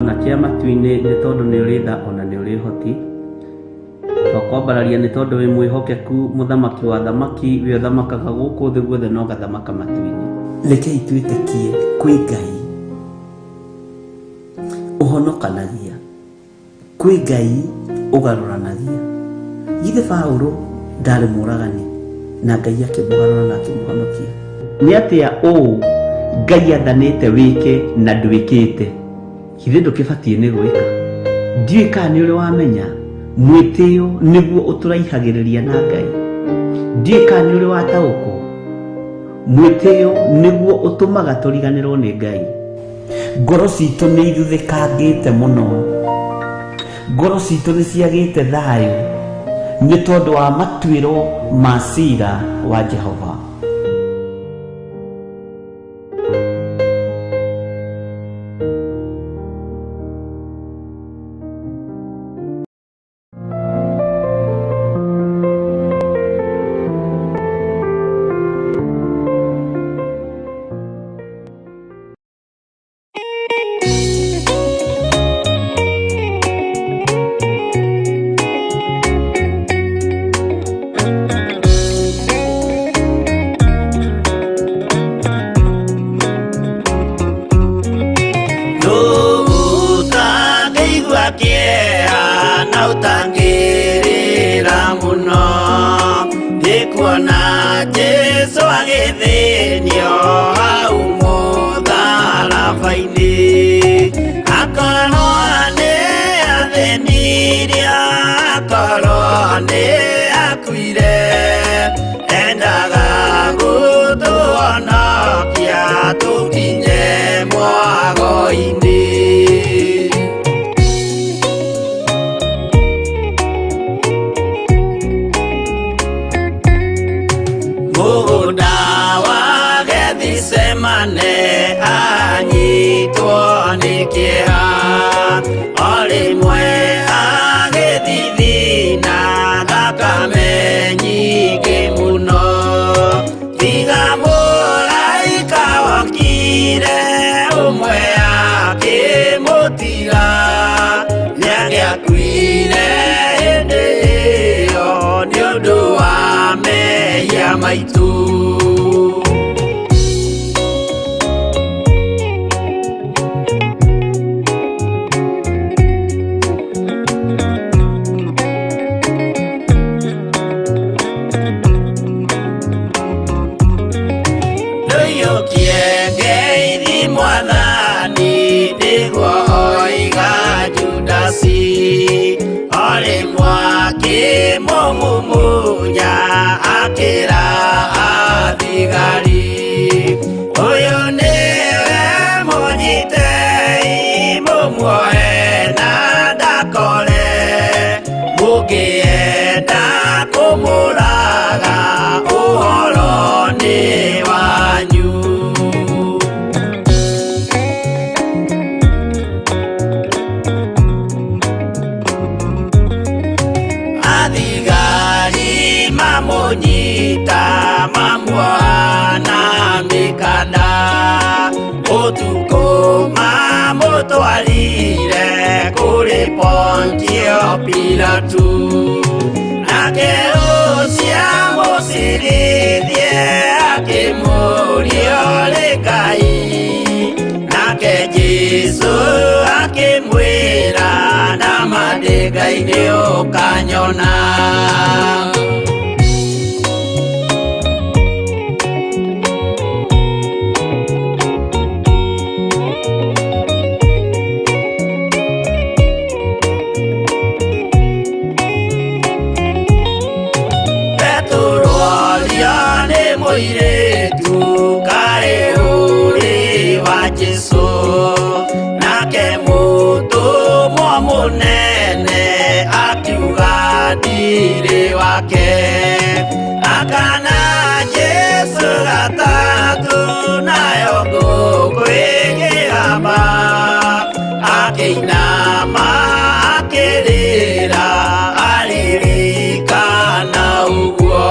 Na kĩa matu-inĩ nĩ tondũ nĩ ũrĩ tha ona nĩ ũrĩ ũhoti. Twakwambararia nĩ tondũ wĩ mwĩhokeku, mũthamaki wa athamaki, we ũthamakaga gũkũ thĩ guothe na ũgathamaka matu-inĩ. Rekei twĩtĩkie kwĩ Ngai ũhonokanagia, kwĩ Ngai ũgarũranagia. Githĩ Paũlũ ndarĩ mũũragani na Ngai akĩmũgarũra na akĩmũhonokia? Nĩ atĩa ũũ Ngai athanĩte wĩke na ndwĩkĩte? Githĩ ndũkĩbatiĩ nĩ gwĩka? Ndiũĩ kana nĩ ũrĩ wamenya mwĩtĩo nĩguo ũtũraihagĩrĩria na Ngai. Ndiũĩ kana nĩ ũrĩ wataũkwo mwĩtĩo nĩguo ũtũmaga tũriganĩrwo nĩ Ngai. Ngoro citũ nĩ ithuthĩkangĩte mũno, ngoro citũ nĩ ciagĩte thayũ nĩ tondũ wa matuĩro ma cira wa Jehova. Ũtangĩigua kĩeha na ũtangĩrĩra mũno nĩ kuona Jesũ agĩthĩnio hau mũtharaba-inĩ. Akorwo nĩ athĩnirio, akorwo nĩ akuire, endaga gũtũhonokia tũkinye mwago-inĩ. Mũgũnda wa Gethisemane anyitwo nĩ kĩeha, o rĩmwe agĩthithina thakame nyingĩ mũno. Tiga mũraika wokire ũmwe akĩmũtiga, nĩangĩakuire hĩndĩ ĩyo nĩ ũndũ wa mehia maitũ. Ndũiyũkie ngeithi mwathani nĩguo oiga Judasi, o rĩmwe akĩmũmumunya akĩra athigari, ũyũ nĩwe mũnyitei mũmuoe na ndakore, mũngĩenda kũmũraga ũhoro nĩ wanyu. Athigari mamũnyita mamuoha na mĩkanda, ũtukũ mamũtwarire kũrĩ Pontio Pilatu. Nake ũcio amũcirithie akĩmũũria ũrĩ Ngai, nake Jesũ akĩmwĩra nama ndĩ Ngai nĩ ũkanyona. Petero orio nĩ mũirĩtu kaĩ ũrĩ wa Jesũ, nake mũtũmwo mũnene akiuga ndirĩ wake. Akana Jesũ gatatũ nayo ngũkũ ĩkĩgamba, akĩinama akĩrĩra aririkana ũguo.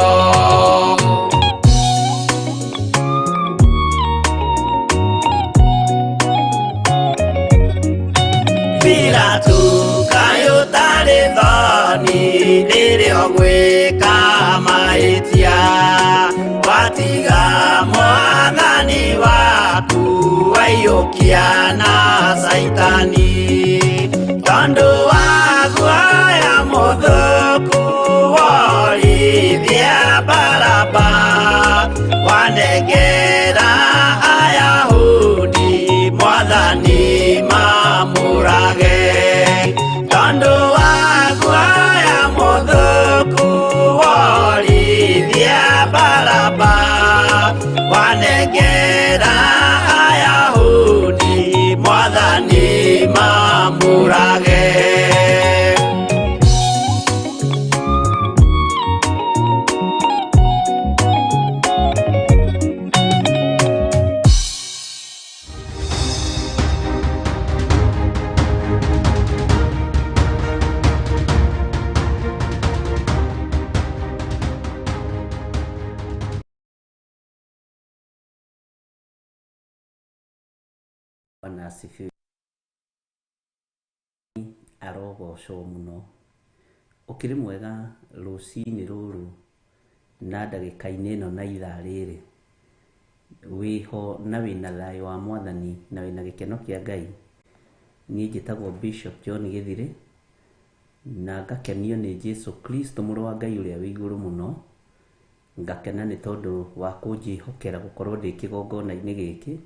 Pilato kaĩ ũtarĩ thoni rĩrĩa ũgwĩka mahĩtia, watiga mwathani waku waiyũkia na Caitani, tondũ wa guoya mũthũku worithia Baraba, wanengera Ayahudi mwathani mamũrage, tondũ wa guoya mũthũku worithia Baraba, wanengera Ayahudi mwathani mamũrage. Bwana asifiwe. Arogocwo mũno. Ũkĩrĩ mwega rũcinĩ rũrũ na ndagĩka-inĩ ĩno na ithaa rĩrĩ, wĩho na wĩna thayũ wa mwathani na wĩna gĩkeno kĩa Ngai. Niĩ njĩtagwo Bishop John Gĩthirĩ na ngakenio nĩ Jesu Kristo mũrũ wa Ngai ũrĩa wĩ igũrũ mũno. Ngakena nĩ tondũ wa kũnjĩhokera gũkorwo ndĩ kĩgongona-inĩ gĩkĩ,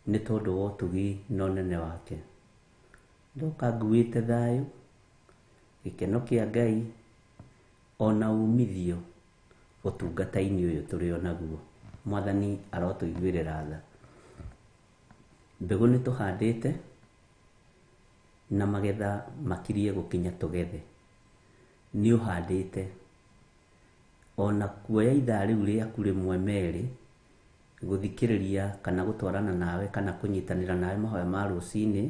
nĩ tondũ wa ũtugi na ũnene wake. Ndoka nguĩte thayũ, gĩkeno kĩa Ngai, ona umithio ũtungata-inĩ ũyũ tũrĩ o naguo. Mwathani arotũiguĩrĩra tha. Mbegũ nĩ tũhandĩte na magetha makirie gũkinya tũgethe. Nĩ ũhandĩte, ona kuoya ithaa rĩu rĩaku rĩmwe merĩ gũthikĩrĩria kana gũtwarana nawe kana kũnyitanĩra nawe mahoya ma rũcinĩ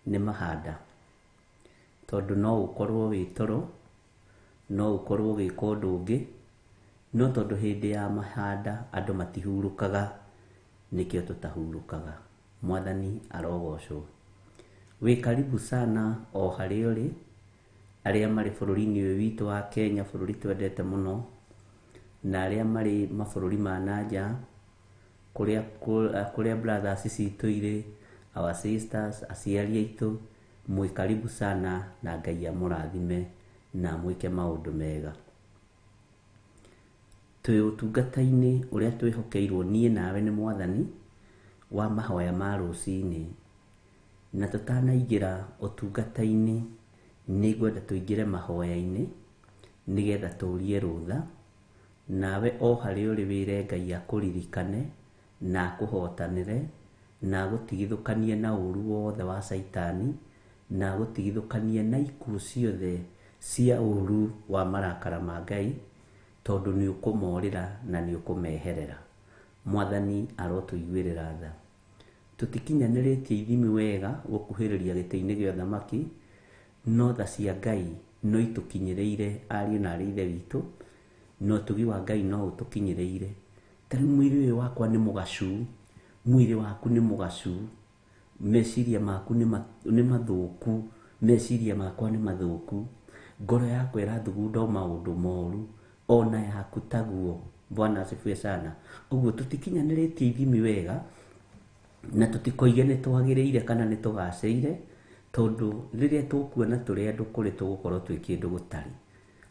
nĩ mahanda. Tondũ no ũkorwo wĩ toro, no ũkorwo ũgĩka ũndũ ũngĩ, no tondũ hĩndĩ ya mahanda andũ matihurũkaga, nĩkĩo tũtahurũkaga. Mwathani arogocwo. Wĩ karibu sana o harĩa ũrĩ, arĩa marĩ bũrũri-inĩ ũyũ witũ wa Kenya, bũrũri twendete mũno, na arĩa marĩ mabũrũri ma nanja, kũrĩa kũrĩa brothers citũ irĩ, our sisters, aciari aitũ, mwĩ karibu sana na Ngai amũrathime na amwĩke maũndũ mega. Twĩ ũtungata-inĩ ũrĩa twĩhokeirwo niĩ nawe nĩ mwathani wa mahoya ma rũcinĩ. Na tũtanaingĩra ũtungata-inĩ nĩ ngwenda tũingĩre mahoya-inĩ nĩgetha tũrie rũtha, nawe o harĩa ũrĩ wĩre Ngai akũririkane na akũhotanĩre na agũtigithũkanie na ũru wothe wa Caitani na agũtigithũkanie na ikuũ ciothe cia ũru wa marakara ma Ngai, tondũ nĩ ũkũmorĩra na nĩ ũkũmeherera. Mwathani arotũiguĩrĩra tha. Tũtikinyanĩrĩtie ithimi wega gũkuhĩrĩria gĩtĩ-inĩ gĩa ũthamaki, no tha cia Ngai no itũkinyĩrĩire ariũ na arĩ ithe witũ, na ũtugi wa Ngai no ũtũkinyĩrĩire. Ta rĩu mwĩrĩ ũyũ wakwa nĩ mũgacu, mwĩrĩ waku nĩ mũgacu, meciria maku nĩ mathũku, meciria makwa nĩ mathũku, ngoro yakwa ĩrathugunda o maũndũ moru, ona yaku taguo. Bwana asifiwe sana. Ũguo tũtikinyanĩrĩtie ithimi wega, na tũtikoige nĩ twagĩrĩire kana nĩ tũgacĩire, tondũ rĩrĩa tũkuona tũrĩ andũ kũrĩ tũgũkorwo twĩ kĩndũ gũtarĩ.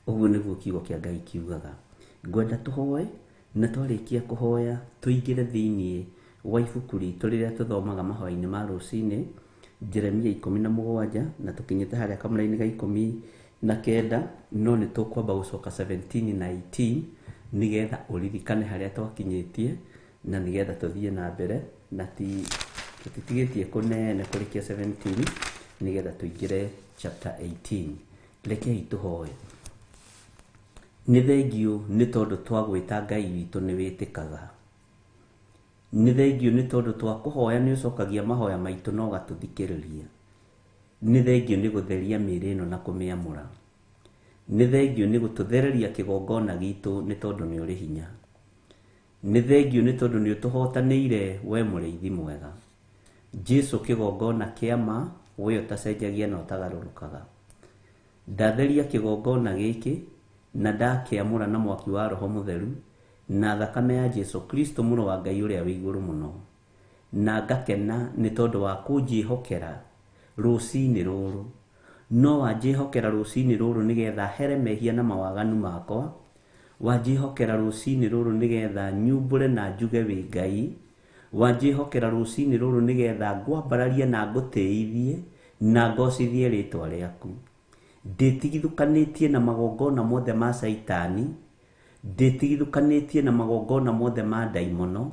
Ũguo nĩguo kiugo kĩa Ngai kiugaga. Ngwenda tũhoe, na twarĩkia kũhoya tũingĩre thĩiniĩ wa ibuku ritũ rĩrĩa tũthomaga mahoya-inĩ ma rũcinĩ, Jeremia 17, na tũkinyĩte harĩa kamũra-inĩ ga 19, no nĩ tũkwamba gũcoka 17 na 18 nĩgetha ũririkane harĩa twakinyĩtie na nĩgetha tũthiĩ na mbere, na ti tũtitigĩtie kũnene kũrĩkia 17 nĩgetha tũingĩre chapter 18. Rekei tũhoe. Nĩ thengiũ nĩ tondũ twagwĩta Ngai witũ nĩ wĩtĩkaga. Nĩ thengiũ nĩ tondũ twakũhoya nĩ ũcokagia mahoya maitũ na ũgatũthikĩrĩria. Nĩ thengiũ nĩ gũtheria mĩĩrĩ ĩno na kũmĩamũra. Nĩ thengiũ nĩ gũtũthereria kĩgongona gitũ nĩ tondũ nĩ ũrĩ hinya. Nĩ thengiũ nĩ tondũ nĩ ũtũhotanĩire we mũrĩithi mwega. Jesu kĩgongona kĩa ma, We ũtacenjagia na ũtagarũrũkaga. Ndatheria kĩgongona gĩkĩ na ndakĩamũra na mwaki wa Roho Mũtheru na thakame ya Jesu Kristo mũrũ wa Ngai ũrĩa wĩ igũrũ mũno. Na ngakena nĩ tondũ wa kũnjĩhokera rũcinĩ rũrũ. No wanjĩhokera rũcinĩ rũrũ nĩgetha here mehia na mawaganu makwa. Wanjĩhokera rũcinĩ rũrũ nĩgetha nyumbũre na njuge wĩ Ngai. Wanjĩhokera rũcinĩ rũrũ nĩgetha ngwambararie na ngũtĩithie na ngocithie rĩtwa rĩaku. Ndĩtigithũkanĩtie na magongona mothe ma Caitani, ndĩtigithũkanĩtie na magongona mothe ma ndaimono,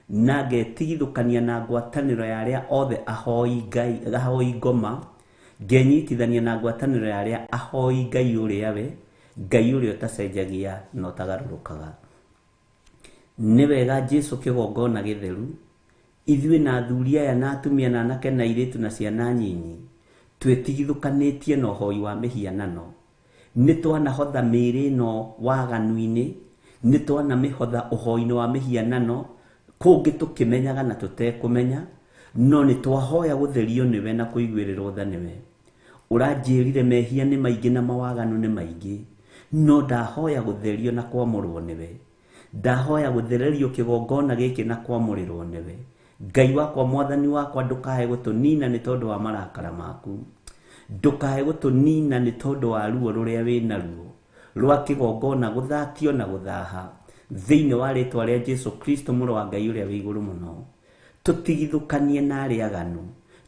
na ngetigithũkania na ngwatanĩro ya arĩa othe ahoi Ngai, ahoi ngoma, ngenyitithania na ngwatanĩro ya arĩa ahoi Ngai ũrĩa we, Ngai ũrĩa ũtacenjagia na ũtagarũrũkaga. Nĩ wega Jesu kĩgongona gĩtheru, ithuĩ na athuri aya na atumia na anake na airĩtu na ciana nyinyi, twĩtigithũkanĩtie na ũhoi wa mĩhianano. Nĩ twanahotha mĩĩrĩ ĩno waganu-inĩ, nĩ twanamĩhotha ũhoi-inĩ wa mĩhianano, kũngĩ tũkĩmenyaga na tũtekũmenya, no nĩ twahoya gũtherio nĩwe na kũiguĩrĩrwo tha nĩwe. Ũranjĩrire mehia nĩ maingĩ na mawaganu nĩ maingĩ, no ndahoya gũtherio na kwamũrwo nĩwe. Ndahoya gũthererio kĩgongona gĩkĩ na kwamũrĩrwo nĩwe. Ngai wakwa, mwathani wakwa, ndũkae gũtũnina nĩ tondũ wa marakara maku. Ndũkae gũtũnina nĩ tondũ wa ruo rũrĩa wĩnaruo rwa kĩgongona gũthatio na gũthaha thĩinĩ wa rĩtwa rĩa Jesu Kristo mũrũ wa Ngai ũrĩa wĩ igũrũ mũno. Tũtigithũkanie na arĩa aganu,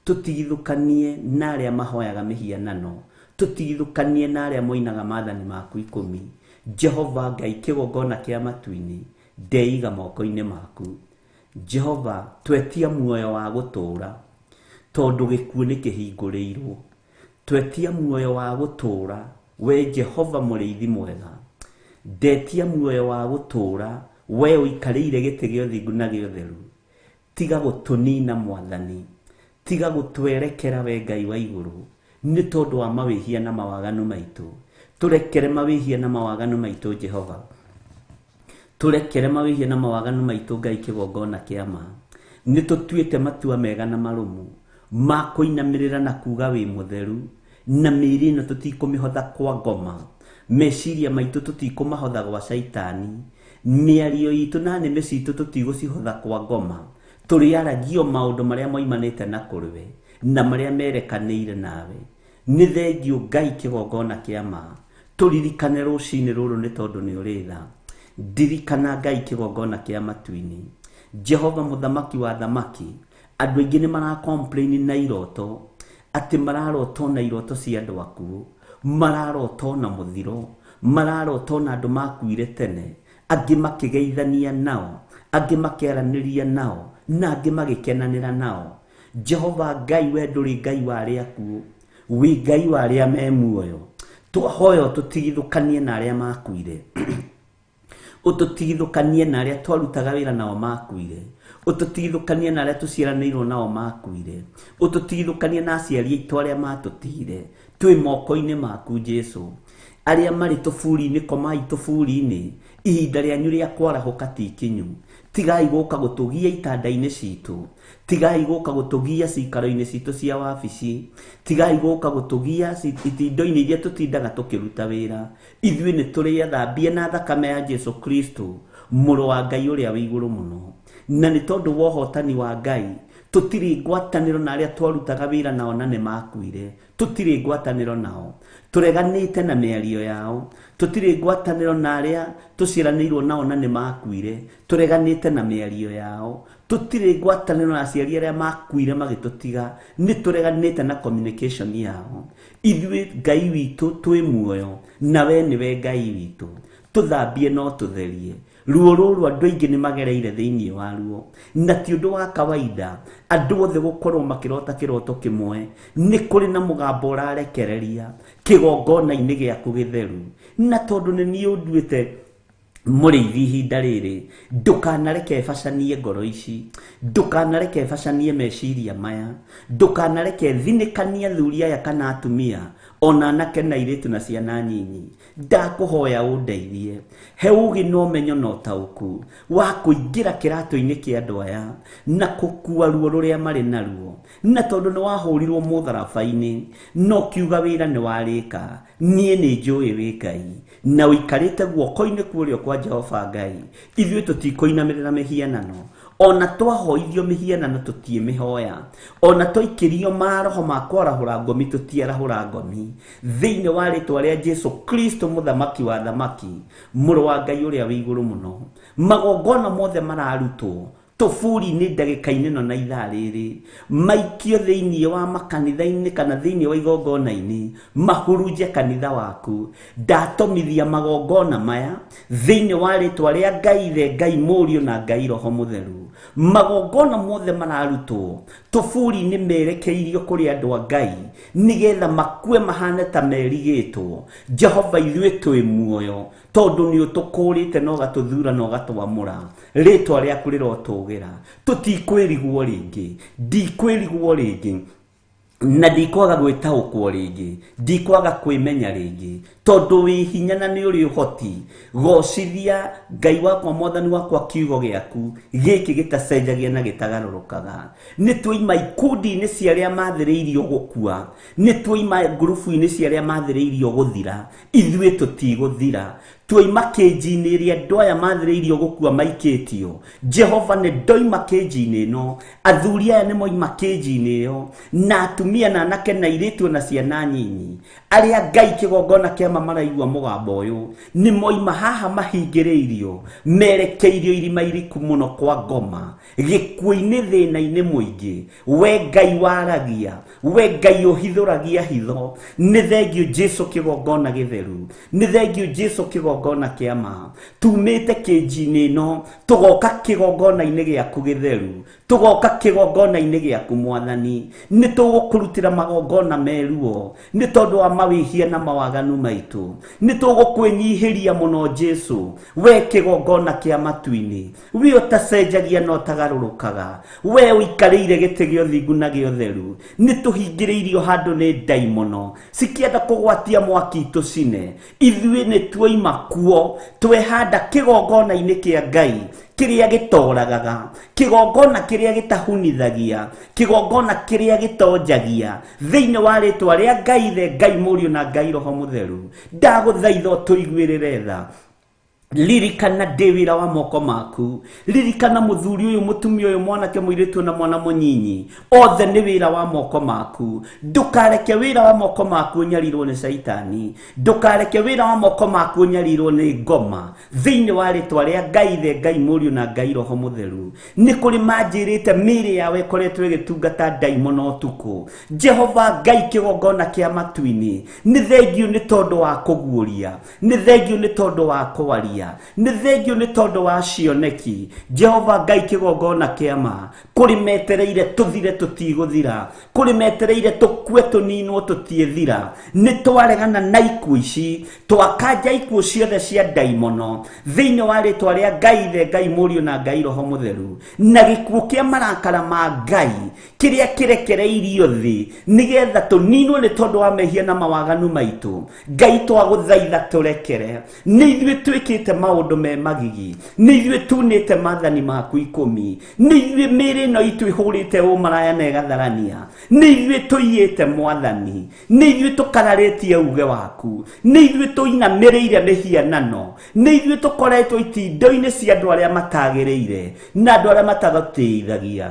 tũtigithũkanie na arĩa mahoyaga mĩhianano, tũtigithũkanie na arĩa moinaga maathani maku ikũmi. Jehova Ngai kĩgongona kĩa matu-inĩ, ndeiga moko-inĩ maku. Jehova, twetia muoyo wa gũtũũra, tondũ gĩkuũ nĩ kĩhingũrĩirwo. Twetia muoyo wa gũtũũra, we Jehova mũrĩithi mwega. Ndetia muoyo wa gũtũũra, we ũikarĩire gĩtĩ gĩa ũthingu na gĩa ũtheru. Tiga gũtũnina mwathani, tiga gũtwerekera we Ngai wa igũrũ, nĩ tondũ wa mawĩhia na mawaganu maitũ. Tũrekere mawĩhia na mawaganu maitũ Jehova. Tũrekere mawĩhia na mawaganu maitũ Ngai kĩgongona kĩa ma. Nĩ tũtuĩte matua mega na marũmu ma kũinamĩrĩra na kuga wĩ mũtheru, na mĩĩrĩ ĩno tũtikũmĩhotha kwa ngoma, meciria maitũ tũtikũmahotha gwa Caitani, mĩario itũ na nĩmĩ citũ tũtigũcihotha kwa ngoma. Tũrĩaragio maũndũ marĩa moimanĩte na kũrĩwe na marĩa merekanĩire nawe. Nĩ thengio Ngai kĩgongona kĩa ma. Tũririkane rũcinĩ rũrũ nĩ tondũ nĩ ũrĩ tha. Ndirikana Ngai kĩgongona kĩa matu-inĩ. Jehova mũthamaki wa thamaki, andũ aingĩ nĩ mara complain na iroto, atĩ mararota na iroto cia andũ akuũ, mararota na mũthiro, mararota na andũ makuire tene, angĩ makĩgeithania nao, angĩ makĩaranĩria nao, na angĩ magĩkenanĩra nao. Jehova Ngai, we ndũrĩ Ngai wa arĩa akuũ, wĩ Ngai wa arĩa me muoyo. Twahoya ũtũtigithũkanie na arĩa makuire, ũtũtigithũkanie na arĩa twarutaga wĩra nao makuire, ũtũtigithũkanie na arĩa tũciaranĩirwo nao makuire, ũtũtigithũkanie na aciari aitũ arĩa matũtigire. Twĩ moko-inĩ maku Jesu. Arĩa marĩ tũburi-inĩ, komai tũburi-inĩ, ihinda rĩanyu rĩa kwarahũka ti ikinyu. Tigai gũka gũtũgia itanda-inĩ citũ, tigai gũka gũtũgia cikaro-inĩ citũ cia wabici, tigai gũka gũtũgia itindo-inĩ iria tũtindaga tũkĩruta wĩra. Ithuĩ nĩ tũrĩathambie na thakame ya Jesu Kristo mũrũ wa Ngai ũrĩa wĩ igũrũ mũno. Na nĩ tondũ wa ũhotani wa Ngai, tũtirĩ ngwatanĩro na arĩa twarutaga wĩra nao na nĩ makuire. Tũtirĩ ngwatanĩro nao, tũreganĩte na mĩario yao. Tũtirĩ ngwatanĩro na arĩa tũciaranĩirwo nao na nĩ makuire, tũreganĩte na mĩario yao. Tũtirĩ ngwatanĩro na aciari arĩa makuire magĩtũtiga, nĩ tũreganĩte na communication yao. Ithuĩ Ngai witũ twĩ muoyo, na we nĩwe Ngai witũ. Tũthambie no tũtherie. Ruo rũrũ andũ aingĩ nĩ magereire thĩinĩ wa ruo, na ti ũndũ wa kawaida andũ othe gũkorwo makĩrota kĩroto kĩmwe. Nĩ kũrĩ na mũgambo ũrarekereria kĩgongona-inĩ gĩaku gĩtheru, na tondũ nĩ niĩ ũnduĩte Mũrĩithi ihinda rĩrĩ, ndũkanareke bacanie ngoro ici, ndũkanareke bacanie meciria maya, ndũkanareke thinĩkanie athuri aya kana atumia, ona anake na airĩtu na ciana nyinyi. Ndakũhoya ũndeithie, he ũgĩ na ũmenyo na ũtaũku wa kũingĩra kĩratũ-inĩ kĩa andũ aya na kũkua ruo rũrĩa marĩ naruo. Na tondũ nĩ wahũrirwo mũtharaba-inĩ na ũkiuga wĩra nĩ warĩka, niĩ nĩ njũĩ wĩ Ngai na ũikarĩte guoko-inĩ kwa ũrĩo kwa Jehova Ngai. Ithuĩ tũtikũinamĩrĩra mĩhianano, ona twahoithio mĩhianano tũtiĩmĩhoya, ona twaikĩrio maroho ma kwarahũra ngomi tũtiarahũra ngomi. Thĩinĩ wa rĩtwa rĩa Jesu Kristo mũthamaki wa thamaki, mũrũ wa Ngai ũrĩa wĩ igũrũ mũno, magongona mothe mararutwo tũburi-inĩ ndagĩka-inĩ ĩno na ithaa rĩrĩ, maikio thĩinĩ wa makanitha-inĩ kana thĩinĩ wa igongona-inĩ, mahurunje kanitha waku. Ndatomithia magongona maya thĩinĩ wa rĩtwa rĩa Ngai Ithe, Ngai Mũriũ na Ngai Roho Mũtheru. Magongona mothe mararutwo tũburi-inĩ merekeirio kũrĩ andũ a Ngai nĩgetha makue mahane ta merigĩtwo. Jehova, ithuĩ twĩ muoyo tondũ nĩ ũtũkũrĩte na ũgatũthura na ũgatwamũra. Rĩtwa rĩaku rĩrotũgĩra. Tũtikwĩrigwo rĩngĩ, ndikwĩrigwo rĩngĩ, na ndikwaga gwĩtaũkwo rĩngĩ, ndikwaga kwĩmenya rĩngĩ, tondũ wĩ hinya na nĩ ũrĩ ũhoti. Gocithia Ngai wakwa, Mwathani wakwa, kiugo gĩaku gĩkĩ gĩtacenjagia na gĩtagarũrũkaga. Nĩ twoima ikundi-inĩ cia arĩa mathĩrĩirio gũkua, nĩ twoima ngurubu-inĩ cia arĩa mathĩrĩirio gũthira, ithuĩ tũtigũthira. Twoima kĩnji-inĩ ĩrĩa andũ aya mathĩrĩirio gũkua maikĩtio. Jehova, nĩ ndoima kĩnji-inĩ ĩno, athuri aya nĩ moima kĩnji-inĩ ĩyo, na atumia na anake na airĩtu na ciana nyinyi arĩa Ngai kĩgongona kĩama maraigua mũgambo ũyũ, nĩ moima haha mahingĩrĩirio, merekeirio irima iriku mũno kwa ngoma, gĩkuũ-inĩ, thĩna-inĩ mũingĩ. We Ngai waragia, we Ngai ũhithũragia hitho, nĩ thengio Jesu kĩgongona gĩtheru, nĩ thengio Jesu kĩgongona kĩa ma. Tumĩte kĩnji-inĩ ĩno tũgoka kĩgongona-inĩ gĩaku gĩtheru, tũgoka kĩgongona-inĩ gĩaku Mwathani. Nĩ tũgũkũrutĩra magongona meruo nĩ tondũ wa mawĩhia na mawaganu maitũ. Nĩ tũgũkwĩnyihĩria mũno Jesu, we kĩgongona kĩa matu-inĩ, we ũtacenjagia na ũtagarũrũkaga, we ũikarĩire gĩtĩ gĩa ũthingu na gĩa ũtheru. Nĩ tũhingĩrĩirio handũ nĩ ndaimono cikĩenda kũgwatia mwaki tũcine. Ithuĩ nĩ tuoima kuo, twehanda kĩgongona-inĩ kĩa Ngai kĩrĩa gĩtoragaga, kĩgongona kĩrĩa gĩtahunithagia, kĩgongona kĩrĩa gĩtonjagia. Thĩinĩ wa rĩtwa rĩa Ngai Ithe, Ngai Mũriũ na Ngai Roho Mũtheru, ndagũthaitha ũtũiguĩrĩre tha. Ririkana ndĩ wĩra wa moko maku, ririkana mũthuri ũyũ, mũtumia ũyũ, mwanake, mũirĩtu na mwana mũnyinyi, othe nĩ wĩra wa moko maku. Ndũkareke wĩra wa moko maku ũnyarirwo nĩ Caitani, ndũkareke wĩra wa moko maku ũnyarirwo nĩ ngoma. Thĩinĩ wa rĩtwa rĩa Ngai Ithe, Ngai Mũriũ na Ngai Roho Mũtheru, nĩ kũrĩ manjĩrĩte mĩĩrĩ yao ĩkoretwo ĩgĩtungata ndaimono ũtukũ. Jehova Ngai kĩgongona kĩa matu-inĩ, nĩ thengio nĩ tondũ wa kũguũria, nĩ thengio nĩ tondũ wa kwaria, nĩ thengio nĩ tondũ wa cioneki. Jehova Ngai kĩgongona kĩa ma, kũrĩ metereire tũthire tũtigũthira, kũrĩ metereire tũkue tũninwo tũtiĩthira. Nĩ twaregana na ikuũ ici, twakanja ikuũ ciothe cia ndaimono thĩinĩ wa rĩtwa rĩa Ngai Ithe, Ngai Mũriũ na Ngai Roho Mũtheru, na gĩkuũ kĩa marakara ma Ngai kĩrĩa kĩrekereirio thĩ nĩgetha tũninwo nĩ tondũ wa mehia na mawaganu maitũ. Ngai twagũthaitha tũrekere, nĩ ithuĩ twĩkĩte maũndũ me magigi, nĩ ithuĩ tunĩte maathani maku 10, nĩ ithuĩ mĩĩrĩ ĩno itũ ĩhũrĩte ũmaraya na ĩgatharania, nĩ ithuĩ tũiyĩte Mwathani, nĩ ithuĩ tũkararĩtie uge waku, nĩ ithuĩ tũinamĩrĩire mĩhianano, nĩ ithuĩ tũkoretwo itindo-inĩ cia andũ arĩa matagĩrĩire na andũ arĩa matagũtĩithagia.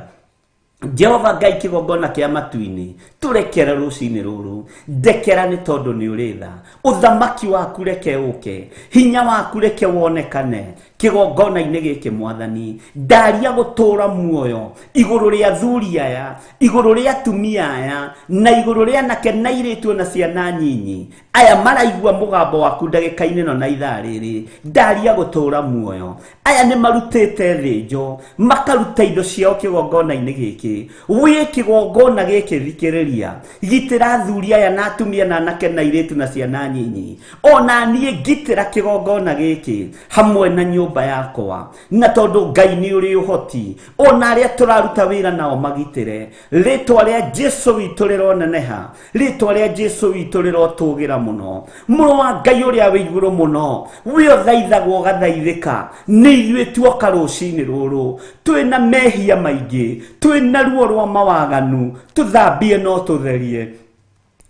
Jehova Ngai kĩgongona kĩa matu-inĩ, tũrekere rũcinĩ rũrũ, ndekera nĩ tondũ nĩ ũrĩ tha. Ũthamaki waku reke ũke, hinya waku reke wonekane kĩgongona-inĩ gĩkĩ Mwathani. Ndaria gũtũra muoyo igũrũ rĩa athuri aya, igũrũ rĩa atumia aya, na igũrũ rĩa anake na airĩtu na ciana nyinyi aya maraigua mũgambo waku ndagĩka-inĩ ĩno na ithaa rĩrĩ. Ndaria gũtũra muoyo. Aya nĩ marutĩte thĩnjo, makaruta indo ciao kĩgongona-inĩ gĩkĩ. gĩkĩ wĩ kĩgongona gĩkĩ thikĩrĩria gitĩra athuri aya na atumia na anake na airĩtu na ciana nyinyi ona niĩ ngitĩra kĩgongona gĩkĩ hamwe na nyũmba yakwa na tondũ Ngai nĩ ũrĩ ũhoti ona arĩa tũraruta wĩra nao magitĩre rĩtwa rĩa Jesu witũ rĩroneneha rĩtwa rĩa Jesu witũ rĩrotũgĩra mũno mũrũ wa Ngai ũrĩa wĩ igũrũ mũno wĩ ũthaithagwo ũgathaithĩka nĩ ithuĩ tuoka rũcinĩ rũrũ twĩna mehia maingĩ twĩna ruo rwa mawaganu tũthambie no tũtherie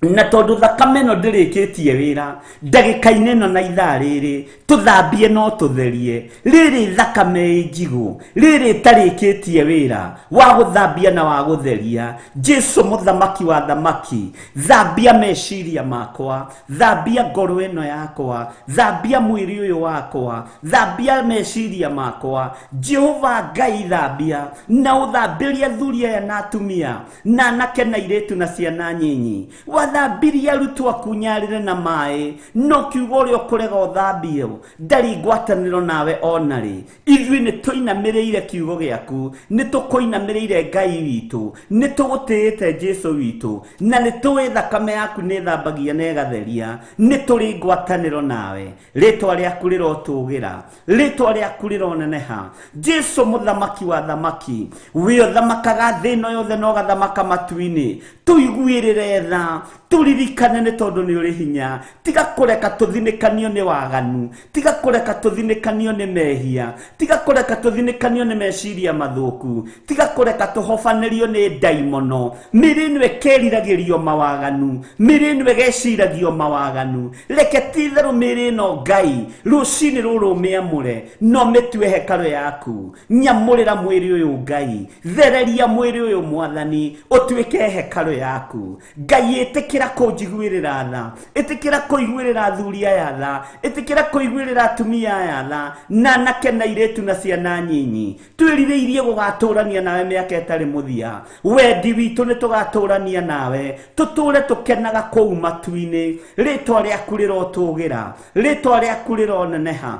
na tondũ thakame ĩno ndĩrĩkĩtie wĩra ndagĩka-inĩ ĩno na ithaa rĩrĩ tũthambie no tũtherie rĩrĩ thakame ĩ njigũ rĩrĩ ĩtarĩkĩtie wĩra wa gũthambia na wa gũtheria Jesu mũthamaki wa thamaki thambia meciria makwa thambia ngoro ĩno yakwa thambia mwĩrĩ ũyũ wakwa thambia meciria makwa Jehova Ngai thambia na ũthambĩrie athuri aya na atumia na anake na airĩtu na ciana nyinyi wathambirie arutwo aku nyarĩre na maĩ no kiugo ũrĩa ũkũrega ũthambio ndarĩ ngwatanĩro nawe ona rĩ ithuĩ nĩ tũinamĩrĩire kiugo gĩaku nĩ tũkũinamĩrĩire Ngai witũ nĩ tũgũtĩĩte Jesu witũ na nĩ tũĩ thakame yaku nĩ ĩthambagia na ĩgatheria nĩ tũrĩ ngwatanĩro nawe rĩtwa rĩaku rĩrotũgĩra rĩtwa rĩaku rĩroneneha Jesu mũthamaki wa thamaki wĩ ũthamakaga thĩ ĩno yothe na ũgathamaka matu-inĩ tũiguĩrĩre tha tũririkane nĩ tondũ nĩ ũrĩ hinya tiga kũreka tũthinĩkanio nĩ waganu tiga kũreka tũthinĩkanio nĩ mehia tiga kũreka tũthinĩkanio nĩ meciria mathũku tiga kũreka tũhobanĩrio nĩ ndaimono mĩrĩ ĩno ĩkeriragĩrio mawaganu mĩrĩ ĩno ĩgeciragio mawaganu reke ti-itherũ mĩrĩ ĩno Ngai rũcinĩ rũrũ ũmĩamũre no mĩtue hekarũ yaku nyamũrĩra mwĩrĩ ũyũ Ngai thereria mwĩrĩ ũyũ Mwathani ũtuĩke hekarũ yaku Ngai ĩtĩkĩra kũnjiguĩrĩra tha ĩtĩkĩra kũiguĩrĩra athuri aya tha ĩtĩkĩra kũiguĩrĩra atumia aya tha na anake na airĩtu na ciana nyinyi twĩrirĩirie gũgatũrania nawe mĩaka ĩtarĩ mũthia wendi witũ nĩ tũgatũrania nawe tũtũre tũkenaga kũu matu-inĩ rĩtwa rĩaku rĩrotũgĩra rĩtwa rĩaku rĩroneneha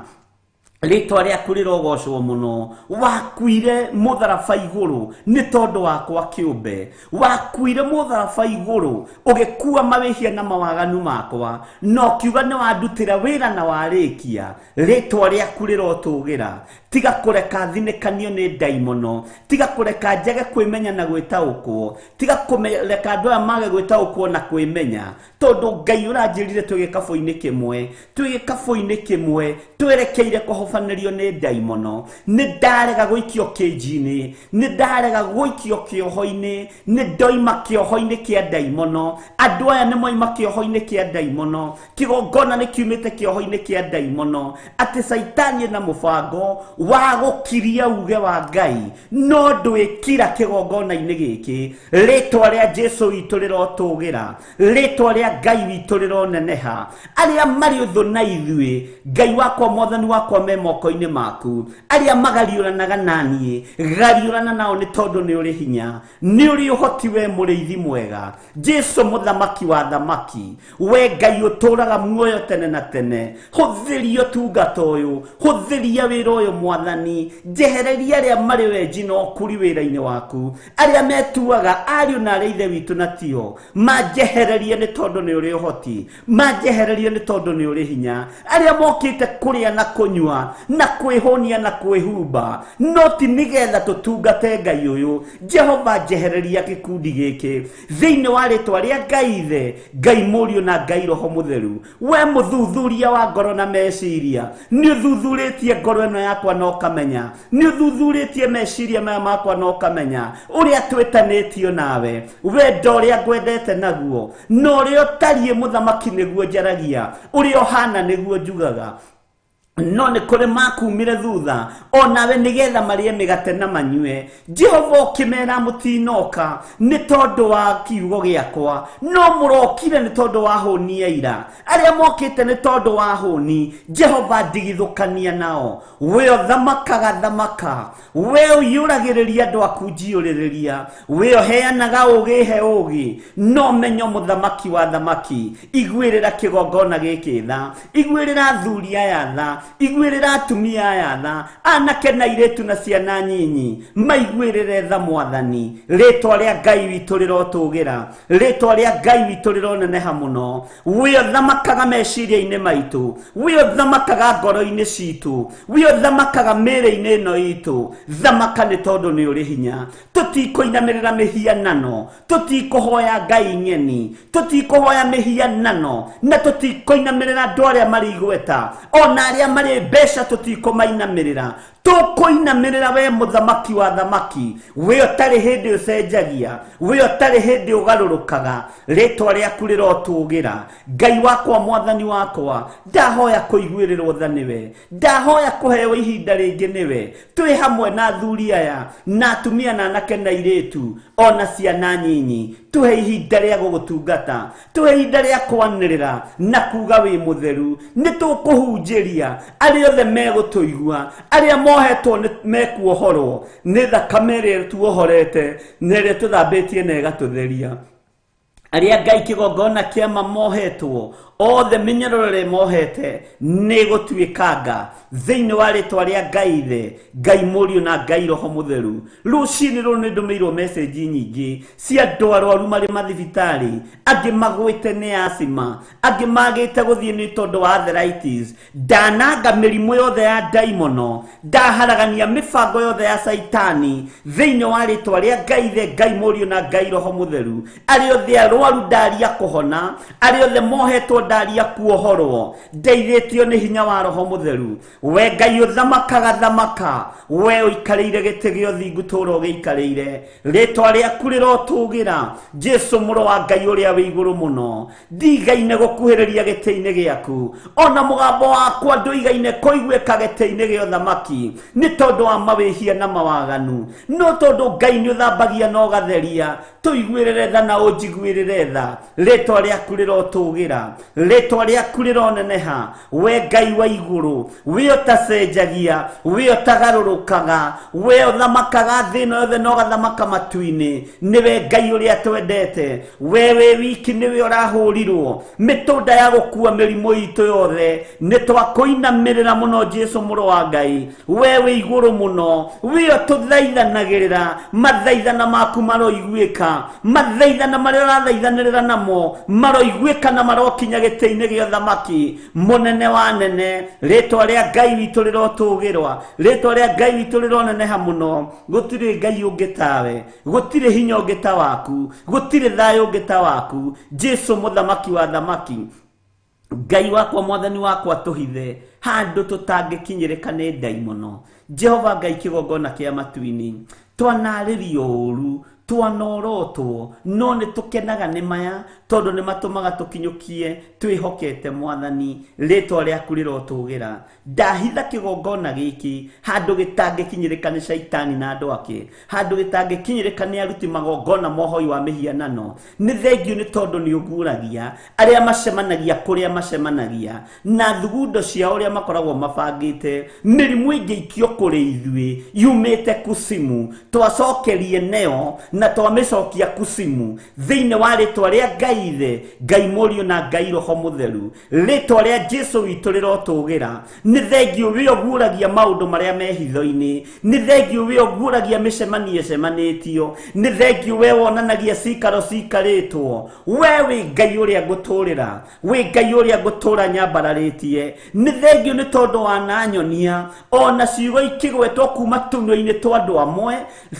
rĩtwa rĩaku rĩrogocwo mũno wakuire mũtharaba igũrũ nĩ tondũ wakwa kĩũmbe wakuire mũtharaba igũrũ ũgĩkua mawĩhia na mawaganu makwa na ũkiuga nĩ wandutĩra wĩra na warĩkia rĩtwa rĩaku rĩrotũgĩra tiga kũreka thinĩkanio nĩ ndaimono tiga kũreka njage kwĩmenya na gwĩtaũkwo tiga kũreka andũ aya mage gwĩtaũkwo na kwĩmenya tondũ Ngai ũranjĩrire twĩ gĩkabũ-inĩ kĩmwe twĩ gĩkabũ-inĩ kĩmwe twerekeire kũhobanĩrio nĩ ndaimono nĩ ndarega gũikio kĩnji-inĩ nĩ ndarega gũikio kĩoho-inĩ nĩ ndoima kĩoho-inĩ kĩa ndaimono andũ aya nĩ moima kĩoho-inĩ kĩa ndaimono kĩgongona nĩ kiumĩte kĩoho-inĩ kĩa ndaimono atĩ caitani na mũbango wa gũkiria uge wa Ngai no ndwĩkira kĩgongona-inĩ gĩkĩ rĩtwa rĩa Jesu witũ rĩrotũgĩra rĩtwa rĩa Ngai witũ rĩroneneha arĩa marĩ ũthũ na ithuĩ Ngai wakwa Mwathani wakwa me moko-inĩ maku arĩa magariũranaga na niĩ gariũrana nao nĩ tondũ nĩ ũrĩ hinya nĩ ũrĩ ũhoti we mũrĩithi mwega Jesu mũthamaki wa thamaki we Ngai ũtũraga muoyo tene na tene hũthĩria ũtungata ũyũ hũthĩria wĩra ũyũ Mwathani njehereria arĩa marĩ wenji na ũkuri wĩra-inĩ waku arĩa metuaga ariũ na arĩa ithe witũ na tio manjehererie nĩ tondũ nĩ ũrĩ ũhoti manjehererie nĩ tondũ nĩ ũrĩ hinya arĩa mokĩte kũrĩa na kũnyua na kwĩhũnia na kwĩhumba no ti nĩgetha tũtungate Ngai ũyũ Jehova njehereria gĩkundi gĩkĩ thĩinĩ wa rĩtwa rĩa Ngai Ithe Ngai Mũriũ na Ngai Roho Mũtheru we mũthuthuria wa ngoro na meciria nĩ ũthuthurĩtie ngoro ĩno yakwa na ũkamenya nĩ ũthuthurĩtie meciria maya makwa na ũkamenya ũrĩa twĩtanĩtio nawe wendo ũrĩa ngwendete naguo na ũrĩa ũtariĩ mũthamaki nĩguo njaragia ũrĩa ũhana nĩguo njugaga no nĩ kũrĩ makumire thutha onawe nĩgetha marĩe mĩgate na manyue Jehova ũkĩmera mũtinoka nĩ tondũ wa kiugo gĩakwa no mũrokire nĩ tondũ wa hũni ya ira arĩa mokĩte nĩ tondũ wa hũni Jehova ndigithũkania nao we ũthamakaga thamaka we ũiyũragĩrĩria andũ aku njiyũrĩrĩria we ũheanaga ũgĩ he ũgĩ no menyo mũthamaki wa thamaki iguĩrĩra kĩgongona gĩkĩ tha iguĩrĩra athuri aya tha Iguĩrĩra atumia aya tha, anake na airĩtu na ciana nyinyi, maiguĩrĩre tha Mwathani. Rĩtwa rĩa Ngai witũ rĩrotũgĩra, rĩtwa rĩa Ngai witũ rĩroneneha mũno. We ũthamakaga meciria-inĩ maitũ, we ũthamakaga ngoro-inĩ citũ, we ũthamakaga mĩĩrĩ-inĩ ĩno itũ. Thamaka nĩ tondũ nĩ ũrĩ hinya. Tũtikũinamĩrĩra mĩhianano, tũtikũhoya ngai ng'eni, tũtikũhoya mĩhianano, na tũtikũinamĩrĩra andũ arĩa marĩ igweta, ona arĩa marĩ mbeca tũtikũmainamĩrĩra. Tũkũinamĩrĩra we mũthamaki wa thamaki, we ũtarĩ hĩndĩ ũcenjagia, we ũtarĩ hĩndĩ ũgarũrũkaga. Rĩtwa rĩaku rĩrotũgĩra. Ngai wakwa, Mwathani wakwa, ndahoya kũiguĩrĩrwo tha nĩwe, ndahoya kũheo ihinda rĩngĩ nĩwe. Twĩ hamwe na athuri aya na atumia na anake na airĩtu ona ciana nyinyi, tuhe ihinda rĩa gũgũtungata, tuhe ihinda rĩa kwanĩrĩra na kuga wĩ mũtheru. Nĩ tũkũhunjĩria arĩa othe megũtũigua, arĩa mohetwo nĩ mekuohorwo nĩ thakame ĩrĩa tuohorete na ĩrĩa tũthambĩtie na ĩgatũtheria. Arĩa Ngai kĩgongona kĩama mohetwo othe, mĩnyororo ĩrĩa mohete nĩ gũtuĩkanga thĩinĩ wa rĩtwa rĩa Ngai Ithe, Ngai Mũriũ na Ngai Roho Mũtheru. Rũcinĩ rũrũ nĩ ndũmĩirwo message nyingĩ cia andũ arwaru marĩ mathibitarĩ, angĩ magwĩte nĩ asthma, angĩ magĩte gũthiĩ nĩ tondũ wa arthritis. Ndananga mĩrimũ yothe ya ndaimono, ndaharagania mĩbango yothe ya Saitani thĩinĩ wa rĩtwa rĩa Ngai Ithe, Ngai Mũriũ na Ngai Roho Mũtheru. Arĩa othe arwaru ndaria kũhona, arĩa othe mohetwo ndaria kuohorwo, ndeithĩtio nĩ hinya wa Roho Mũtheru. We Ngai ũthamakaga thamaka, we ũikarĩire gĩtĩ gĩa ũthingu tũũra ũgĩikarĩire. Rĩtwa rĩaku rĩrotũgĩra, Jesu mũrũ wa Ngai ũrĩa wĩ igũrũ mũno. Ndigaine gũkuhĩrĩria gĩtĩ-inĩ gĩaku, ona mũgambo wakwa ndũigaine kũiguĩka gĩtĩ-inĩ gĩa ũthamaki, nĩ tondũ wa mawĩhia na mawaganu. No tondũ Ngai nĩ ũthambagia na ũgatheria, tũiguĩrĩre tha na ũnjiguĩrĩre tha. Rĩtwa rĩaku rĩrotũgĩra, rĩtwa rĩaku rĩroneneha. We Ngai wa igũrũ, we ũtacenjagia, we ũtagarũrũkaga, we ũthamakaga thĩ ĩno yothe na ũgathamaka matu-inĩ, nĩwe Ngai ũrĩa twendete. We wĩ wiki nĩwe ũrahũrirwo mĩtũnda ya gũkua mĩrimũ itũ yothe. Nĩ twakũinamĩrĩra mũno Jesu mũrũ wa Ngai, we wĩ igũrũ mũno, we ũtũthaithanagĩrĩra. Mathaithana maku maroiguĩka, mathaithana marĩa ũrathaithanĩrĩra namo maroiguĩka na marokinya gĩtĩ-inĩ gĩa ũthamaki mũnene wa nene. Rĩtwa rĩa Ngai witũ rĩrotũgĩrwa, rĩtwa rĩa Ngai witũ rĩroneneha mũno. Gũtirĩ Ngai ũngĩ tawe, gũtirĩ hinya ũngĩ ta waku, gũtirĩ thayũ ũngĩ ta waku. Jesu mũthamaki wa thamaki, Ngai wakwa, Mwathani wakwa, tũhithe handũ tũtangĩkinyĩrĩka nĩ ndaimono. Jehova Ngai kĩgongona kĩa matu-inĩ, twanarĩrio ũru, twanorotwo, no nĩ tũkenaga nĩ maya tondũ nĩ matũmaga tũkinyũkie twĩhokete Mwathani. Rĩtwa rĩaku rĩrotũgĩra. Ndahitha kĩgongona gĩkĩ handũ gĩtangĩkinyĩrĩka nĩ Shaitani na andũ ake, handũ gĩtangĩkinyĩrĩka nĩ aruti magongona mohoi wa mĩhianano. Nĩ thengiũ nĩ tondũ nĩ ũguũragia arĩa macemanagia kũrĩa macemanagia na thugundo ciao ũrĩa makoragwo mabangĩte. Mĩrimũ ĩngĩikio kũrĩ ithuĩ yumĩte kusimu, twacokerie neo na twamĩcokia kusimu thĩinĩ wa rĩtwa rĩa Ngai Ithe, Ngai Mũriũ na Ngai Roho Mũtheru. Rĩtwa rĩa Jesu witũ rĩrotũgĩra. Nĩ thengiũ we ũguũragia maũndũ marĩa me hitho-inĩ, nĩ thengiũ we ũguũragia mĩcemanio ĩcemanĩtio, nĩ thengiũ we wonanagia cikaro cikarĩtwo. We wĩ Ngai ũrĩa ngũtũũrĩra, wĩ Ngai ũrĩa ngũtũũra nyambararĩtie. Nĩ thengiũ nĩ tondũ wananyonia ona ciugo ikĩgwetwo kuma tũnua-inĩ twa andũ amwe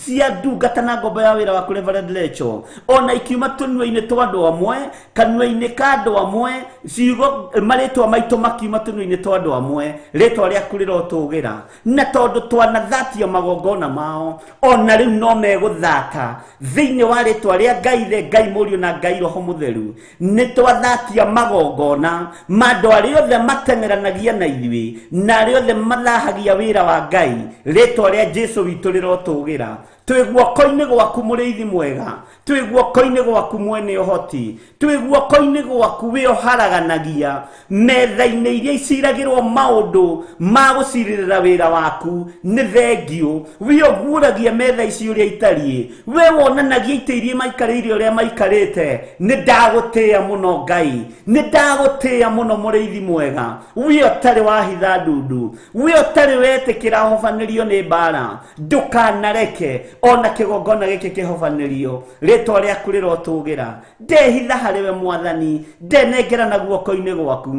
cia ndungata na ngombo ya wĩra waku Reverend Lecho, ona ikiuma tũnua-inĩ twa andũ amwe, kanua-inĩ ka andũ amwe, ciugo marĩtwa maitũ makiuma tũnua-inĩ twa andũ amwe. Rĩtwa rĩaku rĩrotũgĩra. Na tondũ twanathatia magongona mao, ona rĩu no megũthata thĩinĩ wa rĩtwa rĩa Ngai Ithe, Ngai Mũriũ na Ngai Roho Mũtheru. Nĩ twathatia magongona ma andũ arĩa othe mateng'eranagia na ithuĩ na arĩa othe mathahagia wĩra wa Ngai. Rĩtwa rĩa Jesu witũ rĩrotũgĩra. Twĩ guoko-inĩ gwaku mũrĩithi mwega, twĩ guoko-inĩ gwaku mwene ũhoti, twĩ guoko-inĩ gwaku wĩ ũharaganagia metha-inĩ iria iciragĩrwo maũndũ ma gũcirĩrĩra wĩra waku. Nĩ thengiũ wĩ ũguũragia metha ici ũrĩa itariĩ, we wonanagia itĩ iria maikarĩire ũrĩa maikarĩte. Nĩ ndagũtĩĩa mũno Ngai, nĩ ndagũtĩĩa mũno mũrĩithi mwega, wĩ ũtarĩ wahitha ndundu, wĩ ũtarĩ wetĩkĩra hobanĩrio nĩ mbara. Ndũkanareke ona kĩgongona gĩkĩ kĩhobanĩrio, rĩtwa rĩaku rĩrotũgĩra. Ndehitha harĩ we Mwathani, ndenengera na guoko-inĩ gwaku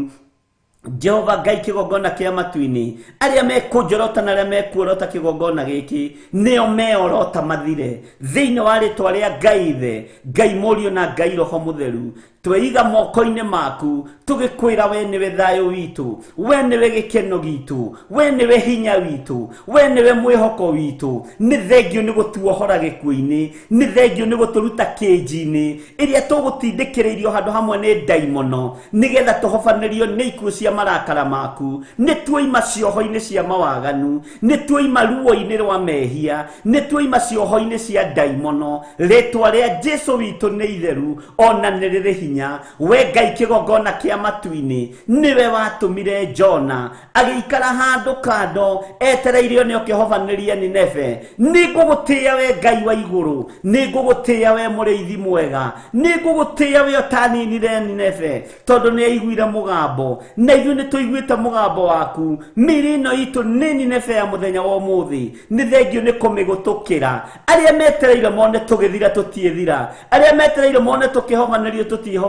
Jehova Ngai, kĩgongona kĩa matu-inĩ. Arĩa mekũnjorota na arĩa mekuorota kĩgongona gĩkĩ nĩo meorota mathire, thĩinĩ wa rĩtwa rĩa Ngai Ithe, Ngai Mũriũ na Ngai Roho Mũtheru. Tweiga moko-inĩ maku tũgĩkwĩra we nĩwe thayũ witũ, we nĩwe gĩkeno gitũ, we nĩwe hinya witũ, we nĩwe mwĩhoko witũ. Nĩ thengio nĩ gũtuohora gĩkuũ-inĩ, nĩ thengio nĩ gũtũruta kĩnji-inĩ ĩrĩa tũgũtindĩkĩrĩirio handũ hamwe nĩ ndaimono, nĩgetha tũhobanĩrio nĩ ikuũ cia marakara maku. Nĩ tuoima cioho-inĩ cia mawaganu, nĩ tuoima ruo-inĩ rwa mehia, nĩ tuoima cioho-inĩ cia ndaimono. Rĩtwa rĩa Jesu witũ nĩ itheru ona nĩ rĩrĩ hinya. We Ngai kĩgongona kĩa matu-inĩ, nĩwe watũmire Jona agĩikara handũ kando etereire nĩ ũkĩhobanĩria Nineve. Nĩ ngũgũtĩĩa we Ngai wa igũrũ, nĩ ngũgũtĩĩa we mũrĩithi mwega, nĩ ngũgũtĩĩa we ũtaninire Nineve, tondũ nĩ aiguire mũgambo, na ithuĩ nĩ tũiguĩte mũgambo waku. Mĩĩrĩ ĩno itũ nĩ Nineve ya mũthenya wa ũmũthĩ, nĩ thengio nĩ kũmĩgũtũkĩra. Arĩa metereire mone tũgĩthira tũtiĩthira, arĩa metereire mone tũkĩhobanĩrio tũtiĩhobanĩrio,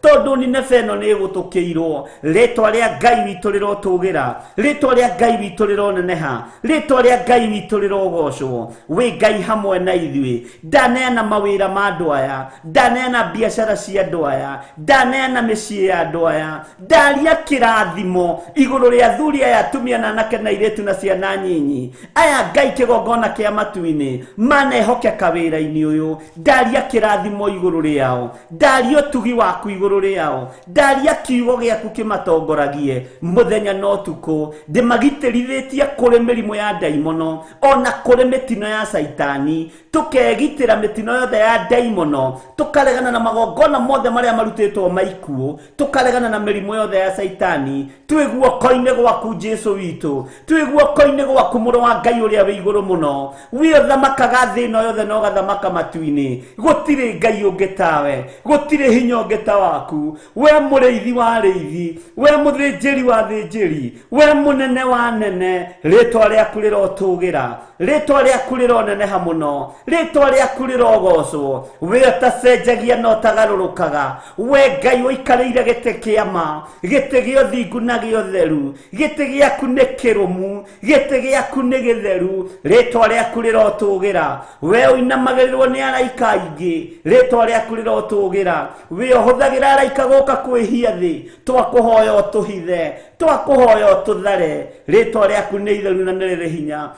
tondũ Nineve ĩno nĩ ĩgũtũkĩirwo. Rĩtwa rĩa Ngai witũ rĩrotũgĩra, rĩtwa rĩa Ngai witũ rĩroneneha, rĩtwa rĩa Ngai witũ rĩrogocwo. Wĩ Ngai hamwe na ithuĩ. Ndaneana mawĩra ma andũ aya, ndaneana biacara cia andũ aya, ndaneana mĩciĩ ya andũ aya, ndaria kĩrathimo igũrũ rĩa athuri aya, atumia na anake na airĩtu na ciana nyinyi aya. Ngai kĩgongona kĩa matu-inĩ, manehokeka wĩra-inĩ ũyũ, ndaria kĩrathimo igũrũ rĩao, ndaria ũtugi waku igũrũ rĩao, ndaria kiugo gĩaku kĩmatongoragie mũthenya na ũtukũ. Ndĩmagitĩrithĩtie kũrĩ mĩrimũ ya ndaimono ona kũrĩ mĩtino ya caitani, tũkegitĩra mĩtino yothe ya ndaimono, tũkaregana na magongona mothe marĩa marutĩtwo maikuũ, tũkaregana na mĩrimũ yothe ya caitani. Twĩ guoko-inĩ gwaku Jesu witũ, twĩ guoko-inĩ gwaku mũrũ wa Ngai ũrĩa wĩ igũrũ mũno, wĩ ũthamakaga thĩ ĩno yothe na ũgathamaka matu-inĩ. Gũtirĩ Ngai ũngĩ tawe, gũtirĩ hinya ũngĩ ta waku. We mũrĩithi wa arĩithi, we mũthĩnjĩri wa athĩnjĩri, we mũnene wa nene, rĩtwa rĩaku rĩrotũgĩra, rĩtwa rĩaku rĩroneneha mũno, rĩtwa rĩaku rĩrogocwo. We ũtacenjagia na ũtagarũrũkaga, we Ngai ũikarĩire gĩtĩ kĩa ma, gĩtĩ gĩa ũthingu na gĩa ũtheru, gĩtĩ gĩaku nĩ kĩrũmu, gĩtĩ gĩaku nĩ gĩtheru, rĩtwa rĩaku rĩrotũgĩra. We ũinamagĩrĩrwo nĩ araika aingĩ, rĩtwa rĩaku rĩrotũgĩra. We ũhũthagĩra araika gũka kwĩhia thĩ, twakũhoya ũtũhithe, twakũhoya ũtũthare, rĩtwa rĩaku nĩ itheru na nĩ rĩrĩ hinya.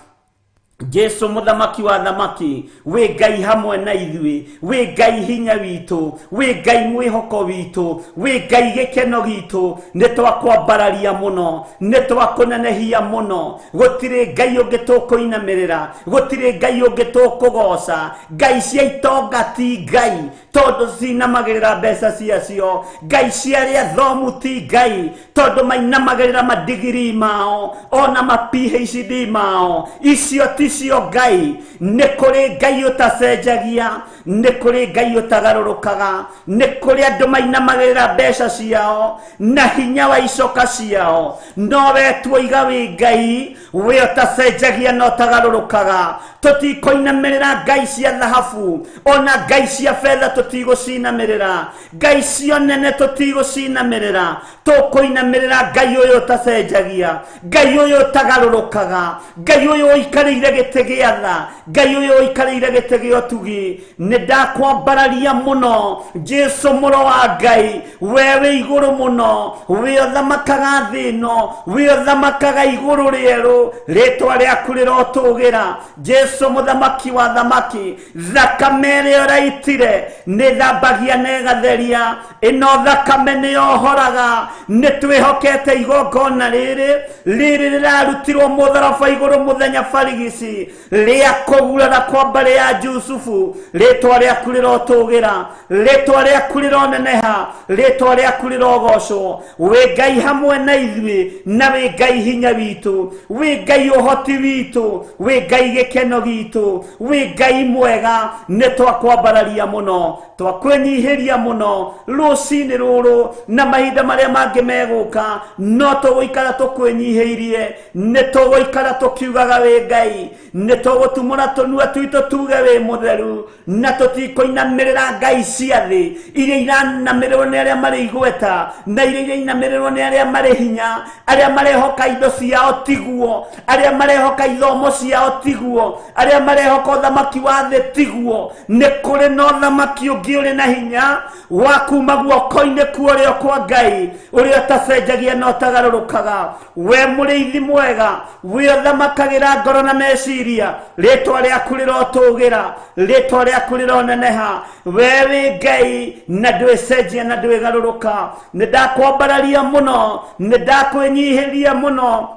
Jesu mũthamaki wa thamaki, wĩ Ngai hamwe na ithuĩ, wĩ Ngai hinya witũ, wĩ Ngai mwĩhoko witũ, wĩ Ngai gĩkeno gitũ. Nĩ twakwambararia mũno, nĩ twakũnenehia mũno. Gũtirĩ Ngai ũngĩ tũkũinamĩrĩra, gũtirĩ Ngai ũngĩ tũkũgoca. Ngai cia itonga ti Ngai, tondũ cinamagĩrĩra mbeca ciacio. Ngai cia arĩa athomu ti Ngai, tondũ mainamagĩrĩra madigiri mao ona ma PhD mao. Icio ticio Ngai. Nĩ kũrĩ Ngai ũtacenjagia, nĩ kũrĩ Ngai ũtagarũrũkaga, nĩ kũrĩ andũ mainamagĩrĩra mbeca ciao na hinya wa icoka ciao, no we tuoiga wĩ Ngai wĩ ũtacenjagia na ũtagarũrũkaga. Tũtikũinamĩrĩra ngai cia thahabu ona ngai cia betha, tũtigũcinamĩrĩra ngai cio nene, tũtigũcinamĩrĩra. Tũkũinamĩrĩra Ngai ũyũ ũtacenjagia, Ngai ũyũ ũtagarũrũkaga, Ngai ũyũ ũikarĩire gĩtĩ gĩa tha, Ngai ũyũ ũikarĩire gĩtĩ gĩa ũtugi. Nĩ ndakwambararia mũno Jesu mũrũ wa Ngai, we wĩ igũrũ mũno, wĩ ũthamakaga thĩ ĩno, wĩ ũthamakaga igũrũ rĩerũ, rĩtwa rĩaku rĩrotũgĩra. Jesu Jesu mũthamaki wa thamaki, thakame ĩrĩa ũraitire nĩ thambagia na ĩgatheria, ĩno thakame nĩ yohoraga. Nĩ twĩhokete igongona rĩrĩ rĩrĩ rĩrarutirwo mũtharaba igũrũ mũthenya barigici rĩa kũgurara kwa mbarĩ ya Jusufu. Rĩtwa rĩaku rĩrotũgĩra, rĩtwa rĩaku rĩroneneha, rĩtwa rĩaku rĩrogocwo. Wĩ Ngai hamwe na ithuĩ, na wĩ Ngai hinya witũ, wĩ Ngai ũhoti witũ, wĩ Ngai gĩkeno gitũ, wĩ Ngai mwega. Nĩ twakwambararia mũno, twakwĩnyihĩria mũno rũcinĩ rũrũ na mahinda marĩa mangĩ megũka, no tũgũikara tũkwĩnyihĩirie, nĩ tũgũikara tũkiugaga wĩ Ngai, nĩ tũgũtumũra tũnua twitũ tuge wĩ mũtheru, na tũtikũinamĩrĩra ngai cia thĩ iria iranamĩrĩrwo nĩ arĩa marĩ igweta, na iria irainamĩrĩrwo nĩ arĩa marĩ hinya, arĩa marehoka indo ciao tiguo, arĩa marehoka ithomo ciao tiguo, arĩa marehoka ũthamaki wa thĩ tiguo. Nĩ kũrĩ na ũthamaki ũngĩ ũrĩ na hinya wa kuma guoko-inĩ kwa ũrĩo kwa Ngai, ũrĩa ũtacenjagia na ũtagarũrũkaga. We mũrĩithi mwega, we ũthamakagĩra ngoro na meciria, rĩtwa rĩaku rĩrotũgĩra, rĩtwa rĩaku rĩroneneha. We wĩ Ngai na ndwĩcenjia na ndwĩgarũrũka. Nĩ ndakwambararia mũno, nĩ ndakwĩnyihĩria mũno,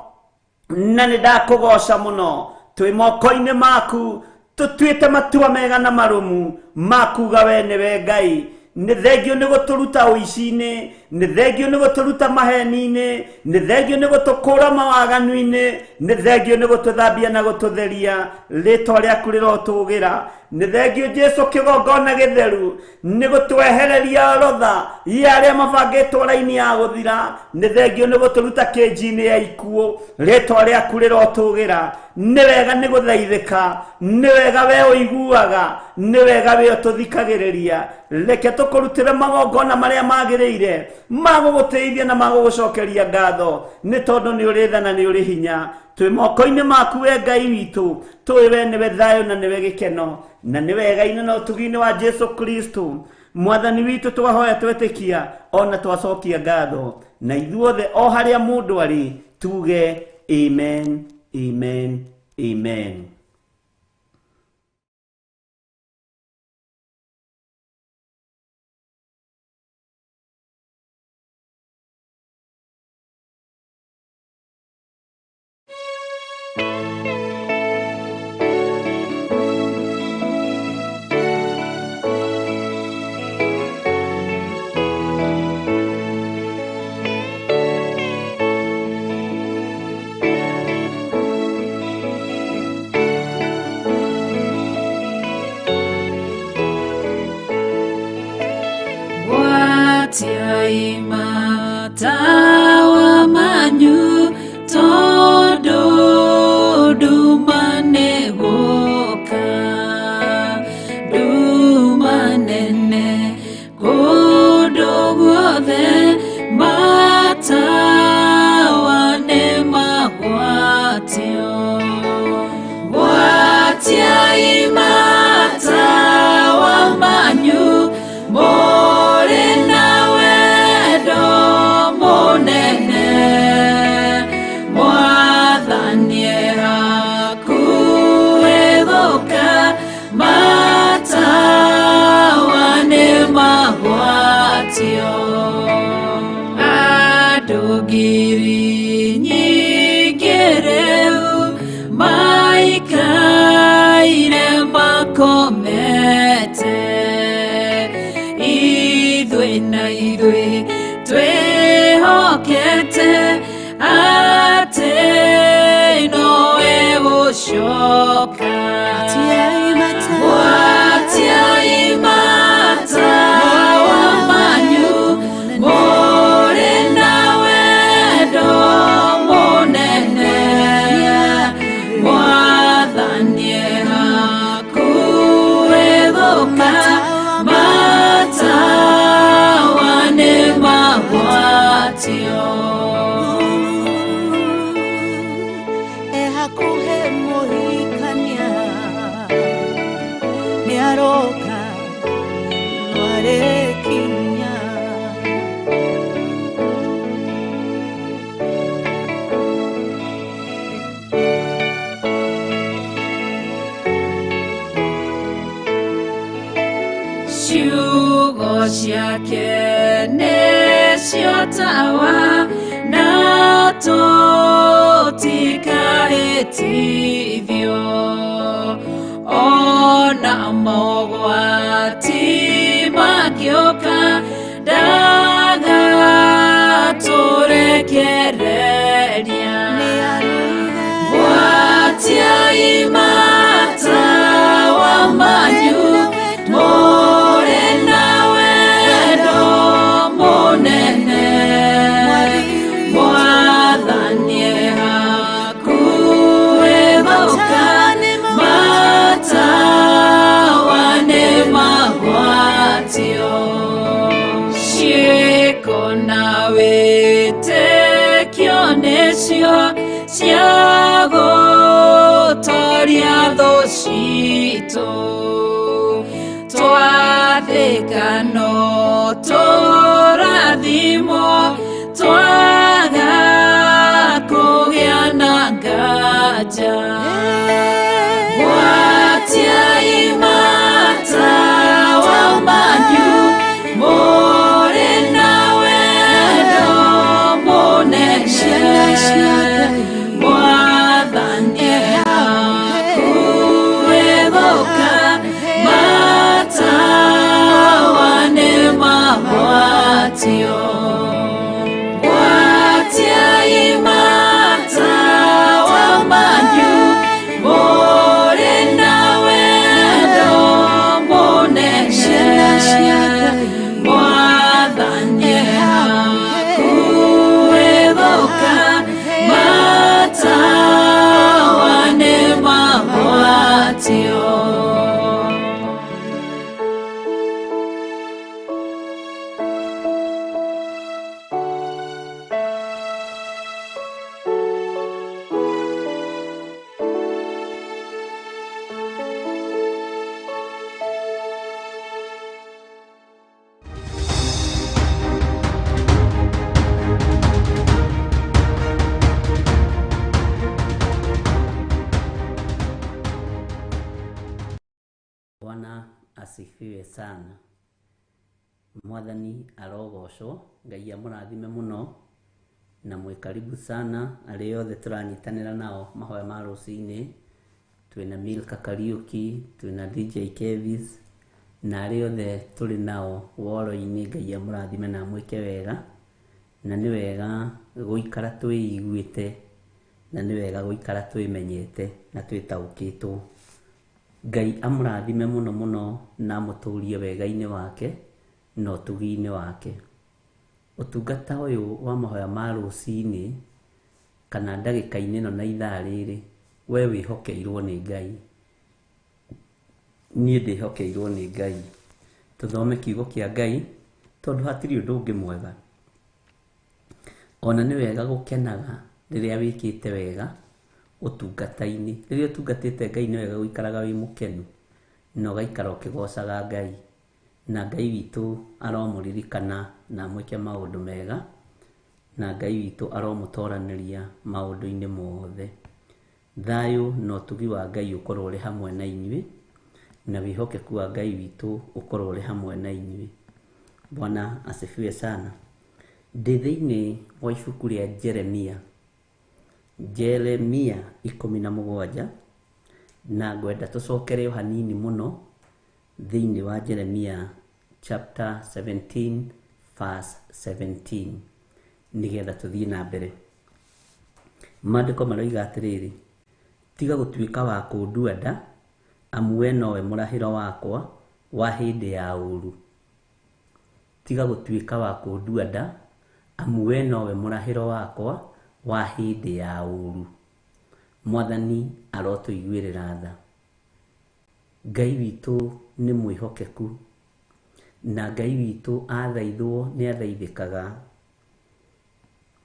na nĩ ndakũgoca mũno. Twĩ moko-inĩ maku, tũtuĩte matua mega na marũmu makuga we nĩwe Ngai. Nĩ thengio nĩ gũtũruta ũici-inĩ, nĩ thengio nĩ gũtũruta maheni-inĩ, nĩ thengio nĩ gũtũkũra mawaganu-inĩ, nĩ thengio nĩ gũtũthambia na gũtũtheria. Rĩtwa rĩaku rĩrotũgĩra. Nĩ thengio Jesu kĩgongona gĩtheru nĩ gũtwehereria orodha ya arĩa mabangĩtwo raini ya gũthira. Nĩ thengio nĩ gũtũruta kĩnji-inĩ ya ikuũ. Rĩtwa rĩaku rĩrotũgĩra. Nĩ wega nĩ gũthaithĩka, nĩ wega we ũiguaga, nĩ wega we ũtũthikagĩrĩria. Reke tũkũrutĩre magongona marĩa magĩrĩire ma gũgũtĩithia na ma gũgũcokeria ngatho, nĩ tondũ nĩ ũrĩ tha na nĩ ũrĩ hinya. Twĩ moko-inĩ maku we Ngai witũ, tũĩ we nĩwe thayũ na nĩwe gĩkeno, na nĩ wega-inĩ na ũtugi-inĩ wa Jesu Kristo mwathani witũ twahoya twetĩkia ona twacokia ngatho, na ithuothe o harĩa mũndũ arĩ tuge amen, amen, amen. Gwatiai matawa manyu tondu nduma nĩ gũka, nduma nene kũndũ guothe, matawa nĩ magwatio. Gwatiai matawa manyu mũrĩ na wendo mũnene, mwathani hakuhĩ gũka, matawa nĩ magwatio. Andũ ngiri nyingĩ rĩu maikaire makomete, ithuĩ na ithuĩ twĩhokete atĩ nowe gũcoka. Gwatiai matawa manyu mũrĩ na wendo mũnene, mwathani hakuhĩ gũka, matawa nĩ magwatio. Ehakuhe mũhikania. nĩcio tawa na tũtikahĩtithio ona mogwati mangĩũka ndagatũrekereria gwatiai matawa manyu mũrĩ na wendo mũnene Mwathani e hakuhĩ gũka matawa nĩ magwatio ciĩko na wĩtĩkio nĩcio cia gũtoria thũ citũ twathĩka no tũrathimwo twaga kũgĩa na nganja gwatiai matawa manyu mũrĩ na wendo mũnene Mwathani e hakuhĩ gũka matawa nĩ magwatio gwatiai matawa manyu mũrĩ na wendo mũnene Mwathani e hakuhĩ gũka matawa nĩ magwatio. Bwana asifiwe sana. Mwathani arogocwo, Ngai amũrathime mũno na mwĩ karibu sana arĩa othe tũranyitanĩra nao mahoya ma rũcinĩ. Twĩna Milka Kariuki, twĩna DJ Kevis na arĩa othe tũrĩ nao woro-inĩ, Ngai amũrathime na amwĩke wega. Na nĩ wega gũikara twĩiguĩte na nĩ wega gũikara twĩmenyete na twĩtaũkĩtwo. Ngai amũrathime mũno mũno na amũtũrie wega-inĩ wake na ũtugi-inĩ wake. Ũtungata ũyũ wa mahoya ma rũcinĩ kana ndagĩka-inĩ ĩno na ithaa rĩrĩ, we wĩhokeirwo nĩ Ngai, niĩ ndĩhokeirwo nĩ Ngai. Tũthome kiugo kĩa Ngai tondũ hatirĩ ũndũ ũngĩ mwega. Ona nĩ wega gũkenaga rĩrĩa wĩkĩte wega ũtungata-inĩ. Rĩrĩa ũtungatĩte Ngai nĩ wega gũikaraga wĩ mũkenu na ũgaikara ũkĩgocaga Ngai. Na Ngai witũ aromũririkana na amwĩke maũndũ mega, na Ngai witũ aromũtoranĩria maũndũ-inĩ mothe. Thayũ na ũtugi wa Ngai ũkorwo ũrĩ hamwe na inyuĩ, na wĩhokeku wa Ngai witũ ũkorwo ũrĩ hamwe na inyuĩ. Bwana asifiwe sana. Ndĩ thĩinĩ wa ibuku rĩa Jeremia, Jeremia 17, na ngwenda tũcokere o hanini mũno thĩinĩ wa Jeremia chapter 17 verse 17 nĩgetha tũthiĩ na mbere. Maandĩko maroiga atĩrĩrĩ, tiga gũtuĩka wa kũndua nda, amu we nowe mũrahĩro wakwa wa hĩndĩ ya ũũru. Tiga gũtuĩka wa kũndua nda, amu we nowe mũrahĩro wakwa wa hĩndĩ ya ũũru. Mwathani arotũiguĩrĩra tha. Ngai witũ nĩ mwĩhokeku, na Ngai witũ athaithwo nĩ athaithĩkaga.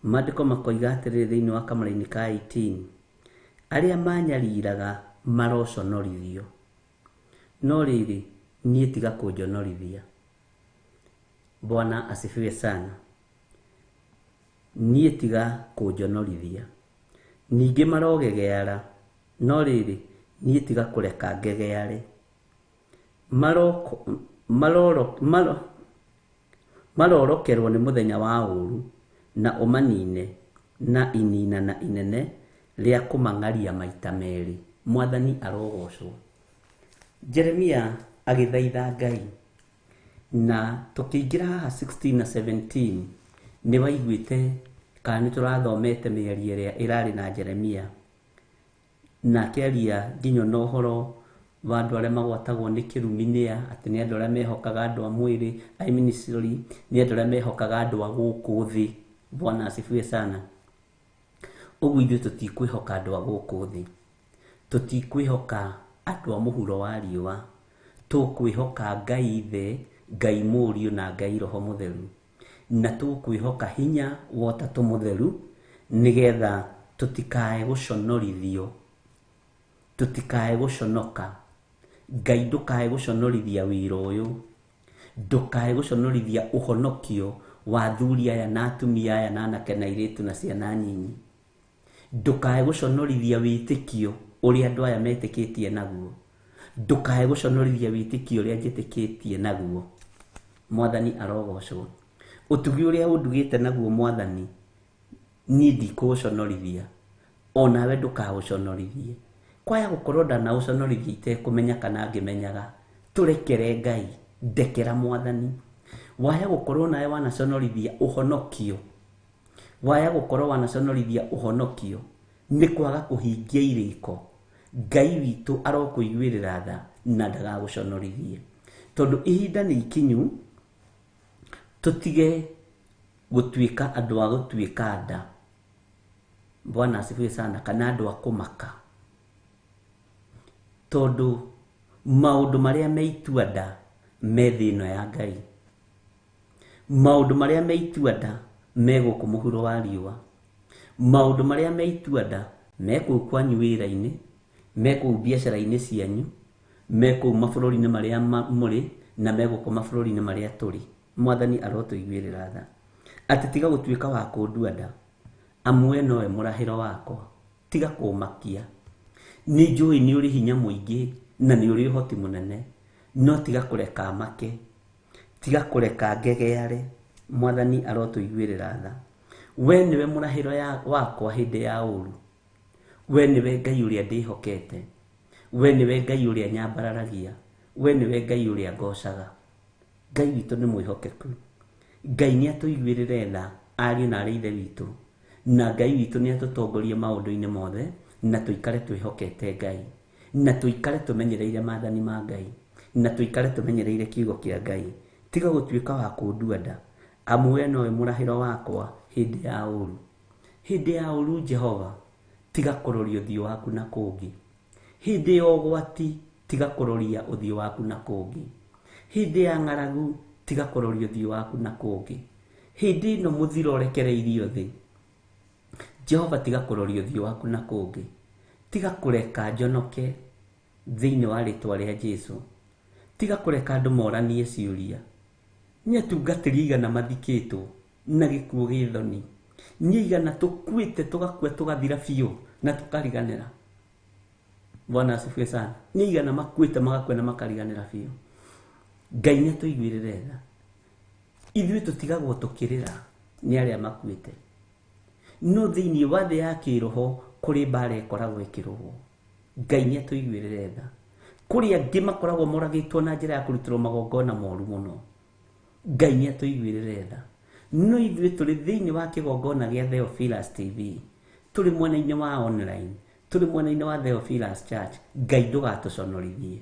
Maandĩko makoiga atĩrĩrĩ thĩinĩ wa kamũraini ka 18, arĩa manyariraga maroconorithio, no rĩrĩ niĩ tiga kũnjonorithia. Bwana asifiwe sana. Niĩ tiga kũnjonorithia. Ningĩ marogegeara, no rĩrĩ niĩ tiga kũreka ngegeare. Marorokerwo nĩ mũthenya wa ũũru, na ũmanine na ininana inene rĩa kũmang'aria maita merĩ. Mwathani arogocwo. Jeremia agĩthaitha Ngai, na tũkĩingĩra haha 16 na 17 nĩ waiguĩte kana nĩ tũrathomete mĩario ĩrĩa ĩrarĩ na Jeremia, na akĩaria nginya na ũhoro wa andũ arĩa magwatagwo nĩ kĩrumi nĩa atĩ nĩ andũ arĩa mehokaga andũ a mwĩrĩ, I mean sorry, nĩ andũ arĩa mehokaga andũ a gũkũ thĩ. Bwana asifiwe sana. Ũguo ithuĩ tũtikwĩhoka andũ a gũkũ thĩ, tũtikwĩhoka andũ a mũhuro wa riũa, tũkwĩhoka Ngai Ithe, Ngai Mũriũ na Ngai Roho Mũtheru, na tũkwĩhoka hinya wa Ũtatũ Mũtheru, nĩgetha tũtikae gũconorithio, tũtikae gũconoka. Ngai ndũkae gũconorithia wĩra ũyũ, ndũkae gũconorithia ũhonokio wa athuri aya na atumia aya na anake na airĩtu na ciana nyinyi, ndũkae gũconorithia wĩtĩkio ũrĩa andũ aya metĩkĩtie naguo, ndũkae gũconorithia wĩtĩkio ũrĩa njĩtĩkĩtie naguo. Mwathani arogocwo. Ũtugi ũrĩa ũndugĩte naguo Mwathani, niĩ ndikũũconorithia, onawe ndũkaũconorithie. Kwaya gũkorwo ndanaũconorithia itekũmenya kana ngĩmenyaga, tũrekere Ngai, ndekera Mwathani. Waya gũkorwo nawe wanaconorithia ũhonokio, waya gũkorwo wanaconorithia ũhonokio nĩ kwaga kũhingia irĩko, Ngai witũ arokũiguĩrĩra tha na ndagagũconorithie, tondũ ihinda nĩ ikinyu tũtige gũtuĩka andũ a gũtuĩka nda. Bwana asifiwe sana. Kana andũ a kũmaka, tondũ maũndũ marĩa me itua nda me thĩ ĩno ya Ngai, maũndũ marĩa me itua nda me gũkũ mũhuro wa riũa, maũndũ marĩa me itua nda me kũu kwanyu wĩra-inĩ, me kũu biacara-inĩ cianyu, me kũu mabũrũri-inĩ marĩa mũrĩ, na me gũkũ mabũrũri-inĩ marĩa tũrĩ. Mwathani arotũiguĩrĩra tha, atĩ tiga gũtuĩka wa kũndua nda, amu we nowe mũrahĩro wakwa, tiga kũmakia. Nĩ njũĩ nĩ ũrĩ hinya mũingĩ na nĩ ũrĩ ũhoti mũnene, no tiga kũreka make, tiga kũreka ngegeare. Mwathani arotũiguĩrĩra tha. We nĩwe mũrahĩro wakwa hĩndĩ ya ũũru, we nĩwe Ngai ũrĩa ndĩhokete, we nĩwe Ngai ũrĩa nyambararagia, we nĩwe Ngai ũrĩa ngocaga. Ngai witũ nĩ mwĩhokeku. Ngai nĩ atũiguĩrĩre tha ariũ na arĩ ithe witũ, na Ngai witũ nĩ atũtongorie maũndũ-inĩ mothe, na tũikare twĩhokete Ngai, na tũikare tũmenyereire maathani ma Ngai, na tũikare tũmenyereire kiugo kĩa Ngai. Tiga gũtuĩka wa kũndua nda, amu we nowe mũrahĩro wakwa hĩndĩ ya ũũru. Hĩndĩ ya ũũru Jehova, tiga kũroria ũthiũ waku na kũngĩ. Hĩndĩ ya ũgwati, tiga kũroria ũthiũ waku na kũngĩ. Hĩndĩ ya ng'aragu, tiga kũroria ũthiũ waku na kũngĩ. Hĩndĩ ĩno mũthiro ũrekereirio thĩ, Jehova tiga kũroria ũthiũ waku na kũngĩ. Tiga kũreka njonoke thĩinĩ wa rĩtwa rĩa Jesu. Tiga kũreka andũ moranie ciũria. Nĩ atungatĩri aigana mathikĩtwo na gĩkuũ gĩ thoni, nĩ aigana tũkuĩte tũgakua tũgathira biũ na tũkariganĩra. Bwana asifiwe sana. Nĩ aigana makuĩte magakua na makariganĩra biũ. Ngai nĩ atũiguĩrĩre tha. Ithuĩ tũtigagwo tũkĩrĩra nĩ arĩa makuĩte, no thĩinĩ wa thĩ ya kĩroho kũrĩ mbara ĩkoragwo ĩkĩrũo. Ngai nĩ atũiguĩrĩre tha. Kũrĩ angĩ makoragwo moragĩtwo na njĩra ya kũrutĩrwo magongona moru mũno. Ngai nĩ atũiguĩrĩre tha. No ithuĩ tũrĩ thĩinĩ wa kĩgongona gĩa Theophilus TV, tũrĩ mwena-inĩ wa online, tũrĩ mwena-inĩ wa Theophilus Church. Ngai ndũgatũconorithie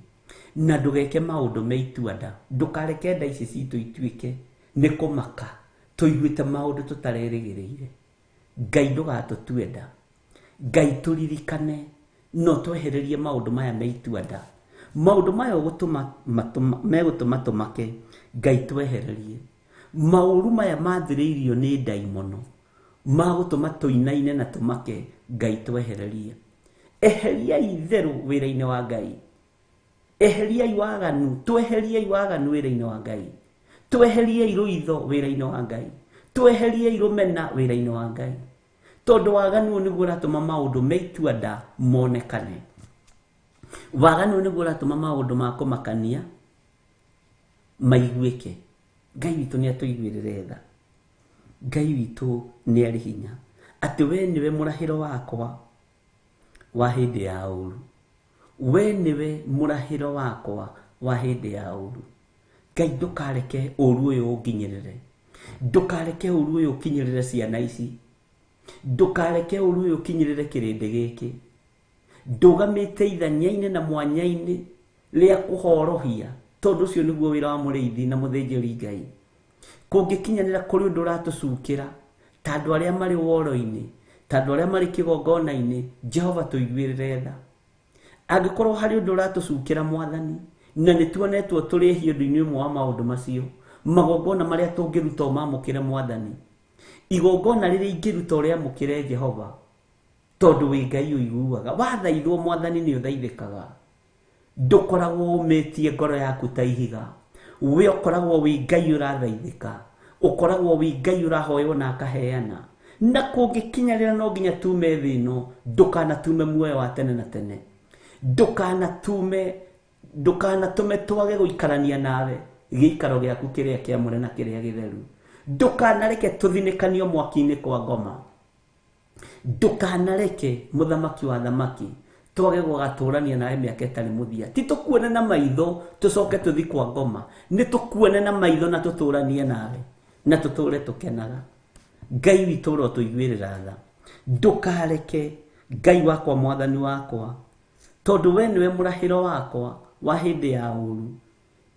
na ndũgeke maũndũ me itua nda. Ndũkareke nda ici citũ ituĩke nĩ kũmaka tũiguĩte maũndũ tũtarerĩgĩrĩire. Ngai ndũgatũtue nda. Ngai tũririkane no twehererie maũndũ maya me itua nda. Maũndũ maya megũtũma tũmake, Ngai twehererie. Maũru maya mathĩrĩirio nĩ ndaimono magũtũma tũinaine na tũmake, Ngai twehererie. Eheriai itherũ wĩra-inĩ wa Ngai. Eheriai waganu, tweheriai waganu wĩra-inĩ wa Ngai. Tweheriai rũitho wĩra-inĩ wa Ngai. Tweheriai rũmena wĩra-inĩ wa Ngai. Tondũ waganu ũyũ nĩguo ũratũma maũndũ me itua nda monekane. Waganu ũyũ nĩguo ũratũma maũndũ ma kũmakania maiguĩke. Ngai witũ nĩ atũiguĩrĩre tha. Ngai witũ nĩ arĩ hinya. Atĩ we nĩwe mũrahĩro wakwa wa hĩndĩ ya ũũru. We nĩwe mũrahĩro wakwa wa hĩndĩ ya ũũru. Ngai ndũkareke ũũru ũyũ ũnginyĩrĩre. Ndũkareke ũũru ũyũ ũkinyĩrĩre ciana ici. Ndũkareke ũũru ũyũ ũkinyĩrĩre kĩrĩndĩ gĩkĩ. Ndũgamĩte ithenya-inĩ na mwanya-inĩ rĩa kũhorohia, tondũ ũcio nĩguo wĩra wa mũrĩithi na mũthĩnjĩri Ngai. Kũngĩkinyanĩra kũrĩ ũndũ ũratũcukĩra, ta andũ arĩa marĩ woro-inĩ, ta andũ arĩa marĩ kĩgongona-inĩ, Jehova tũiguĩrĩre tha. Angĩkorwo harĩ ũndũ ũratũcukĩra Mwathani, na nĩ tuonetwo tũrĩ ehia ũndũ-inĩ ũmwe wa maũndũ macio, magongona marĩa tũngĩruta ũmamũkĩre Mwathani. Igongona rĩrĩa ingĩruta ũrĩamũkĩre Jehova, tondũ wĩ Ngai ũiguaga. Wathaithwo Mwathani nĩ ũthaithĩkaga. Ndũkoragwo ũmĩtie ngoro yaku ta ihiga. We ũkoragwo wĩ Ngai ũrathaithĩka. Ũkoragwo wĩ Ngai ũrahoywo na akaheana. Na kũngĩkinyarĩra no nginya tume thĩ ĩno, ndũkanatume muoyo wa tene na tene. Ndũkanatũme twage gũikarania nawe gĩikaro gĩaku kĩrĩa kĩamũre na kĩrĩa gĩtheru. Ndũkanareke tũthinĩkanio mwaki-inĩ kwa ngoma. Ndũkanareke mũthamaki wa thamaki twage gũgatũrania nawe mĩaka ĩtarĩ mũthia. Ti tũkuone na maitho tũcoke tũthi kwa ngoma. Nĩ tũkuone na maitho na tũtũranie nawe na tũtũre tũkenaga. Ngai witũ ũrotũiguĩrĩra tha. Ndũkareke Ngai wakwa Mwathani wakwa, tondũ we nĩwe mũrahĩro wakwa wa hĩndĩ ya ũũru.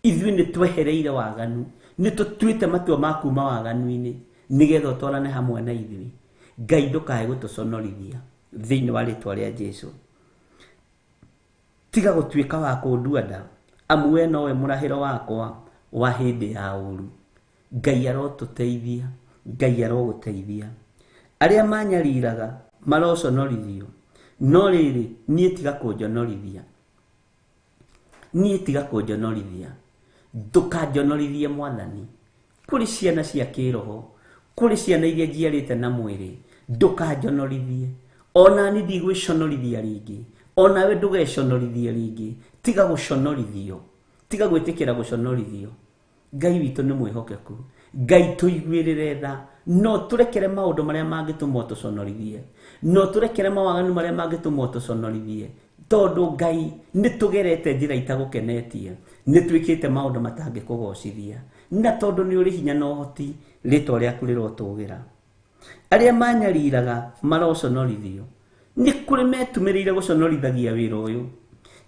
Ithuĩ nĩ twehereire waganu, nĩ tũtuĩte matua ma kuma waganu-inĩ nĩgetha ũtwarane hamwe na ithuĩ. Ngai ndũkae gũtũconorithia thĩinĩ wa rĩtwa rĩa Jesũ. Tiga gũtuĩka wa kũndua nda, amu we nowe mũrahĩro wakwa wa hĩndĩ ya ũũru. Ngai arotũteithia, Ngai arogũteithia. Arĩa manyariraga maroconorithio, no rĩrĩ niĩ tiga kũnjonorithia. Niĩ tiga kũnjonorithia. Ndũkanjonorithie Mwathani. Kũrĩ ciana cia kĩroho, kũrĩ ciana iria njiarĩte na mwĩrĩ, ndũkanjonorithie. Ona niĩ ndigwĩconorithia rĩngĩ, onawe ndũgeconorithie rĩngĩ. Tiga gũconorithio, tiga gwĩtĩkĩra gũconorithio. Ngai witũ nĩ mwĩhokeku. Ngai tũiguĩrĩre tha. No tũrekere maũndũ marĩa mangĩtũma ũtũconorithie. No tũrekere mawaganu marĩa mangĩtũma ũtũconorithie. Tondũ Ngai nĩ tũgerete njĩra itagũkenetie, nĩ twĩkĩte maũndũ matangĩkũgocithia. Na tondũ nĩ ũrĩ hinya na ũhoti, rĩtwa rĩaku rĩrotũgĩra. Arĩa manyariraga maroconorithio. Nĩ kũrĩ metumĩrĩire gũconorithagia wĩra ũyũ.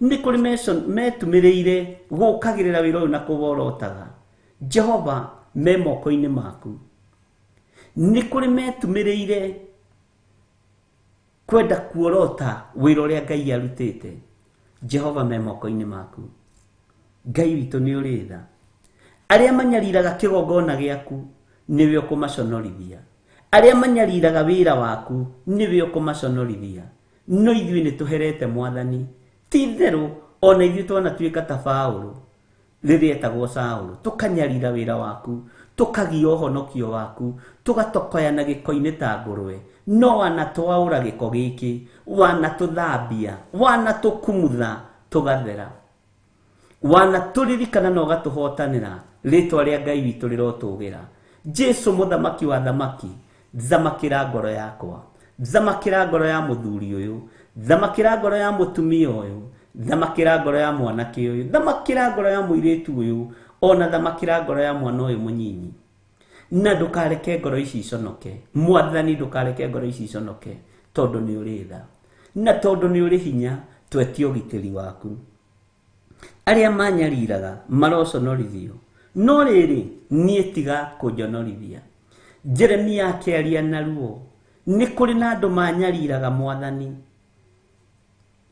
Nĩ kũrĩ metumĩrĩire gũkagĩrĩra wĩra ũyũ na kũworotaga. Jehova me moko-inĩ maku. Nĩ kũrĩ metumĩrĩire kwenda kuorota wĩra ũrĩa Ngai arutĩte. Jehova me moko-inĩ maku. Ngai witũ nĩ ũrĩ tha. Arĩa manyariraga kĩgongona gĩaku nĩwe ũkũmaconorithia. Arĩa manyariraga wĩra waku nĩwe ũkũmaconorithia. No ithuĩ nĩ tũherete Mwathani. Ti itherũ ona ithuĩ twanatuĩka ta Paũlũ rĩrĩa etagwo Saũlũ, tũkanyarira wĩra waku, tũkagia ũhonokio waku, tũgatokoyana gĩko-inĩ ta ngũrwe. No wanatwaũra gĩko gĩkĩ, wanatũthambia, wanatũkumutha, tũgathera. Wanatũririkana na ũgatũhotanĩra, rĩtwa rĩa Ngai witũ rĩrotũgĩra. Jesũ mũthamaki wa thamaki, thamakĩra ngoro yakwa, thamakĩra ngoro ya mũthuri ũyũ, thamakĩra ngoro ya mũtumia ũyũ, thamakĩra ngoro ya mwanake ũyũ, thamakĩra ngoro ya mũirĩtu ũyũ, ona thamakĩra ngoro ya mwana ũyũ mũnyinyi. Na ndũkareke ngoro ici iconoke. Mwathani ndũkareke ngoro ici iconoke, tondũ nĩ ũrĩ tha. Na tondũ nĩ ũrĩ hinya, twetie ũgitĩri waku. Arĩa manyariraga maroconorithio, no rĩrĩ niĩ tiga kũnjonorithia. Jeremia akĩaria na ruo, nĩ kũrĩ na andũ manyariraga Mwathani.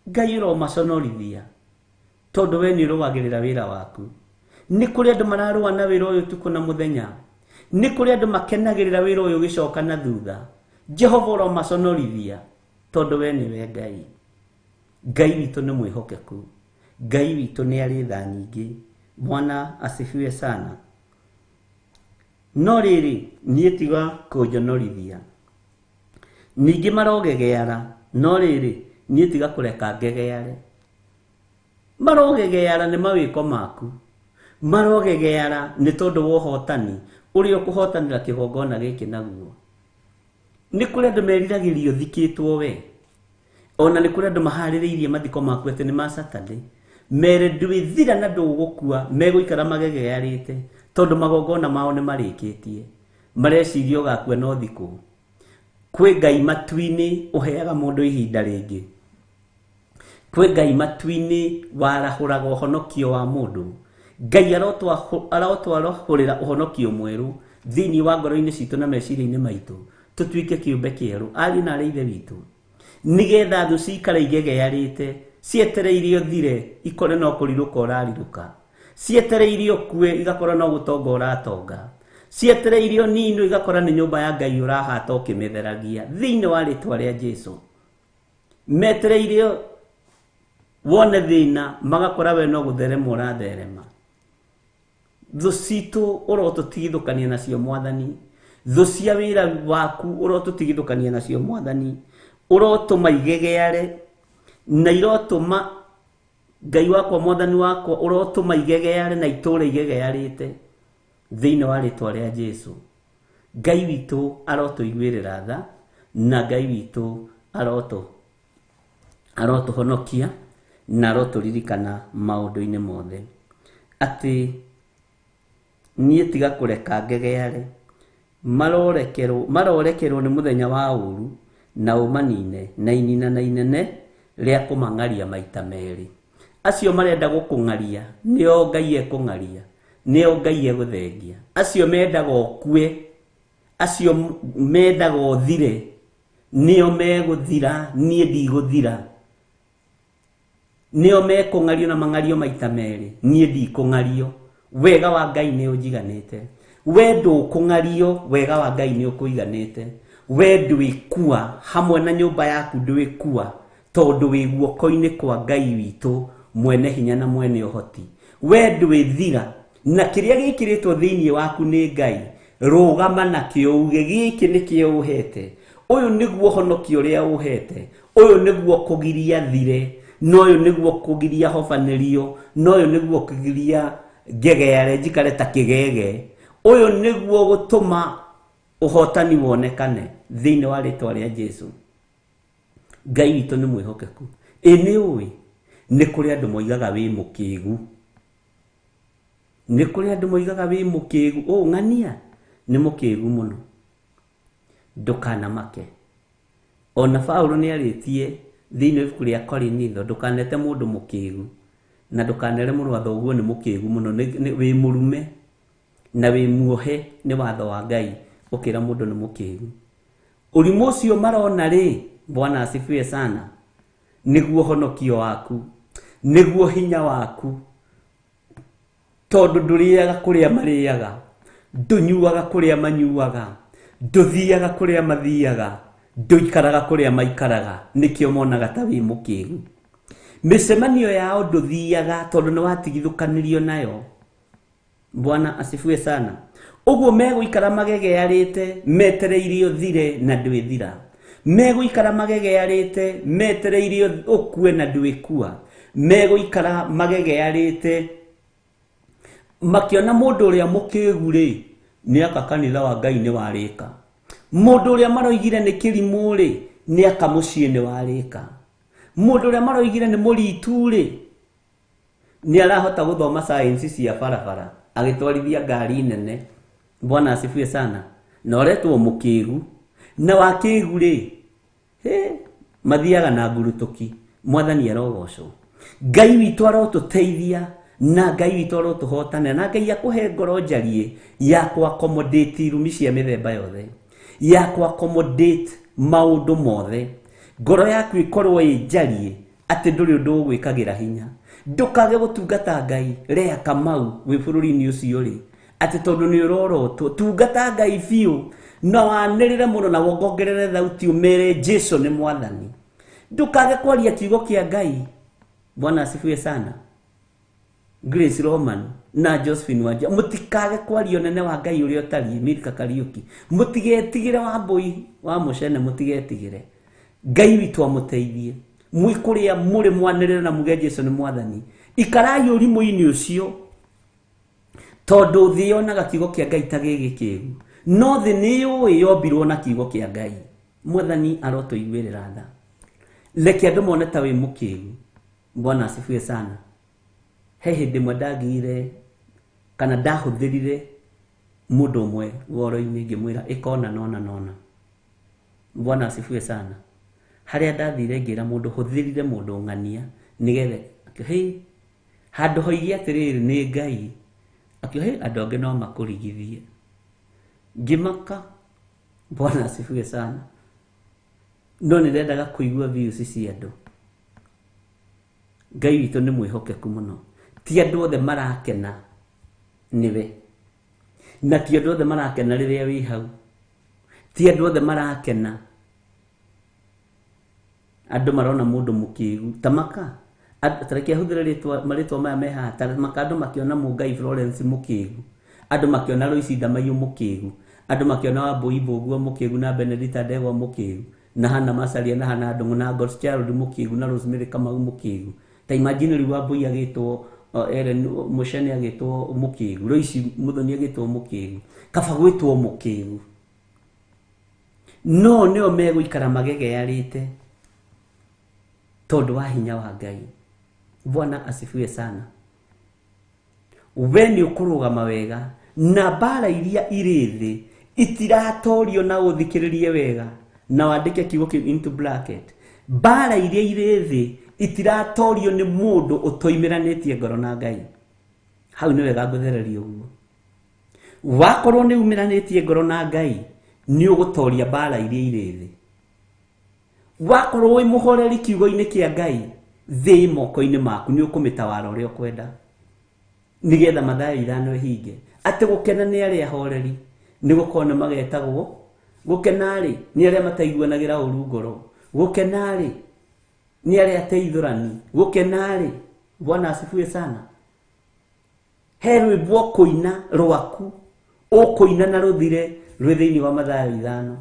Ngai ũromaconorithia, tondũ we nĩ ũrũagĩrĩra wĩra waku. Nĩ kũrĩ andũ mararũa na wĩra ũyũ ũtukũ na mũthenya. Nĩ kũrĩ andũ makenagĩrĩra wĩra ũyũ ũgĩcoka na thutha. Jehova ũromaconorithia, tondũ we nĩwe Ngai. Ngai witũ nĩ mwĩhokeku. Ngai witũ nĩ arĩ tha nyingĩ. Bwana asifiwe sana. No rĩrĩ niĩ tiga kũnjonorithia. Ningĩ marogegeara, no rĩrĩ niĩ tiga kũreka ngegeare. Marogegeara nĩ mawĩko maku. Marogegeara nĩ tondũ wa ũhotani ũrĩa ũkũhotanĩra kĩgongona gĩkĩ naguo. Nĩ kũrĩ andũ meriragĩria ũthikĩtwo we. Ona nĩ kũrĩ andũ maharĩrĩirie mathiko maku atĩ nĩ ma Saturday. Mere ndwĩthira na ndũgũkua, megũikara magegearĩte tondũ magongona mao nĩ marĩkĩtie. Mareciria ũgakua no thikũ. Kwĩ Ngai matu-inĩ ũheaga mũndũ ihinda rĩngĩ. Kwĩ Ngai matu-inĩ warahũraga ũhonokio wa mũndũ. Ngai arotwarahũrĩra ũhonokio mwerũ thĩinĩ wa ngoro-inĩ citũ na meciria-inĩ maitũ, tũtuĩke kĩũmbe kĩerũ, ariũ na aarĩ a Ithe witũ, nĩgetha thũ cikare igegearĩte, cietereire ũthire, ikore no kũrirũka ũrarirũka. Cietereire ũkue, igakora no gũtonga ũratonga. Cietereire ũninwo, igakora nĩ nyũmba ya Ngai ũrahata ũkĩmĩtheragia, thĩinĩ wa rĩtwa rĩa Jesu. Metereire wone thĩna, magakora we no gũtherema ũratherema. Thũ citũ ũrotũtigithũkania nacio Mwathani. Thũ cia wĩra waku ũrotũtigithũkania nacio Mwathani. Ũrotũma igegeare na irotũma Ngai wakwa Mwathani wakwa ũrotũma igegeare na itũũre igegearĩte thĩinĩ wa rĩtwa rĩa Jesu. Ngai witũ arotũiguĩrĩra tha na Ngai witũ arotũhonokia na arotũririkana maũndũ-inĩ mothe. Atĩ niĩ tiga kũreka ngegeare, marorekerwo nĩ mũthenya wa ũũru na ũmanine na inina na inene rĩa kũmang'aria maita merĩ. Acio marenda gũkũng'aria nĩo Ngai ekũng'aria, nĩo Ngai egũthengia. Acio mendaga ũkue, acio mendaga ũthire, nĩo megũthira, niĩ ndigũthira. Nĩo mekũng'ario na mang'ario maita merĩ, niĩ ndikũng'ario. Wega wa Ngai nĩ ũnjiganĩte. We ndũkũng'ario, wega wa Ngai nĩ ũkũiganĩte. We ndwĩkua, hamwe na nyũmba yaku ndwĩkua, tondũ wĩ guoko-inĩ kwa Ngai witũ mwene hinya na mwene ũhoti. We ndwĩthira, na kĩrĩa gĩkĩrĩtwo thĩinĩ waku nĩ Ngai, rũgama nakĩo uge gĩkĩ nĩkĩo ũhete. Ũyũ nĩguo ũhonokio ũrĩa ũhete. Ũyũ nĩguo kũgiria thire, na ũyũ nĩguo kũgiria hobanĩrio, na ũyũ nĩguo kũgiria ngegeare njikare ta kĩgege. Ũyũ nĩguo gũtũma ũhotani wonekane thĩinĩ wa rĩtwa rĩa Jesu. Ngai witũ nĩ mwĩhokeku. Ĩ nĩ ũĩ nĩ kũrĩ andũ moigaga wĩ mũkĩgu. Nĩ kũrĩ andũ moigaga wĩ mũkĩgu. Ũ ng'ania nĩ mũkĩgu mũno. Ndũkanamake. Ona Paulo nĩ arĩtie thĩinĩ wa ibuku rĩa Korinitho, ndũkanete mũndũ mũkĩgu na ndũkanere mũrũ wa thoguo nĩ mũkĩgu mũno, wĩ mũrume na wĩ muohe nĩ watho wa Ngai ũkĩra mũndũ nĩ mũkĩgu. Ũrimũ ũcio marona rĩ, Bwana asifiwe sana, nĩguo honokio waku, nĩguo hinya waku, tondũ ndũrĩaga kũrĩa marĩaga, ndũnyuaga kũrĩa manyuaga, ndũthiaga kũrĩa mathiaga, ndũikaraga kũrĩa maikaraga, nĩkĩo monaga ta wĩ mũkĩgu. Mĩcemanio yao ndũthiaga tondũ nĩ watigithũkanirio nayo. Bwana asifiwe sana. Ũguo megũikara magegearĩte metereire ũthire na ndwĩthira. Megũikara magegearĩte metereire ũkue na ndwĩkua. Megũikara magegearĩte makĩona mũndũ ũrĩa mũkĩgu rĩ, nĩ aka kanitha wa Ngai nĩ warĩka. Mũndũ ũrĩa maroigire nĩ kĩrimũ rĩ, nĩ aka mũciĩ nĩ warĩka. Mũndũ ũrĩa maroigire nĩ mũritu rĩ, nĩ arahota gũthoma science cia barabara agĩtwarithia ngari nene. Bwana asifiwe sana. Na ũretwo mũkĩgu. Na wakĩgu rĩ, he, mathiaga na ngurutũki. Mwathani arogocwo. Ngai witũ arotũteithia na Ngai witũ arotũhotanĩra na Ngai akũhe ngoro njariĩ ya kũ accommodate irumi cia mĩthemba yothe, ya kũ accommodate maũndũ mothe. Ngoro yaku ĩkorwo ĩ njariĩ atĩ ndũrĩ ũndũ ũgwĩkagĩra hinya. Ndũkage gũtungata Ngai. Rea Kamau wĩ bũrũri-inĩ ũcio rĩ, atĩ tondũ nĩ ũrorotwo, tungata Ngai biũ na wanĩrĩre mũno na wongongerere thauti ũmere Jesu nĩ Mwathani. Ndũkage kwaria kiugo kĩa Ngai. Bwana asifiwe sana. Grace Roman na Josephine Wanja, mũtikage kwaria ũnene wa Ngai ũrĩa ũtariĩ. Milka Kariuki, mũtigetigĩre Wambũi wa Mũcene, mũtigetigĩre. Ngai witũ amũteithie. Mwĩ kũrĩa mũrĩ mwanĩrĩre na muge Jesu nĩ Mwathani. Ikarai ũrimũ-inĩ ũcio. Tondũ thĩ yonaga kiugo kĩa Ngai ta gĩ gĩkĩgu, no thĩ nĩ yũĩ yombirwo na kiugo kĩa Ngai. Mwathani arotũiguĩrĩra tha. Reke andũ mone ta wĩ mũkĩgu. Bwana asifiwe sana. He hĩndĩ ĩmwe ndagĩire kana ndahũthĩrire mũndũ ũmwe woro-inĩ ngĩmwĩra ĩka ũna na ũna na ũna. Bwana asifiwe sana. Harĩa ndathire ngĩra mũndũ hũthĩrire mũndũ ng'ania nĩgetha hĩ handũ hoige atĩrĩrĩ nĩ Ngai, akĩohe andũ angĩ no makũrigithie. Ngĩmaka. Bwana asifiwe sana. No nĩ ndendaga kũigua views cia andũ. Ngai witũ nĩ mwĩhokeku mũno. Ti andũ othe marakena nĩwe, na ti andũ othe marakena rĩrĩa wĩ hau. Ti andũ othe marakena. Andũ marona mũndũ mũkĩgu tamaka. Tareke ahũthĩre marĩtwa maya me haha. Tamaka andũ makĩona Mũngai Florence mũkĩgu, andũ makĩona Loici Ndamaiyũ mũkĩgu, andũ makĩona Wambui Mbũgua mũkĩgu na Benedita Ndegwa mũkĩgu, na Hannah Macharia na Hannah Ndung'u na Godchild mũkĩgu na Rosemary Kamau mũkĩgu. Ta imagine rĩu Wambui agĩtwo Ellen Muchene agĩtwo mũkĩgu, Loici Muthoni agĩtwo mũkĩgu. Kaba gwĩtwo mũkĩgu. No nĩo megũikara magegearĩte tondũ wa hinya wa Ngai. Bwana asifiwe sana. We nĩ ũkũrũgama wega na mbara iria irĩ thĩ itiratorio, na ũthikĩrĩrie wega na wandĩke kiugo kĩu into bracket. Mbara iria irĩ thĩ itiratorio nĩ mũndũ ũtoimĩranĩtie ngoro na Ngai. Hau nĩ wega ngũthereria ũguo. Wakorwo nĩ umĩranĩtie ngoro na Ngai, nĩ ũgũtoria mbara iria irĩ thĩ. Wakorwo wĩ mũhoreri kiugo-inĩ kĩa Ngai, thĩ moko-inĩ maku nĩ ũkũmĩtawara ũrĩa ũkwenda, nĩgetha Mathayo 5 ĩhinge atĩ gũkena nĩ arĩa ahoreri, nĩ gũkorwo nĩ magetagwo. Gũkena rĩ nĩ arĩa mataiguanagĩra ũru ngoro, gũkena rĩ nĩ arĩa ateithũrani, gũkena rĩ. Bwana asifiwe sana. He rwĩmbo ũkũina rwaku, ũkũina na rũthire rwĩ thĩinĩ wa Mathayo 5.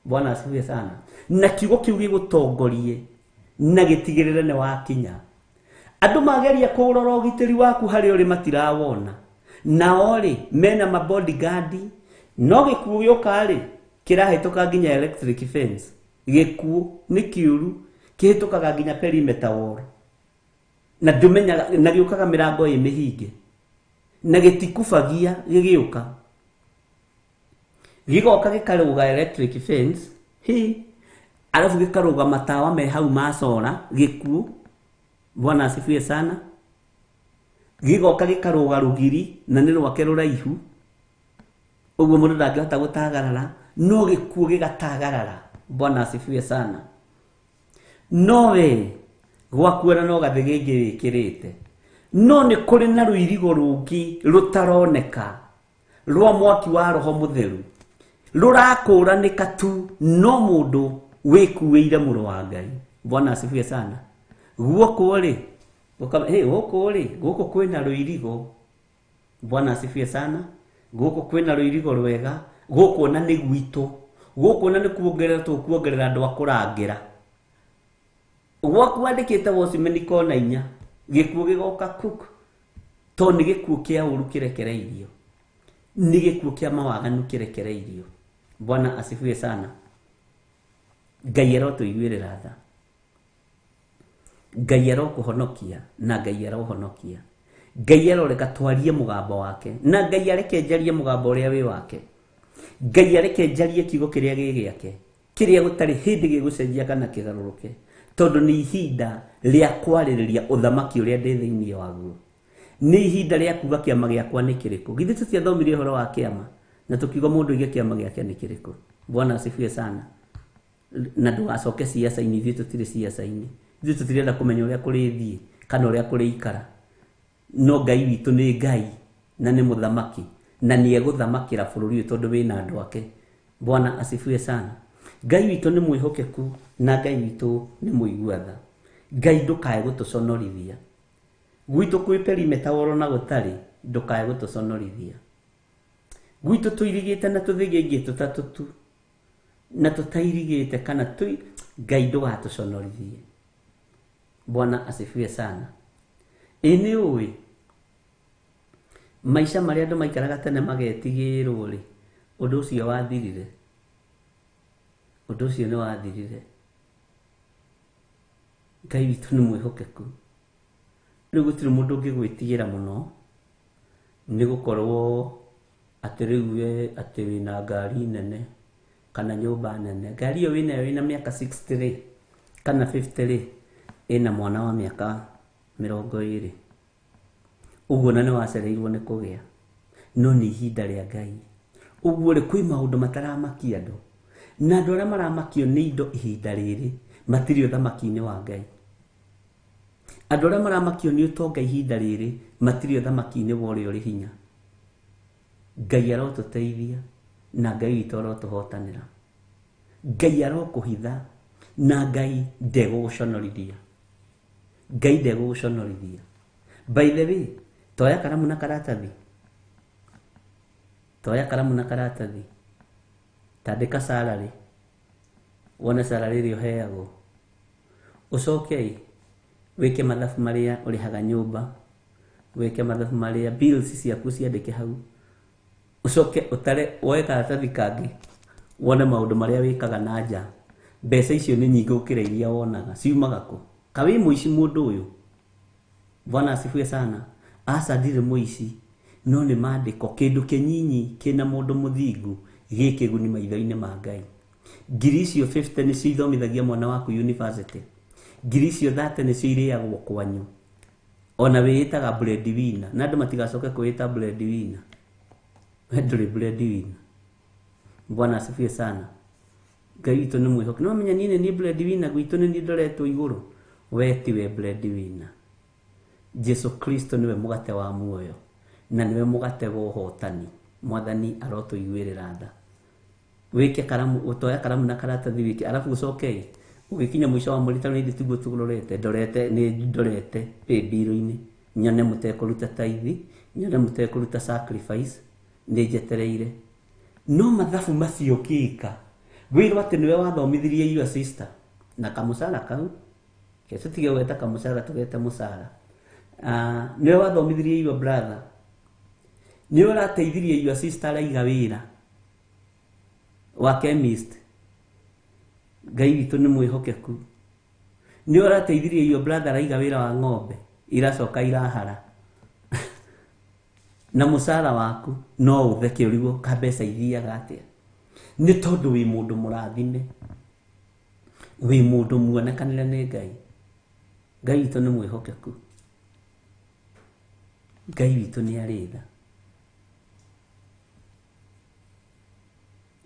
Bwana asifiwe sana. Na kiugo kĩu gĩgũtongorie na gĩtigĩrĩre nĩ wakinya. Andũ mageria kũrora ũgitĩri waku harĩa ũrĩ matirawona. Nao rĩ mena ma bodyguard, no gĩkuũ gĩũka rĩ kĩrahĩtũka nginya electric fence. Gĩkuũ nĩ kĩũru, kĩhĩtũkaga nginya perimeter wall. Na ndũmenyaga, na gĩũkaga mĩrango ĩ mĩhinge. Na gĩtikubagia gĩgĩũka. Gĩgoka gĩkarũga electric fence, hi, arabu gĩkarũga matawa me hau ma solar, gĩkuũ. Bwana asifiwe sana. Gĩgoka gĩkarũga rũgiri na nĩ rwake rũraihu, ũguo mũndũ ndangĩhota gũtagarara, no gĩkuũ gĩgatagarara. Bwana asifiwe sana. No we gwaku ona no gathĩgĩngĩ wĩkĩrĩte, no nĩ kũrĩ na rũirigo rũngĩ rũtaroneka rwa mwaki wa Roho Mũtheru rũrakũranĩka tu no mũndũ wĩkuĩire mũrũ wa Ngai. Bwana asifiwe sana. Guoko rĩ, gũkũ rĩ, gũkũ kwĩna rũirigo. Bwana asifiwe sana. Gũkũ kwĩna rũirigo rwega, gũkũ ona nĩ gwitũ, gũkũ ona nĩ kuongerera tũkuongerera andũ a kũrangĩra. Gwaku wandĩkĩte watchman kona 4, gĩkuũ gĩgoka cook, tondũ nĩ gĩkuũ kĩa ũru kĩrekereirio, nĩ gĩkuũ kĩa mawaganu kĩrekereirio. Bwana asifiwe sana. Ngai arotũiguĩrĩra tha. Ngai arokũhonokia na Ngai arohonokia. Ngai aroreka twarie mũgambo wake na Ngai areke njarie mũgambo ũrĩa wĩ wake. Ngai areke njarie kiugo kĩrĩa gĩ gĩake, kĩrĩa gũtarĩ hĩndĩ gĩgũcenjia kana kĩgarũrũke, tondũ nĩ ihinda rĩa kwarĩrĩria ũthamaki ũrĩa ndĩ thĩinĩ waguo. Nĩ ihinda rĩa kuga kĩama gĩakwa nĩ kĩrĩkũ. Githĩ tũtiathomire ũhoro wa kĩama na tũkiuga mũndũ oige kĩama gĩake nĩ kĩrĩkũ? Bwana asifiwe sana. Na ndũgacoke ciaca-inĩ, ithuĩ tũtirĩ ciaca-inĩ. Ithuĩ tũtirenda kũmenya ũrĩa kũrĩthiĩ kana ũrĩa kũrĩikara. No Ngai witũ nĩ Ngai na nĩ mũthamaki na nĩ egũthamakĩra bũrũri ũyũ tondũ wĩna andũ ake. Bwana asifiwe sana. Ngai witũ nĩ mwĩhokeku na Ngai witũ nĩ mũigua tha. Ngai ndũkae gũtũconorithia. Gwitũ kwĩ perimeter wall na gũtarĩ, ndũkae gũtũconorithia. Gwitũ tũirigĩte na tũthĩgĩngĩ tũtatũ tu na tũtairigĩte kana tũi, Ngai ndũgatũconorithie. Bwana asifiwe sana. Ĩ nĩ ũĩ Maica marĩa andũ maikaraga tene magetigĩrwo rĩ, ũndũ ũcio wathirire. Ũndũ ũcio nĩ wathirire. Ngai witũ nĩ mwĩhokeku. Rĩu gũtirĩ mũndũ ũngĩgwĩtigĩra mũno nĩ gũkorwo atĩ rĩu we atĩ wĩna ngari nene kana nyũmba nene. Ngari ĩyo wĩnayo wĩna mĩaka 60 rĩ kana 50 rĩ, ĩna mwana wa mĩaka 20. Ũguo na nĩ wacereirwo nĩ kũgĩa. No nĩ ihinda rĩa Ngai. Ũguo rĩ, kwĩ maũndũ mataramakia andũ. Na andũ arĩa maramakio nĩ indo ihinda rĩrĩ matirĩ ũthamaki-inĩ wa Ngai. Andũ arĩa maramakio nĩ ũtonga ihinda rĩrĩ matirĩ ũthamaki-inĩ wa ũrĩa ũrĩ hinya. Ngai arotũteithia na Ngai witũ arotũhotanĩra. Ngai arokũhitha na Ngai ndegũgũconorithia. Ngai ndegũgũconorithia. By the way, toya karamu na karatathi. Toya karamu na karatathi. Tandĩka salary. Wone salary ĩrĩa ũheagwo. Ũcoke wĩke mathabu marĩa ũrĩhaga nyũmba, wĩke mathabu marĩa bills ciaku ciandĩke hau. Ũcoke ũtare woe karatathi kangĩ wone maũndũ marĩa wĩkaga na nja. Mbeca icio nĩ nyingĩ gũkĩra iria wonaga. Ciumaga kũ? Ka wĩ mũici mũndũ ũyũ? Bwana asifiwe sana. Aca ndirĩ mũici, no nĩ maandĩko kĩndũ kĩnyinyi kĩna mũndũ mũthingu gĩ kĩguni maitho-inĩ ma Ngai. Ngiri icio 50 nĩcio ithomithagia mwana waku university. Ngiri icio 30 nĩcio irĩagwo kwanyu. Ona wĩĩtaga breadwinner. Na andũ matigacoke kwĩĩta breadwinner. We ndũrĩ breadwinner. Bwana asifiwe sana. Ngai witũ nĩ mwĩhokeku. No menya niĩ nĩ niĩ breadwinner gwitũ nĩ niĩ ndoretwo igũrũ. We tiwe breadwinner. Jesu Kristo nĩwe mũgate wa muoyo na nĩwe mũgate wa ũhotani. Mwathani arotũiguĩrĩra tha. Wĩke karamu, ũtoya karamu na karatathi wĩke, arabu ũcoke ũgĩkinya mũico wa mweri tondũ ithuĩ tiguo tũrorete, ndorete nĩ ndorete pay bill-inĩ, nyone mũtekũruta tithe, nyone mũtekũruta sacrifice, nĩ njetereire. No mathabu macio ũkĩka, wĩrwo atĩ nĩwe wathomithirie your sister na kamũcara kau, ke tũtige gweta kamũcara tũgete mũcara. Nĩwe wathomithirie your brother, nĩwe ũrateithirie your sister araiga wĩra wa chemist. Ngai witũ nĩ mwĩhokeku. Nĩwe ũrateithirie your brother araiga wĩra wa ng'ombe iracoka irahara. Na mũcara waku no ũtheke ũrigwo ka mbeca ithiaga atĩa. Nĩ tondũ wĩ mũndũ mũrathime, wĩ mũndũ muonekanĩre nĩ Ngai. Ngai witũ nĩ mwĩhokeku. Ngai witũ nĩ arĩ tha.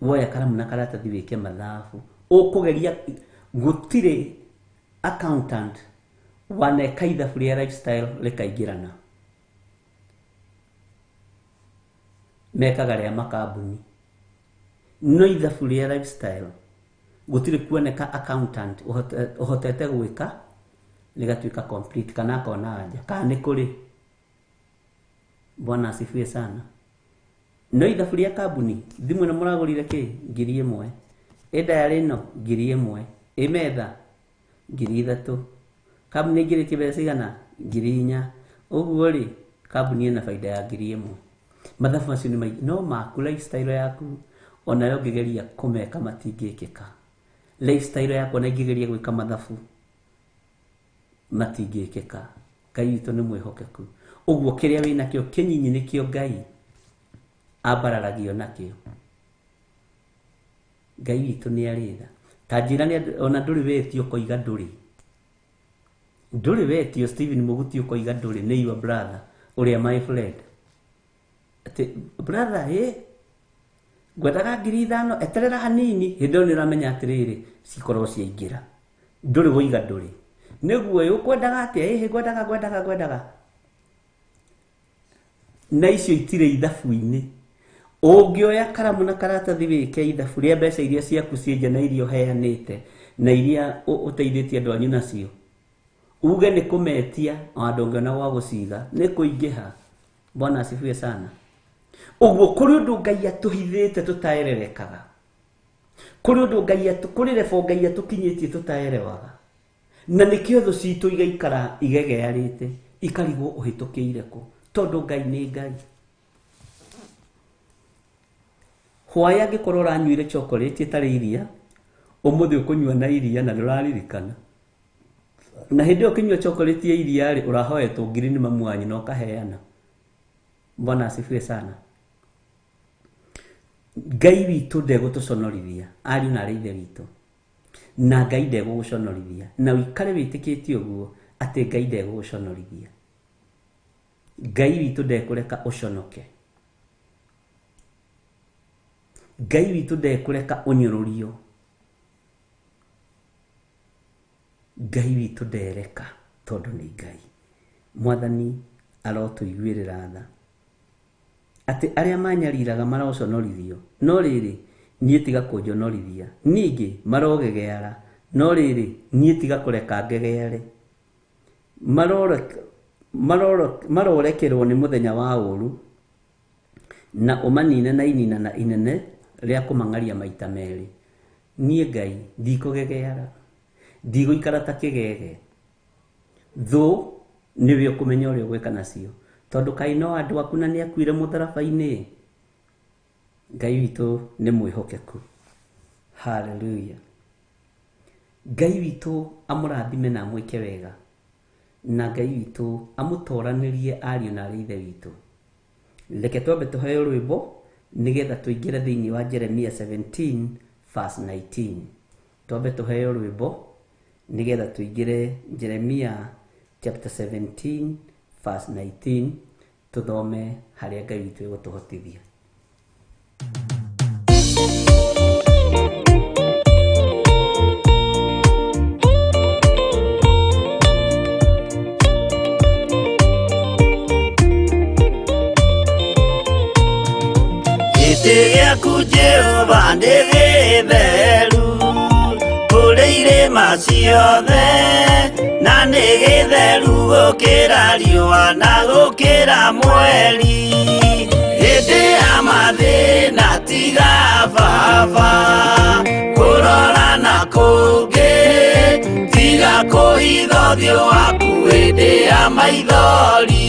Woya karamu na karatathi wĩke mathabu. Ũkũgeria gũtirĩ accountant waneka ithabu rĩa lifestyle rĩkaingĩrana. Mekaga rĩa makambuni. No ithabu rĩa lifestyle gũtirĩ kuoneka accountant ũhotete gwĩka rĩgatuĩka complete kana akona anja kana nĩ kũrĩ. Bwana asifiwe sana. No ithabu rĩa kambuni thimũ ĩno mũragũrire kĩ? 1000. Ĩ diary ĩno 1000. Ĩ metha 3000. Kambuni ĩingĩrĩtie mbeca cigana? 4000. Ũguo rĩ kambuni ĩna baida ya 1000. Mathabu macio nĩ maingĩ. No maku lifestyle yaku onayo ũngĩgeria kũmeka matingĩkĩka. Lifestyle yaku ona ingĩgeria gwĩka mathabu matingĩkĩka. Ngai witũ nĩ mwĩhokeku. Ũguo kĩrĩa wĩnakĩo kĩnyinyi nĩkĩo Ngai ambararagio nakĩo. Ngai witũ nĩ arĩ tha. Ta njĩra nĩ ona ndũrĩ wetio ũkoiga ndũrĩ. Ndũrĩ wetio Stephen Mũguti ũkoiga ndũrĩ, nĩ your brother ũrĩa my friend. Atĩ brother ĩ ngwendaga 5000 eterera hanini, hĩndĩ ĩyo nĩ ũramenya atĩrĩrĩ cikorwo ciaingĩra. Ndũrĩ woiga ndũrĩ. Nĩguo ĩ ũkwendaga atĩa? Ĩhĩ ngwendaga ngwendaga ngwendaga. Na icio itirĩ ithabu-inĩ. Ũngĩoya karamu na karatathi wĩke ithabu rĩa mbeca iria ciaku ciĩ nja na iria ũheanĩte na iria ũteithĩtie andũ anyu nacio, uge nĩ kũmetia ona ndũngĩona gwa gũciga, nĩ kũingĩha. Bwana asifiwe sana. Ũguo kũrĩ ũndũ Ngai atũhithĩte tũtaererekaga. Kũrĩ ũndũ Ngai kũrĩ level Ngai atũkinyĩtie tũtaerewaga. Na nĩkĩo thũ citũ igaikara igegearĩte, ikarigwo ũhĩtũkĩire kũ, tondũ Ngai nĩ Ngai. Hwaĩ angĩkorwo ũranyuire chocolate ĩtarĩ iria, ũmũthĩ ũkũnyua na iria na ndũraririkana. Na hĩndĩ ĩyo ũkĩnyua chocolate ya iria rĩ, ũrahoetwo ngiri nĩ mamu wanyu na ũkaheana. Bwana asifiwe sana. Ngai witũ ndegũtũconorithia, ariũ na arĩ ithe witũ. Na Ngai ndegũgũconorithia. Na ũikare wĩtĩkĩtie ũguo atĩ Ngai ndegũgũconorithia. Ngai witũ ndekũreka ũconoke. Ngai witũ ndekũreka ũnyũrũrio. Ngai witũ ndereka tondũ nĩ Ngai. Mwathani arotũiguĩrĩra tha. Atĩ arĩa manyariraga maroconorithio, no rĩrĩ, niĩ tiga kũnjonorithia. Ningĩ marogegeara, no rĩrĩ, niĩ tiga kũreka ngegeare. Marorekerwo nĩ mũthenya wa ũũru, na ũmanine na ininana inene rĩa kũmang'aria maita merĩ. Niĩ Ngai ndikũgegeara, ndigũikara ta kĩgege. Thũ nĩwe ũkũmenya ũrĩa ũgwĩka nacio, tondũ kaĩ no andũ aku na nĩ akuire mũtharaba-inĩ. Ngai witũ nĩ mwĩhokeku. Haleluya. Ngai witũ amũrathime na amwĩke wega, na Ngai witũ amũtoranĩrie ariũ na arĩ ithe witũ. Reke twambe tũheo rwĩmbo nĩgetha tũingĩre thĩinĩ wa Jeremia 17 verse 19. Twambe tũheo rwĩmbo nĩgetha tũingĩre Jeremia chapter 17 verse 19, tũthome harĩa Ngai witũ egũtũhotithia. Gĩtĩ gĩaku Jehova nĩ gĩtheru kũrĩ irĩma ciothe, na nĩ gĩtheru gũkĩra riũa na gũkĩra mweri. Hĩndĩ ya mathĩna tiga baba kũrora na kũngĩ, tiga kũhitha ũthiũ waku hĩndĩ ya maithori.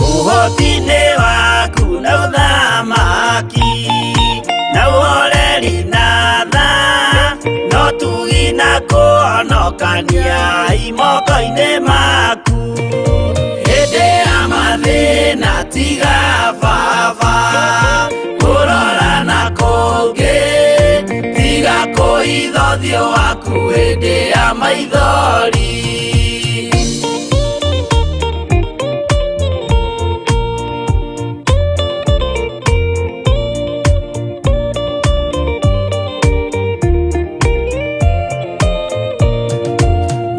Ũhoti-inĩ waku na ũthamaki na ũhoreri na tha, no tugi na kũhonokania imoko-inĩ maku. Hĩndĩ ya mathĩna tiga baba kũrora na kũngĩ, tiga kũhitha ũthiũ waku hĩndĩ ya maithori.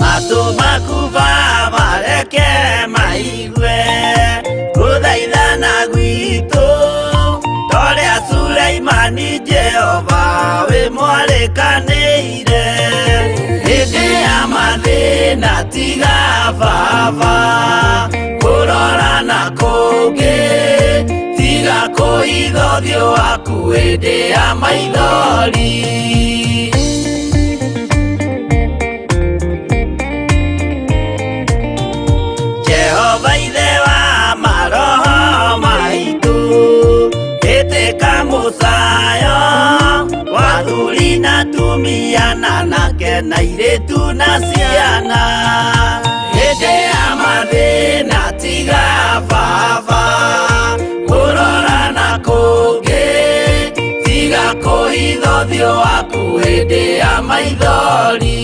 Matũ maku baba reke maigue gũthaithana gwitũ, torĩa Suleimani Jehova wĩ mwarĩkanĩire. Hĩndĩ ya mathĩna tiga baba kũrora na kũngĩ, tiga kũhitha ũthiũ waku hĩndĩ ya maithori. Jehova ithe wa maroho maitũ, ĩtĩka mũcayo wa athuri na atumia na anake na airĩtu na ciana. Hĩndĩ ya mathĩna tiga baba kũrora na kũngĩ, tiga kũhitha ũthiũ waku hĩndĩ ya maithori.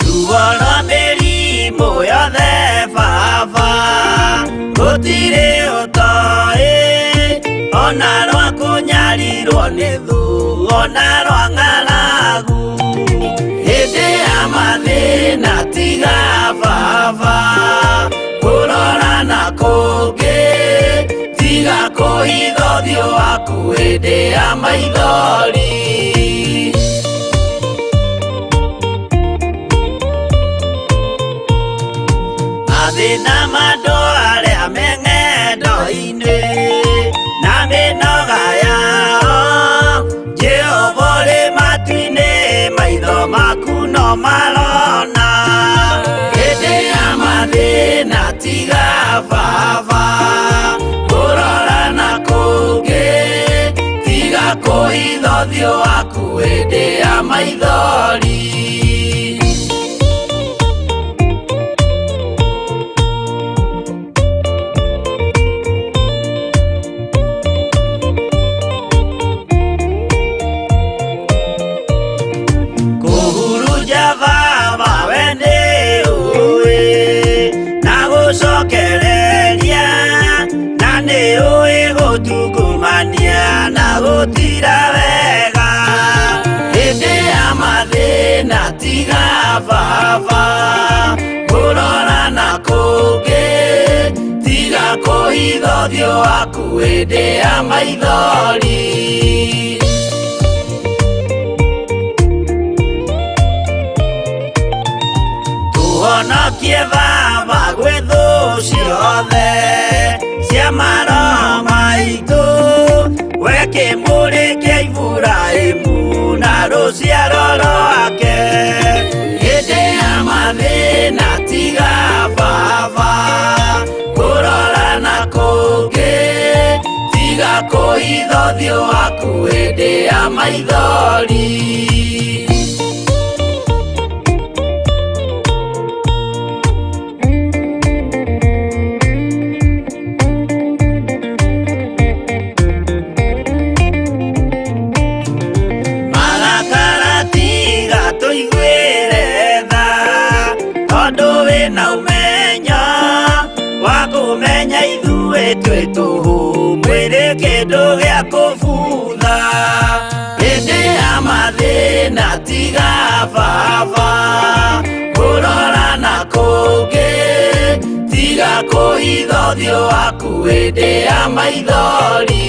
Ruo rwa mĩrimũ yothe baba gũtirĩ ũtoĩ, ona rwa kũnyarirwo nĩ thũ, ona rwa ng'aragu. Hĩndĩ ya mathĩna tiga baba kũrora na kũngĩ, tiga kũhitha ũthiũ waku hĩndĩ ya maithori. Mathĩna ma andũ arĩa me marona hĩndĩ ya mathĩna tiga baba kũrora na kũngĩ tiga kũhitha ũthiũ waku hĩndĩ ya maithori. Kũhurunja baba we nĩ ũĩ na gũcokereria na nĩ ũĩ gũtungumania na gũtira wega hĩndĩ ya mathĩna tiga baba kũrora na kũngĩ tiga kũhitha ũthiũ waku hĩndĩ ya maithori. Tũhonokie baba gwĩ thũ ciothe cia maroho maitũ we kĩmũrĩ kĩa Iburahĩmu na rũciaro rwake hĩndĩ ya mathĩna tiga baba kũrora na kũngĩ tiga kũhitha ũthiũ waku hĩndĩ ya maithori. Marakara tiga tũiguĩre tha tondũ wĩna ũmenyo wa kũmenya ithuĩ twĩ tũhũ mwĩrĩ kĩndũ gĩa kũbutha hĩndĩ ya mathĩna tiga baba kũrora na kũngĩ tiga kũhitha ũthiũ waku hĩndĩ ya maithori.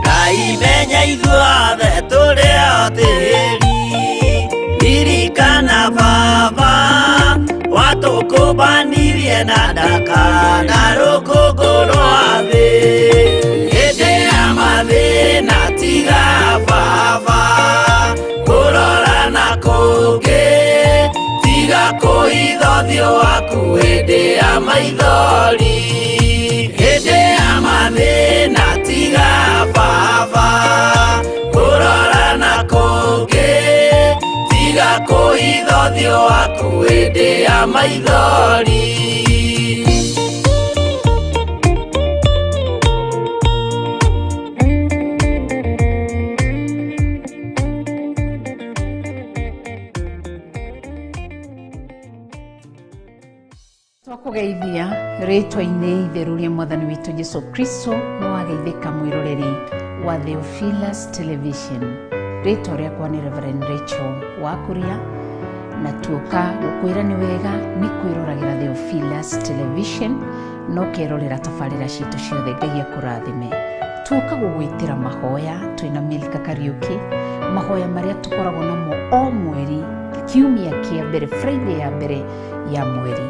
Ngai menya ithuothe tũrĩ o tĩri ririkana baba watũkũmbanirie na ndaka na rũkũngũ rwa thĩ hĩndĩ ya mathĩna tiga baba kũrora na kũngĩ tiga kũhitha ũthiũ waku hĩndĩ ya maithori hĩndĩ ya mathĩna tiga baba kũrora na kũngĩ tiga kũhitha ũthiũ waku hĩndĩ ya maithori. Twakugeithia rĩtwa-inĩ itheru rĩa mwathani witũ Jesu Kristo nĩ wageithĩka mwĩroreri wa Theophilus Television. Rĩtwa rĩakwa nĩ Reverend Rachel Wakuria na tuoka gũkwĩra nĩ wega nĩ kwĩroragĩra Theophilus Television na ũkerorera tabarĩra citũ ciothe. Ngai akũrathime. Tuoka gũgwĩtĩra mahoya twĩna Milka Kariuki, mahoya marĩa tũkoragwo namo o mweri kiumia kĩa mbere, Friday ya mbere ya mweri.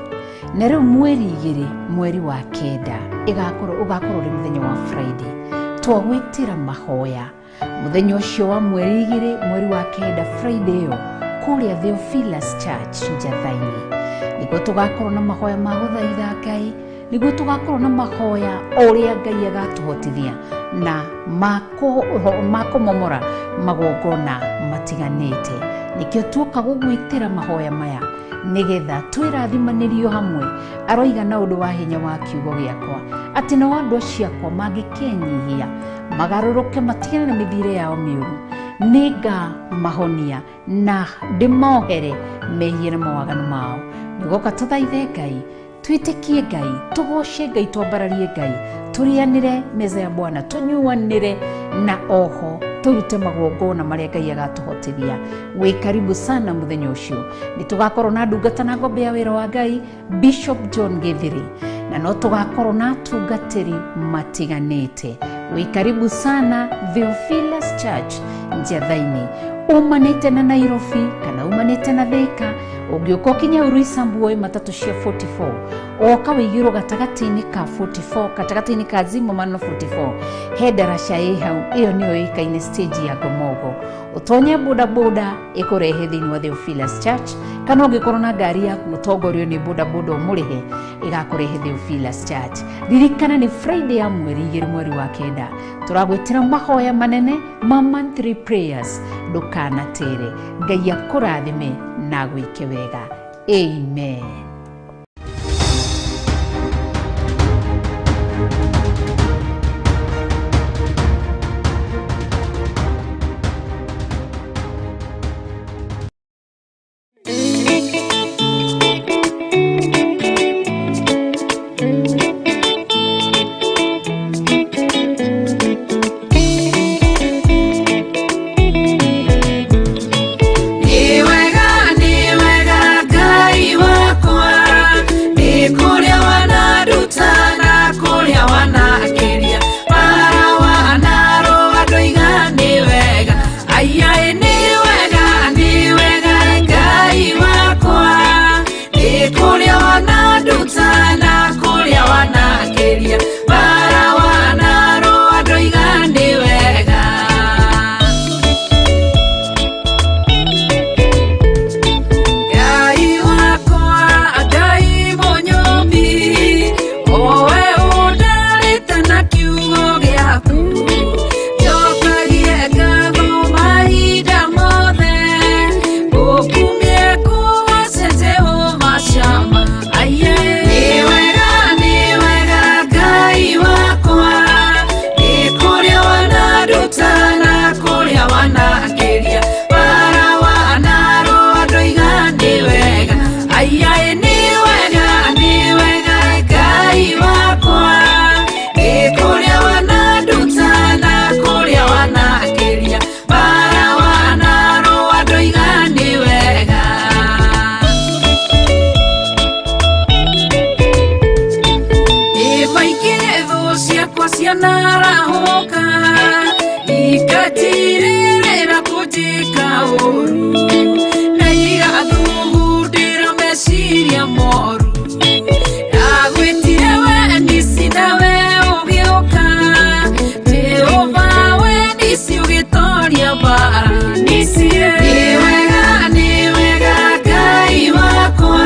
Na rĩu mweri 2 mweri wa 9 ũgakorwo ũrĩ mũthenya wa Friday. Twagwĩtĩra mahoya mũthenya ũcio wa mweri 2 mweri wa 9 Friday ĩyo kũrĩa Theophilus Church Njathaini. Nĩguo tũgakorwo na mahoya ma gũthaitha Ngai, nĩguo tũgakorwo na mahoya ũrĩa Ngai agatũhotithia na makũmomora magongona matiganĩte. Nĩkĩo tuoka gũgwĩtĩra mahoya maya nĩgetha twĩrathimanĩrio hamwe. Aroiga na ũndũ wa hinya wa kiugo gĩakwa atĩ nao andũ acio akwa mangĩkenyihia magarũrũke matigane na mĩthiĩre yao mĩũru, nĩngamahonia na ndĩmohere mehia na mawaganu mao. Nĩgoka tũthaithe Ngai, twĩtĩkie Ngai, tũgoce Ngai, twambararie Ngai, tũrĩanĩre meza ya Bwana, tũnyuanĩre na oho tũrute magongona marĩa Ngai agatũhotithia. Wĩ karibu sana mũthenya ũcio. Nĩ tũgakorwo na ndungata na ngombe ya wĩra wa Ngai Bishop John Githiri, na no tũgakorwo na atungatĩri matiganĩte. Wĩ karibu sana Theophilus Church Njathaini. Umanĩte na Nairobi kana umanĩte na Thika, ũngĩũka ũkinye Roysambu woe matatũ cia 44, woka wĩigĩrwo gatagatĩ-inĩ ka 44, gatagatĩ-inĩ ka Zimmerman na 44, he ndaraca ĩ hau, ĩyo nĩyo ĩkaine stage ya Ngomongo. Ũtonye bodaboda ĩkũrehe thĩinĩ wa Theophilus Church, kana ũngĩkorwo na ngari yaku ũtongorio nĩ bodaboda ũmũrĩhe ĩgakũrehe Theophilus Church. Ririkana nĩ Friday ya mweri 2 mweri wa 9, tũragwĩtĩra mahoya manene ma monthly prayers. Ndũkanatere. Ngai akũrathime na agwĩke wega. Amen. Nĩ wega, nĩ wega Ngai wakwa, nĩ kũrĩa wananduta na kũrĩa wanakĩria, bara wanarũa ndoiga nĩ wega. Aiaĩ nĩ wega, nĩ wega Ngai wakwa, nĩ kũrĩa wananduta na kũrĩa wanakĩria, bara wanarũa ndoiga nĩ wega. Ngai wakwa, Ngai mũnyũmbi, owe ũndarĩte na kiugo gĩaku, njokagie ngatho mahinda mothe, ngũkumie ngũgoce Jehova Shama. Aiye, nĩ wega, nĩ wega Ngai wakwa, nĩ kũrĩa wananduta na kũrĩa wanakĩria, bara wanarũa ndoiga nĩ wega. Aiaĩ nĩ wega, nĩ wega Ngai wakwa, nĩ kũrĩa wananduta na kũrĩa wanakĩria, bara wanarũa ndoiga nĩ wega. Nĩ maingĩ thũ ciakwa cianarahũka, ikatirĩrĩra kũnjĩka ũru, na igathugundĩra meciria moru. Ndagwĩtire we nisi nawe ũgĩũka, Jehova we nisi ũgĩtoria mbara nisi. Nĩ wega, nĩ wega Ngai wakwa,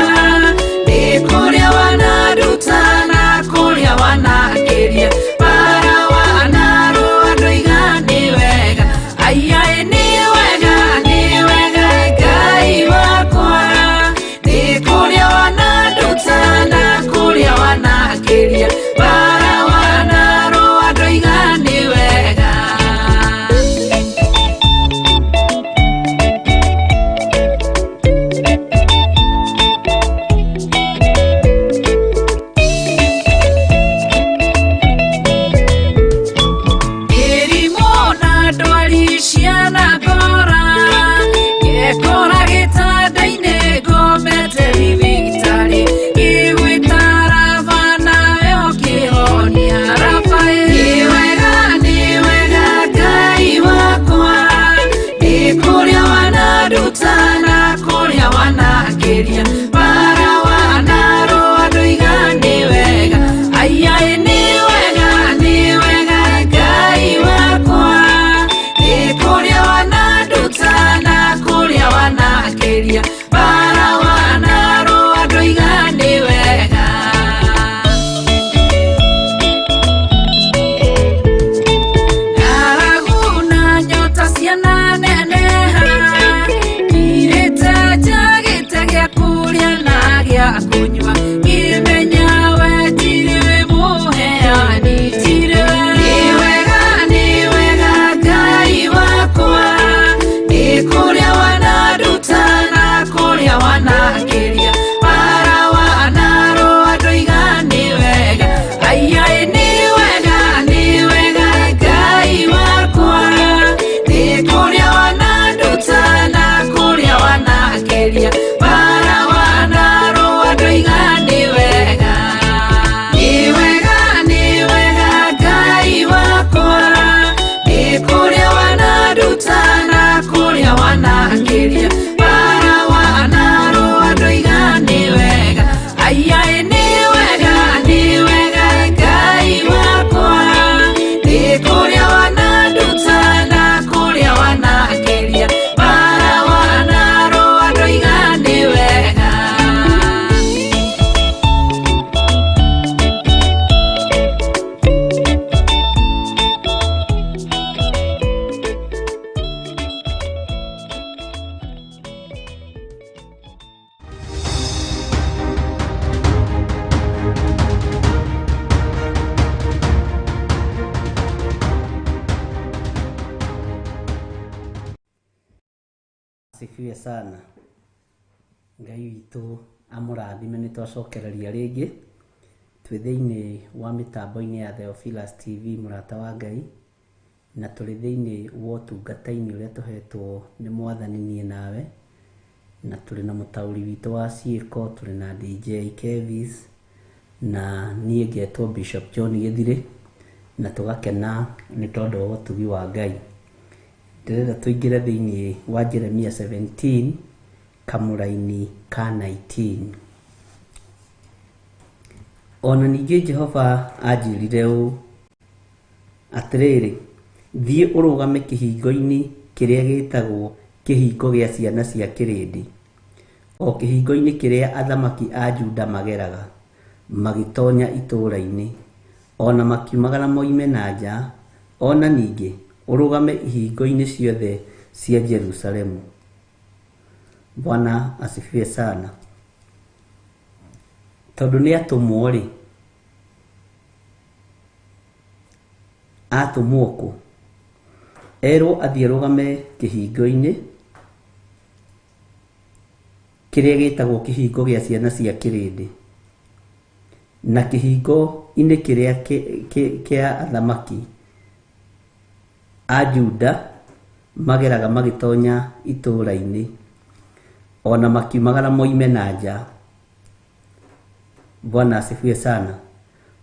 nĩ kũrĩa wananduta na kũrĩa wanakĩria, bara wanarũa ndoiga nĩ wega. Aiaĩ nĩ wega, nĩ wega Ngai wakwa, nĩ kũrĩa wananduta na kũrĩa wanakĩria, bara wanarũa ndoiga nĩ wega. Mĩrimũ na ndwari cianangora, ngekora gĩtanda-inĩ ngomete thibitarĩ, ngĩgwĩta Raba nawe ũkĩhonia Rafaeli. Nĩ wega, nĩ wega Ngai wakwa, nĩ kũrĩa wananduta na kũrĩa wanakĩria, bara wanarũa ndoiga nĩ wega. Aiaĩ nĩ wega, nĩ wega Ngai wakwa, nĩ kũrĩa wananduta na kũrĩa wanakĩria, bara wanarũa ndoiga nĩ wega. Ng'aragu na nyota ciananeneha, ngirĩte njagĩte gĩa kũrĩa na gĩa kũnyua, ngĩmenya we tirĩ mũheani, tirĩ we. Nĩ wega, nĩ wega Ngai wakwa, nĩ kũrĩa wananduta na kũrĩa wanakĩria, bara wanarũa ndoiga nĩ wega. Aiaĩ nĩ wega, nĩ wega Ngai wakwa, nĩ kũrĩa wananduta na kũrĩa wanakĩria, bara wanarũa ndoiga nĩ Asifiwe sana. Ngai witũ amũrathime nĩ twacokereria rĩngĩ twĩ thĩinĩ wa mĩtambo-inĩ ya Theophilus TV mũrata wa Ngai na tũrĩ thĩinĩ wa ũtungata-inĩ ũrĩa tũhetwo nĩ mwathani niĩ nawe na tũrĩ na mũtaũri witũ wa ciĩko tũrĩ na DJ Kevis na niĩ ngetwo Bishop John Gĩthirĩ na tũgakena nĩ tondũ wa ũtugi wa Ngai. Ndĩrenda tũingĩre thĩinĩ wa Jeremia 17 kamũraini ka 19. Ona ningĩ Jehova anjĩrire ũũ, atĩrĩrĩ, thiĩ ũrũgame kĩhingo-inĩ kĩrĩa gĩtagwo kĩhingo gĩa ciana cia kĩrĩndĩ, o kĩhingo-inĩ kĩrĩa athamaki a Juda mageraga magĩtonya itũũra-inĩ, o na makiumagara moime na nja, o na ningĩ ũrũgame ihingo-inĩ ciothe cia Jerusalemu. Bwana asifiwe sana. Tondũ nĩ atũmwo rĩ, atũmwo kũ? Erwo athiĩ arũgame kĩhingo-inĩ kĩrĩa gĩtagwo kĩhingo gĩa ciana cia kĩrĩndĩ na kĩhingo-inĩ kĩrĩa kĩa athamaki a Juda mageraga magĩtonya itũũra-inĩ ona makiumagara moime na nja. Bwana asifiwe sana.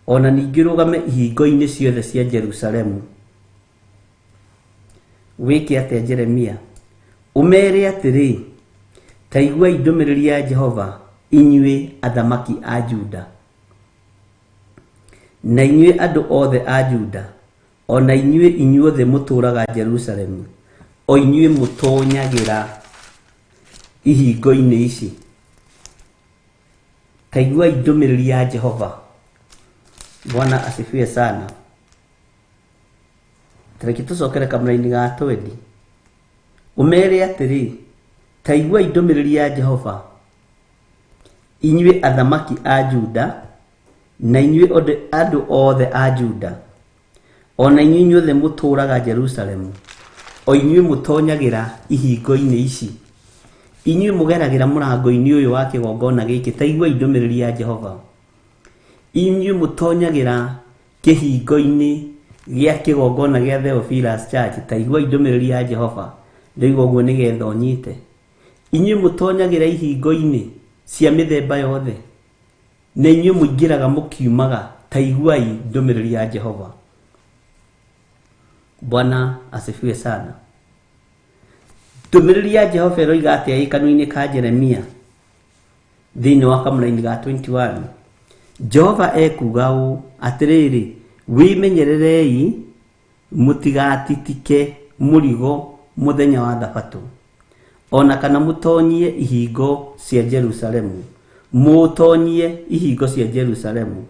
Ona ningĩ ũrũgame ihingo-inĩ ciothe cia Jerusalemu. Wĩke atĩa Jeremia? Ũmeere atĩrĩ, ta iguai ndũmĩrĩri ya Jehova inyuĩ athamaki a Juda na inyuĩ andũ othe a Juda o na inyuĩ inyuothe mũtũũraga Jerusalemu, o inyuĩ mũtoonyagĩra ihingo-inĩ ici. Ta iguai ndũmĩrĩri ya Jehova. Bwana asifiwe sana. Tareke tũcokere kamũraini ga twendi. Ũmeere atĩrĩ, ta iguai ndũmĩrĩri ya Jehova inyuĩ athamaki a Juda na inyuĩ andũ othe a Juda o na inyuĩ inyuothe mũtũũraga Jerusalemu, o inyuĩ mũtonyagĩra ihingo-inĩ ici, inyuĩ mũgeragĩra mũrango-inĩ ũyũ wa kĩgongona gĩkĩ, ta iguai ndũmĩrĩri ya Jehova. Inyuĩ mũtonyagĩra kĩhingo-inĩ gĩa kĩgongona gĩa Theophilus Church, ta iguai ndũmĩrĩri ya Jehova. Ndoiga ũguo nĩgetha ũnyite. Inyuĩ mũtonyagĩra ihingo-inĩ cia mĩthemba yothe, na inyuĩ mũingĩraga mũkiumaga, ta iguai ndũmĩrĩri ya Jehova. Bwana asifiwe sana. Ndũmĩrĩri ya Jehova ĩroiga atĩa ĩ kanua-inĩ ka Jeremia thĩinĩ wa kamũraini ga 21? Jehova ekuuga ũũ, atĩrĩrĩ, wĩmenyererei mũtigatitike mũrigo mũthenya wa thabatũ, o na kana mũtonyie ihingo cia Jerusalemu, mũtonyie ihingo cia Jerusalemu.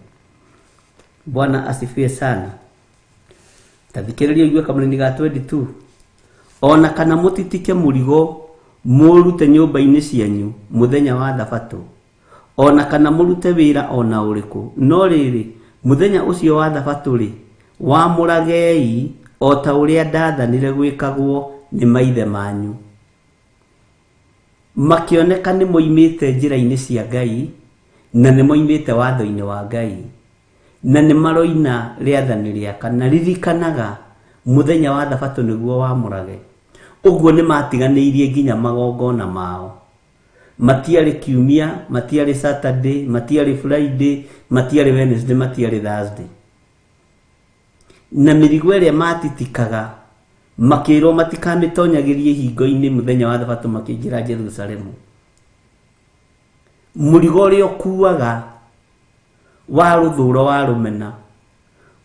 Bwana asifiwe sana. Ta thikĩrĩria ũigue kamũraini ga 22. O na kana mũtitike mũrigo mũũrute nyũmba-inĩ cianyu mũthenya wa thabatũ, o na kana mũrute wĩra o na ũrĩkũ, no rĩrĩ, mũthenya ũcio wa thabatũ-rĩ, wamũragei o ta ũrĩa ndaathanire gwĩkagwo nĩ maithe manyu. Makĩoneka nĩ moimĩte njĩra-inĩ cia Ngai na nĩ moimĩte watho-inĩ wa Ngai na nĩ maroina rĩathani rĩa kana. Ririkanaga mũthenya wa thabatũ nĩguo wamũrage. Ũguo nĩ matiganĩirie nginya magongona mao. Matiarĩ Kiumia, matiarĩ Saturday, matiarĩ Friday, matiarĩ Wednesday, matiarĩ Thursday. Na mĩrigo ĩrĩa matitikaga makĩrwo matikamĩtonyagĩrie ihingo-inĩ mũthenya wa thabatũ makĩingĩra Jerusalemu. Mũrigo ũrĩa ũkuaga wa rũthũro wa rũmena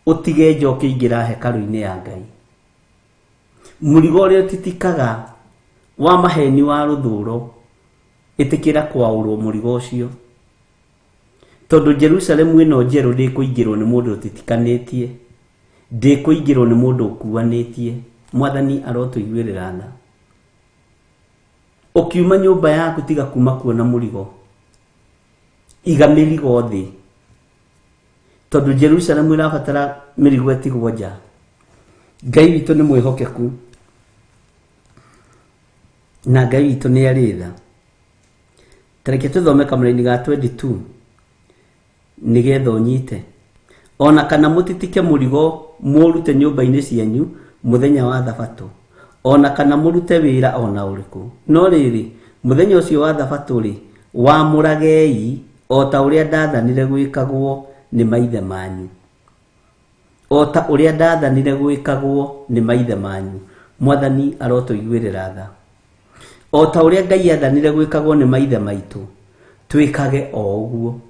ũtige nja ũkĩingĩra hekarũ-inĩ ya Ngai. Mũrigo ũrĩa ũtitikaga wa maheni wa rũthũro ĩtĩkĩra kwaũrwo mũrigo ũcio, tondũ Jerusalemu ĩno njerũ ndĩkũingĩrwo nĩ mũndũ ũtitikanĩtie, ndĩkũingĩrwo nĩ mũndũ ũkuanĩtie. Mwathani arotũiguĩrĩra tha. Ũkiuma nyũmba yaku tiga kuma kuona mũrigo, iga mĩrigo thĩ, tondũ Jerusalemu ĩrabatara mĩrigo ĩtigwo nja. Ngai witũ nĩ mwĩhokeku. Na Ngai witũ nĩ arĩ tha. Ta reke tũthome kamũraini ga 22 nĩgetha ũnyite. O na kana mũtitike mũrigo mũũrute nyũmba-inĩ cianyu mũthenya wa thabatũ, o na kana mũrute wĩra o na ũrĩkũ. No rĩrĩ, mũthenya ũcio wa thabatũ-rĩ, wamũragei o ta ũrĩa ndaathanire gwĩkagwo nĩ maithe manyu. O ta ũrĩa ndaathanire gwĩkagwo nĩ maithe manyu. Mwathani arotũiguĩrĩra tha. O ta ũrĩa Ngai aathanire gwĩkagwo nĩ maithe maitũ, twĩkage o ũguo.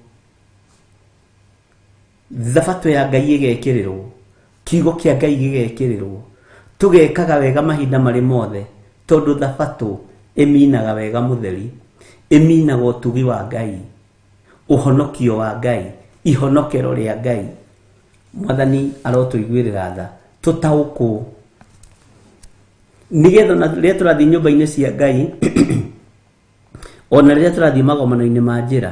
Thabatũ ya Ngai ĩgekĩrĩrwo, kiugo kĩa Ngai gĩgekĩrĩrwo, tũgekaga wega mahinda marĩ mothe, tondũ thabatũ ĩminaga wega mũtheri, ĩminaga ũtugi wa Ngai, ũhonokio wa Ngai, ihonokero rĩa Ngai. Mwathani arotũiguĩrĩra tha, tũtaũkwo nĩgetha ona rĩrĩa tũrathiĩ nyũmba-inĩ cia Ngai ona rĩrĩa tũrathiĩ magomano-inĩ ma njĩra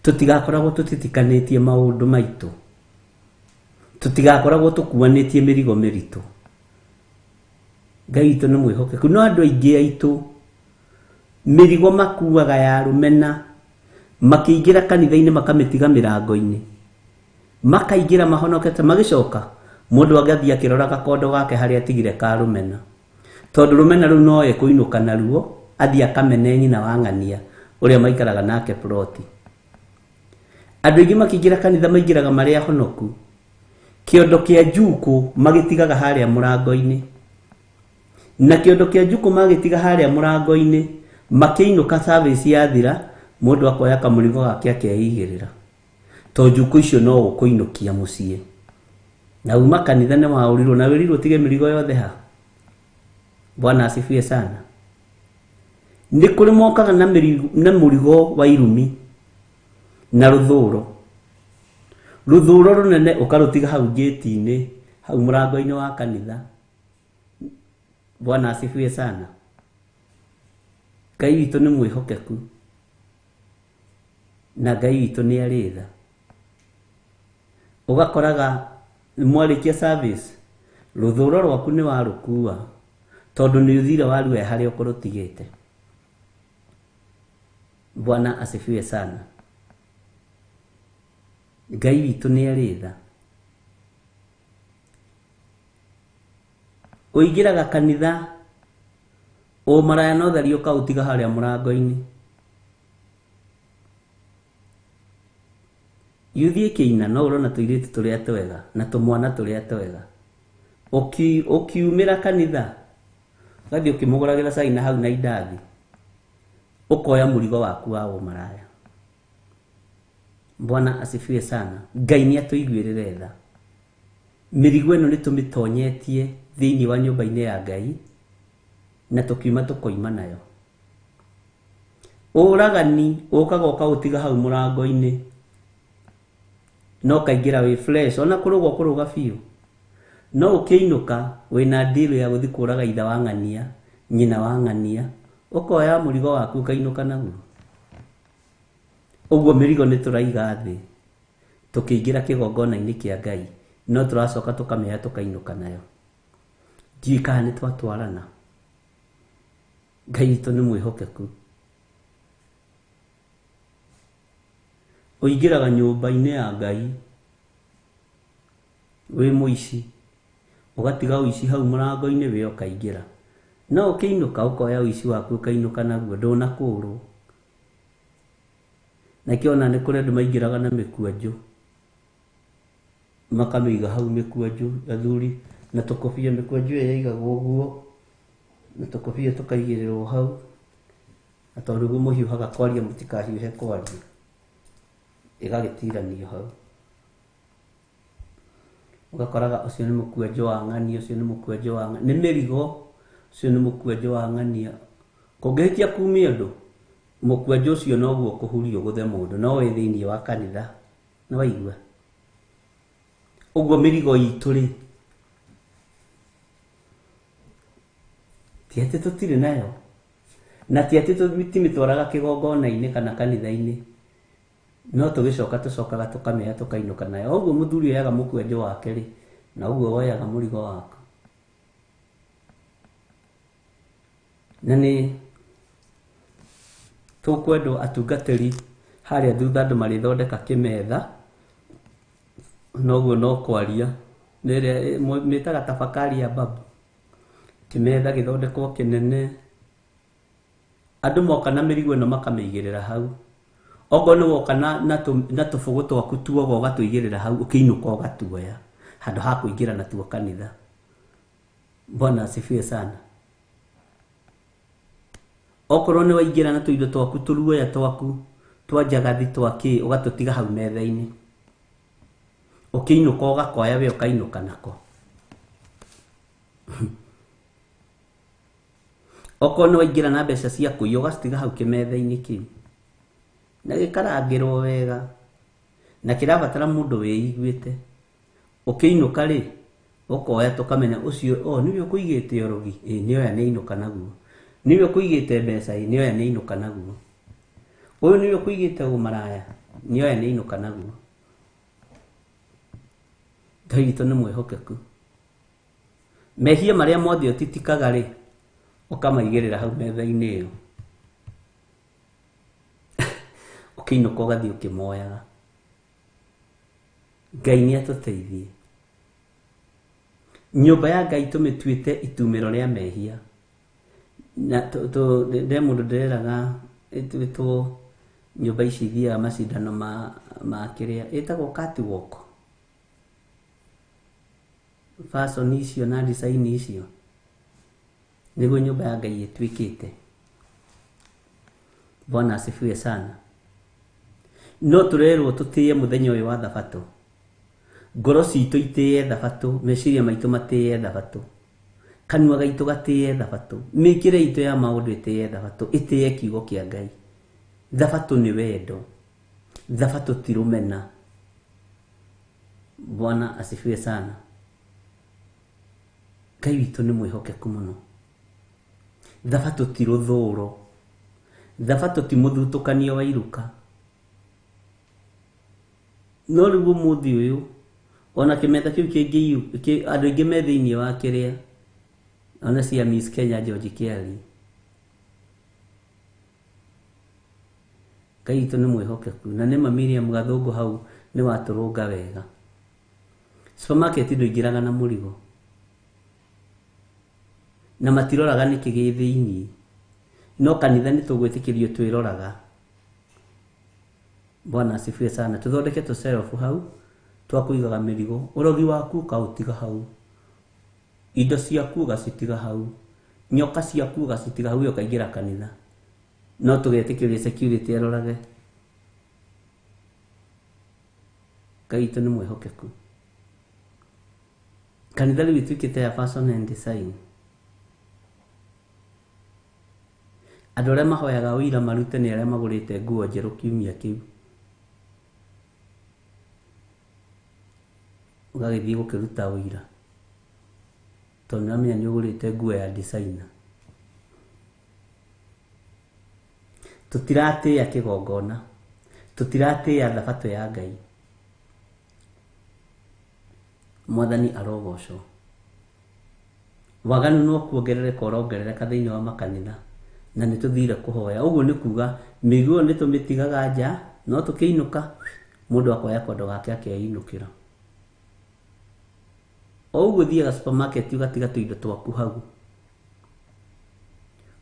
tũtigakoragwo tũtitikanĩtie maũndũ maitũ, tũtigakoragwo tũkuanĩtie mĩrigo mĩritũ. Ngai witũ nĩ mwĩhokeku, no andũ aingĩ aitũ mĩrigo makuaga ya rũmena, makĩingĩra kanitha-inĩ makamĩtiga mĩrango-inĩ, makaingĩra mahonokete, magĩcoka mũndũ agathiĩ akĩrora gakondo gake harĩa atigire ka rũmena, tondũ rũmena rũu no ekũinũka naruo athiĩ akamene nyina wa ng'ania ũrĩa maikaraga nake ploti. Andũ aingĩ makĩingĩra kanitha maingĩraga marĩ ahonoku, kĩondo kĩa njukũ magĩtigaga harĩa mũrango-inĩ, na kĩondo kĩa njukũ magĩtiga harĩa mũrango-inĩ, makĩinũka service yathira, mũndũ akoya kamũrigo gake akeigĩrĩra, tondũ njukũ icio no ũkũinũkia mũciĩ. Na uma kanitha nĩ waũrirwo na wĩrirwo ũtige mĩrigo yothe ha. Bwana asifiwe sana. Nĩ kũrĩ mokaga na na mũrigo wa irumi na rũthũro, rũthũro rũnene ũkarũtiga hau ngĩti-inĩ, hau mũrango-inĩ wa kanitha. Bwana asifiwe sana. Ngai witũ nĩ mwĩhokeku na Ngai witũ nĩ arĩ tha. Ũgakoraga mwarĩkia service rũthũro rwaku nĩ warũkua tondũ nĩ ũthire waruoya harĩa ũkũrũtigĩte. Bwana asifiwe sana. Ngai witũ nĩ arĩ tha. Ũingĩraga kanitha ũmaraya na ũtheri ũkaũtiga harĩa mũrango-inĩ. Yuthi ĩkĩina no ũrona tũirĩtu tũrĩa twega na tũmwana tũrĩa twega. Ũkiumĩra kanitha ũgathiĩ ũkĩmũgũragĩra cai na hau na indathi, ũkoya mũrigo waku wa ũmaraya. Bwana asifiwe sana. Ngai nĩ atũiguĩrĩre tha. Mĩrigo ĩno nĩ tũmĩtonyetie thĩinĩ wa nyũmba-inĩ ya Ngai na tũkiuma tũkoima nayo. Ũragani ũkaga ũkaũtiga hau mũrango-inĩ na ũkaingĩra wĩ fresh, ona kũrũga ũkũrũga biũ, no ũkĩinũka wĩna deal ya gũthiĩ kũraga ithe wa ng'ania, nyina wa ng'ania, ũkoya mũrigo waku ũkainũka naguo. Ũguo mĩrigo nĩ tũraiga thĩ tũkĩingĩra kĩgongona-inĩ kĩa Ngai, no tũracoka tũkamĩoya tũkainũka nayo. Ndiũĩ kana nĩ twatwarana. Ngai witũ nĩ mwĩhokeku. Ũingĩraga nyũmba-inĩ ya Ngai wĩ mũici, ũgatiga ũici hau mũrango-inĩ we ũkaingĩra. No ũkĩinũka ũkoya ũici waku ũkainũka naguo, ndũnakũrwo. Nakĩo ona nĩ kũrĩ andũ maingĩraga na mĩkwanjũ, makamĩiga hau mĩkwanjũ, athuri na tũkobia, mĩkwanjũ ĩyo yaigagwo ũguo, na tũkobia tũkaigĩrĩrwo hau, na tondũ nĩguo mũhiũhaga kwaria mũtikahiũhe kwaria, ĩgagĩtiranio hau. Ũgakoraga ũcio nĩ mũkwanjũ wa ng'ania, ũcio nĩ mũkwanjũ wa ng'ania, nĩ mĩrigo, ũcio nĩ mũkwanjũ wa ng'ania. Kũngĩhĩtia kumia ũndũ, mũkwanjũ ũcio noguo ũkũhurio ũgũthe mũndũ, no wĩ thĩinĩ wa kanitha, nĩ waigua? Ũguo mĩrigo itũ rĩ, ti atĩ tũtirĩ nayo, na ti atĩ tũtimĩtwaraga kĩgongona-inĩ kana kanitha-inĩ, no tũgĩcoka tũcokaga tũkamĩoya tũkainũka nayo. O ũguo mũthuri oyaga mũkwanjũ wake rĩ, na ũguo woyaga mũrigo waku. Na nĩ Tũkwendwo atungatĩri harĩa thutha andũ marĩthondeka kĩmetha, noguo no kwaria. Nĩ ĩrĩa mĩtaga tafakari ya babu. Kĩmetha gĩthondekwo kĩnene. Andũ moka na mĩrigo ĩno makamĩigĩrĩra hau. Okorwo nĩ woka na tũbũgũ twaku tuoga ũgatũigĩrĩra hau, ũkĩinũka ũgatuoya handũ ha kũingĩra natuo kanitha. Bwana asifiwe sana. Okorwo nĩ waingĩra na tũindo twaku, tũruoya twaku twa njagathi twa kĩ, ũgatũtiga hau metha-inĩ, ũkĩinũka ũgakoya we ũkainũka nako. Okorwo nĩ waingĩra na mbeca cia kũiya ũgacitiga hau kĩmetha-inĩ kĩu, na gĩkarangĩrwo wega, na kĩrabatara mũndũ wĩiguĩte. Ũkĩinũka rĩ, ũkoya tũkamenya ũcio, oh, nĩwe ũkũigĩte ũrogi, ĩ nĩoya nĩainũka naguo. Nĩwe ũkũigĩte mbeca, ĩ nĩoya nĩainũka naguo. Ũyũ nĩwe ũkũigĩte ũmaraya, nĩoya nĩainũka naguo. Ngai witũ nĩ mwĩhokeku. Mehia marĩa mothe ũtitikaga rĩ, ũkamaigĩrĩra hau metha-inĩ ĩyo. Ũkĩinũka ũgathiĩ ũkĩmoyaga. Ngai nĩ atũteithie. Nyũmba ya Ngai tũmĩtuĩte itumĩro rĩa mehia. Na nde mũndũ ndĩreraga ĩtuĩtwo nyũmba ici ithiaga macindano ma kĩrĩa ĩtagwo catwalk. Fashion icio na design icio nĩguo nyũmba ya Ngai ĩtuĩkĩte. Bwana asifiwe sana. No tũrerwo tũtĩe mũthenya ũyũ wa Thabatũ. Ngoro citũ itĩe Thabatũ, meciria maitũ matĩe Thabatũ, kanua gaitũ gatĩe Thabatũ, mĩkĩre itũ ya maũndũ ĩtĩe Thabatũ, ĩtĩe kiugo kĩa Ngai. Thabatũ nĩ wendo, Thabatũ ti rũmena. Bwana asifiwe sana. Ngai witũ nĩ mwĩhokeku mũno. Thabatũ ti rũthũro, Thabatũ ti mũthutũkanio wa iruka. No rĩu ũmũthĩ ũyũ ona kĩmetha kĩu kĩngĩ andũ aingĩ me thĩinĩ wa kĩrĩa, ona cia Miss Kenya George Kĩari. Ngai witũ nĩ mwĩhokeku. Na nĩma Miriam Gathũngũ hau nĩ watũrũnga wega. Supermarket ndũingĩraga na mũrigo, na matiroraga nĩkĩ gĩ thĩinĩ. No kanitha nĩ tũgwĩtĩkĩrio twĩroraga. Bwana asifiwe sana. Tũthondeke tũcerobu hau twa kũigaga mĩrigo. Ũrogi waku ũkaũtiga hau, indo ciaku ũgacitiga hau, nyoka ciaku ũgacitiga hau, ũkaingĩra kanitha. No tũgetĩkĩria security arorage. Ngai witũ nĩ mwĩhokeku. Kanitha rĩu ĩtuĩkĩte ya fashion and design. Andũ arĩa mahoyaga ũira marute nĩ arĩa magũrĩte nguo njerũ kiumia kĩu. Ũgagĩthiĩ gũkĩruta ũira tondũ nĩũramenya nĩ ũgũrĩte nguo ya designer. Tũtiratĩĩa kĩgongona, tũtiratĩĩa Thabatũ ya Ngai. Mwathani arogocwo. Waganu no kuongerereka ũrongerereka thĩinĩ wa makanitha, na nĩ tũthire kũhoya. Ũguo nĩ kuga mĩrigo nĩ tũmĩtigaga nja, no tũkĩinũka mũndũ akoya kondo gake akeinũkĩra. O ũguo ũthiaga supermarket ũgatiga tũindo twaku hau.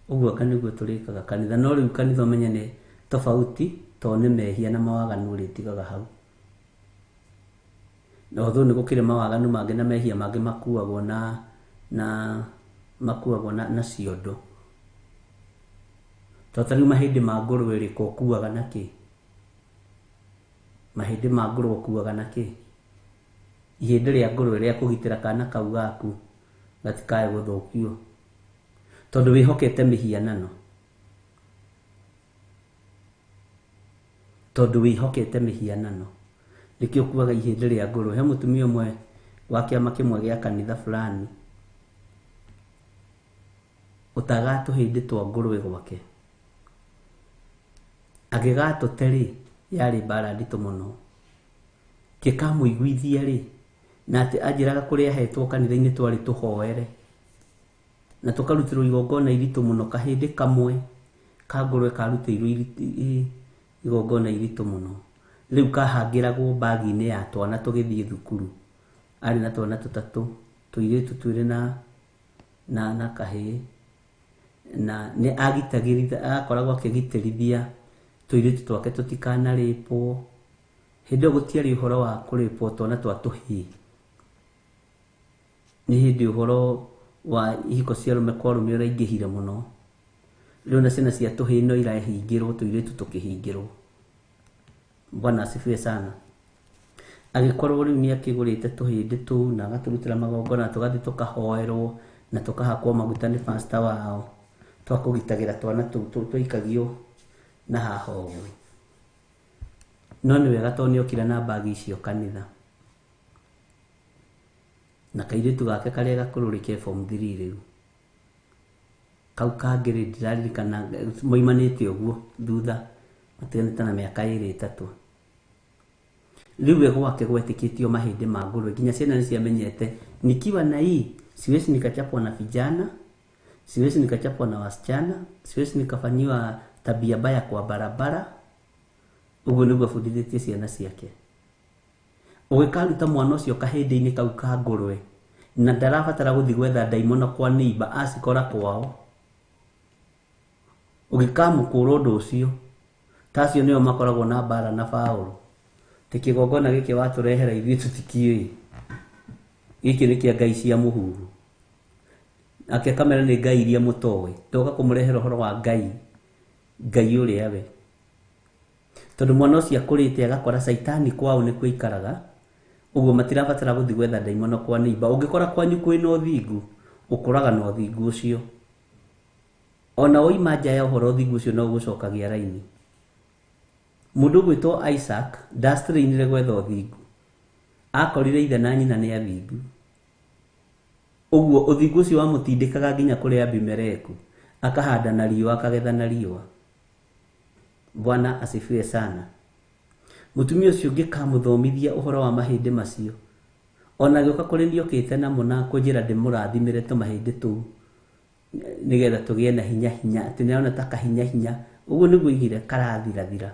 Ũguo anga nĩguo tũrĩkaga kanitha. No rĩu kanitha ũmenye nĩ tofauti, tondũ nĩ mehia na mawaganu ũrĩtigaga hau. Na although nĩ gũkĩrĩ mawaganu mangĩ na mehia mangĩ makuagwo na makuagwo na ciondo. To ta rĩu mahĩndĩ ma ngũrwe rĩ, ko ũkuaga na kĩ? Mahĩndĩ ma ngũrwe ũkuaga na kĩ? Ihĩndĩ rĩa ngũrwe rĩa kũgitĩra kana kau gaku gatikae gũthũkio, tondũ wĩhokete mĩhianano. Tondũ wĩhokete mĩhianano nĩkĩo ũkuaga ihĩndĩ rĩa ngũrwe. He mũtumia ũmwe wa kĩama kĩmwe gĩa kanitha fulani ũtagaga tũhĩndĩ twa ngũrwe gwake. Agĩgatũte rĩ, yarĩ mbara nditũ mũno. Gĩkamũiguithia rĩ, na atĩ anjĩraga kũrĩa ahetwo kanitha-inĩ twarĩ tũhoere na tũkarutĩrwo igongona iritũ mũno, kahĩndĩ kamwe Ka ngũrwe karutĩirwo igongona iritũ mũno. Rĩu kahangĩragwo bagi-inĩ ya twana tũgĩthiĩ thukuru. Arĩ na twana tũtatũ, tũirĩtu twĩrĩ na kahĩĩ. Na nĩ agitagĩrithia, akoragwo akĩgitĩrithia tũirĩtu twake tũtikanarĩpwo. Hĩndĩ ĩyo gũtiarĩ ũhoro wa kũrĩpwo twana twa tũhĩĩ. Nĩ hĩndĩ ũhoro wa ihiko cia arũme kwa arũme ũraingĩhire mũno. Rĩu na ciana cia tũhĩĩ no irahingĩrwo, tũirĩtu tũkĩhingĩrwo. Bwana asifiwe sana. Agĩkorwo rĩu nĩ akĩgũrĩte tũhĩndĩ tũu na agatũrutĩra magongona, tũgathiĩ tũkahoerwo na tũkahakwo maguta nĩ pastor wao, twa kũgitagĩra twana tũu twaikagio na haha ũguo. No nĩ wega tondũ nĩ okire na bagi icio kanitha. Na kairĩtu gake karĩa gakũrũ rĩ ke form 3 rĩu. Kau kangĩ rĩ ndiraririkana moimanĩte ũguo thutha, matiganĩte na mĩaka ĩrĩ ĩtatũ. Rĩu we gwake gwetĩkĩtio mahĩndĩ ma ngũrwe, nginya ciana nĩ ciamenyete nikiwa na hii siwezi nikachapwa na vijana, siwezi nikachapwa na wasichana, siwezi nikafanyiwa tabia mbaya kwa barabara. Ũguo nĩguo abundithĩtie ciana ciake. Ũgĩkaruta mwana ũcio kahĩndĩ-inĩ kau ka ngũrwe, na ndarabatara gũthiĩ gwetha ndaimono kwa neighbor, acikora kwao. Ũgĩkamũkũra ũndũ ũcio, ta acio nĩo makoragwo na mbara na Paũlũ. Ti kĩgongona gĩkĩ watũrehera ithuĩ tũtikĩũĩ. Gĩkĩ nĩ kĩa ngai cia mũhuhu. Ake kamera nĩ ngai iria mũtoĩ. Ndoka kũmũrehera ũhoro wa ngai, ngai ũrĩa we. Tondũ mwana ũcio akũrĩte agakora caitani kwao nĩkuo aikaraga, ũguo matirabatara gũthiĩ gwetha ndaimono kwa neighbor. Ũngĩkora kwanyu kwĩna ũthingu, ũkũraga na ũthingu ũcio. Ona woima nja ya ũhoro ũthingu ũcio no ũgũcokagia raini. Mũndũ ũgwĩtwo Isaac ndastrainire gwetha ũthingu. Akorire ithe na nyina nĩ athingu. Ũguo ũthingu ũcio wamũtindĩkaga nginya kũrĩ Abimeleku, akahanda na riũa, akagetha na riũa. Bwana asifiwe sana. Mũtumia ũcio ngĩkamũthomithia ũhoro wa mahĩndĩ macio. Ona agĩũka kũrĩ niĩ okĩte namo na kũnjĩra ndĩmũrathimĩre tũmahĩndĩ tũu nĩgetha tũgĩe na hinya hinya, atĩ nĩarona ta kahinya hinya. Ũguo nĩguo oigire karathirathira.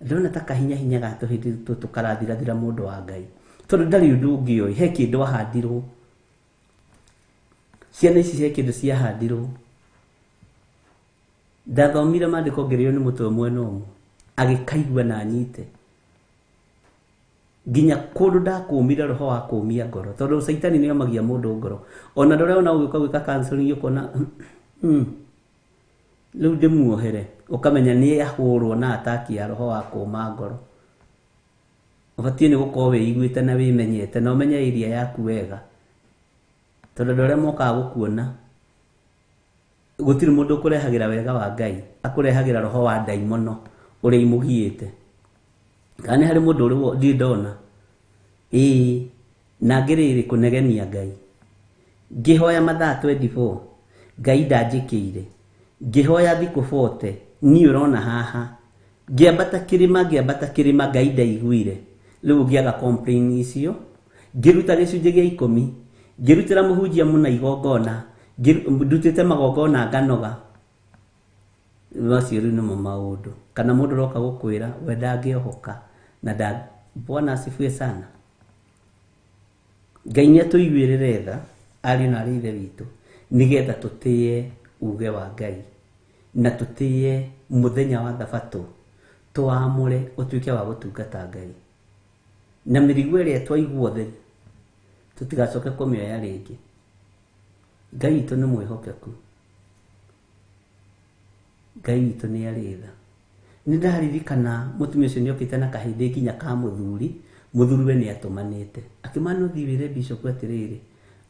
Ndĩrona ta kahinya hinya ga tũhĩndĩ tũtũ karathirathira mũndũ wa Ngai. Tondũ ndarĩ ũndũ ũngĩ oĩ, he kĩndũ ahandirwo. Ciana ici he kĩndũ ciahandirwo. Ndathomire maandĩko ngĩrĩo nĩ mũtwe mwena ũmwe, agĩkaigua na anyite. Nginya kũndũ ndakũmire roho wa kũmia ngoro, tondũ caitani nĩ omagia mũndũ ngoro. Ona ndũrĩa ona ũgĩũka gwĩka counseling ũkona, rĩu ndĩmuohere, ũkamenya nĩ ahũrwo na ataki ya roho wa kũma ngoro. Ũbatiĩ nĩ gũkorwo wĩiguĩte na wĩmenyete na ũmenye area yaku wega. Tondũ andũ arĩa mokaga gũkuona, gũtirĩ mũndũ ũkũrehagĩra wega wa Ngai, akũrehagĩra roho wa ndaimono ũrĩa imũgiĩte. Kana nĩ harĩ mũndũ ũrĩ ndirĩ ndona. Ĩĩ, na ngĩrĩrĩ kũnegenia Ngai. Ngĩhoya mathaa 24, Ngai ndanjĩkĩire. Ngĩhoya thikũ 40, niĩ ũrona haha. Ngĩambata kĩrĩma, ngĩambata kĩrĩma, Ngai ndaiguire. Rĩu ngĩaga complain icio. Ngĩruta gĩcunjĩ gĩa ikũmi, ngĩrutĩra mũhunjia mũna igongona, ndutĩte magongona nganoga. Macio rĩu nĩmo maũndũ. Kana mũndũ ũroka gũkwĩra we ndangĩohoka na nda. Bwana asifiwe sana. Ngai nĩ atũiguĩrĩre tha ariũ na arĩ ithe witũ, nĩgetha tũtĩe uge wa Ngai na tũtĩe mũthenya wa Thabatũ, tũamũre ũtuĩke wa gũtungata Ngai. Na mĩrigo ĩrĩa twaigua thĩ tũtigacoke kũmĩoya rĩngĩ. Ngai witũ nĩ mwĩhokeku. Ngai witũ nĩ arĩ tha. Nĩ ndaririkana mũtumia ũcio nĩ okĩte na kahĩndĩ nginya ka mũthuri, mũthuri we nĩ atũmanĩte. Akĩmana ũthiĩ wĩre bishop atĩrĩrĩ,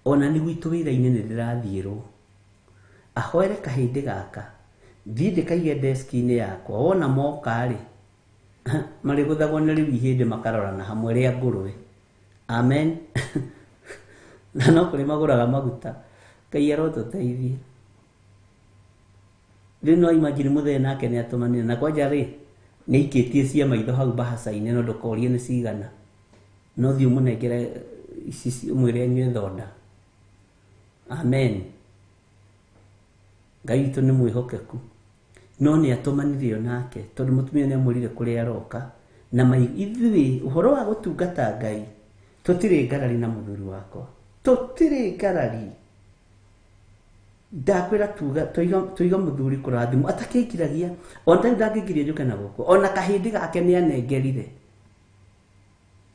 ona nĩ gwitũ wĩra-inĩ nĩ ndĩrathiĩrwo. Ahoere kahĩndĩ gaka, thiĩ ndĩkaige desk-inĩ yakwa, wona moka rĩ, marĩgũthagwo nĩ rĩu ihĩndĩ makarorana hamwe rĩa ngũrwe. Amen. Na no kũrĩ magũraga maguta. Ngai arotũteithia. Rĩu no imagine mũthee nake nĩ atũmanire, na kwanja rĩ, nĩ aikĩtie cia maitho hau bahaca-inĩ, no ndũkorie nĩ cigana. No thiĩ ũmũnengere ici, ũmwĩre anyue thonda. Amen. Ngai witũ nĩ mwĩhokeku. No nĩ atũmanire onake tondũ mũtumia nĩ amwĩrire kũrĩa aroka. Na ithuĩ ũhoro wa gũtungata Ngai tũtirĩ ngarari na mũthuri wakwa, tũtirĩ ngarari. Ndakwĩra tuga tuiga mũthuri kũrathimwo atakĩngiragia, ona tarĩu ndangĩngiria njũke na gũkũ, ona kahĩndĩ gake nĩ anengerire,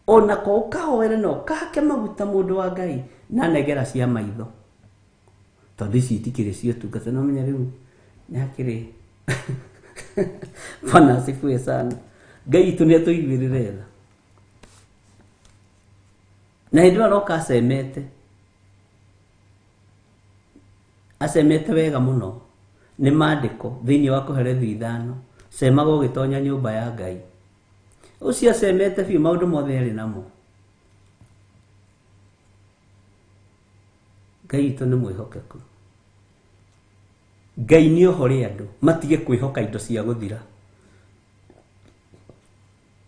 ona ko ũkahoere na ũkahake maguta mũndũ wa Ngai na anengera cia maitho, tondũ ici itikĩrĩ cia ũtungata. No menya rĩu nĩ hakĩrĩ. Bwana asifiwe sana. Ngai witũ nĩ atũiguĩrĩre tha. Na hĩndĩ ĩyo aroka acemete, acemete wega mũno nĩ maandĩko thĩinĩ wa Kohelethu 5, cemaga ũgĩtonya nyũmba ya Ngai. Ũcio acemete biũ, maũndũ mothe arĩ namo. Ngai witũ nĩ mwĩhokeku. Ngai nĩ ohore andũ matige kwĩhoka indo cia gũthira.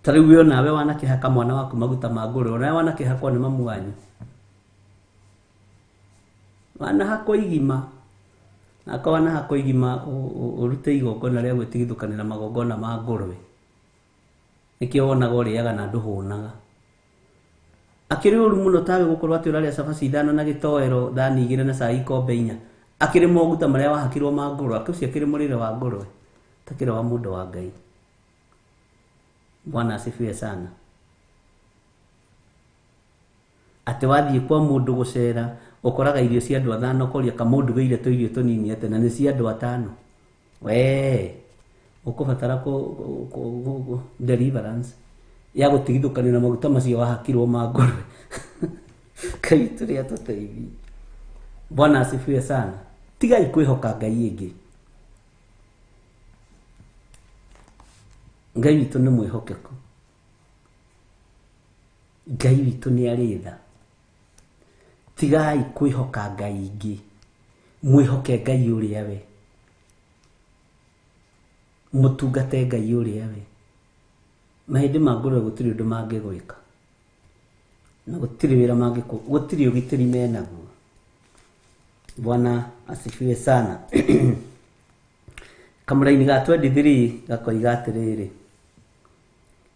Ta rĩu we onawe wanakĩhaka mwana waku maguta ma ngũrwe, onawe wanakĩhakwo nĩ mamu wanyu, wanahakwo igima, nako wanahakwo igima ũrute igongona rĩa gwĩtigithũkanĩra magongona ma ngũrwe. Nĩkĩo wonaga ũrĩaga na ndũhũnaga. Akĩrĩ ũru mũno tawe gũkorwo atĩ ũrarĩa cabaci 5 na gĩtoero, thani 2 na cai ikombe 4. Akĩrĩ moguta marĩa wahakirwo ma ngũrwe, ũcio akĩrĩ mũrĩre wa ngũrwe, takĩrĩ wa mũndũ wa Ngai. Bwana asifiwe sana. Atĩ wathiĩ kwa mũndũ gũcera, ũkoraga irio cia andũ 5, ũkoria kamũndũ gĩire tũirio tũnini atĩ na nĩ cia andũ 5. Wee, ũkũbatara deliverance ya gũtigithũkanio na maguta macio wahakirwo ma ngũrwe. Ngai tũrĩa tũteithie. Bwana asifiwe sana. Tigai kwĩhoka Ngai ĩngĩ. Ngai witũ nĩ mwĩhokeku. Ngai witũ nĩ arĩ tha. Tigai kwĩhoka Ngai ingĩ, mwĩhoke Ngai ũrĩa we, mũtungate Ngai ũrĩa we. Mahĩndĩ ma ngũrwe gũtirĩ ũndũ mangĩgwĩka, na gũtirĩ wĩra mangĩkũ, gũtirĩ ũgitĩri menaguo. Bwana asifiwe sana. Kamũraini ga 23 gakoiga atĩrĩrĩ,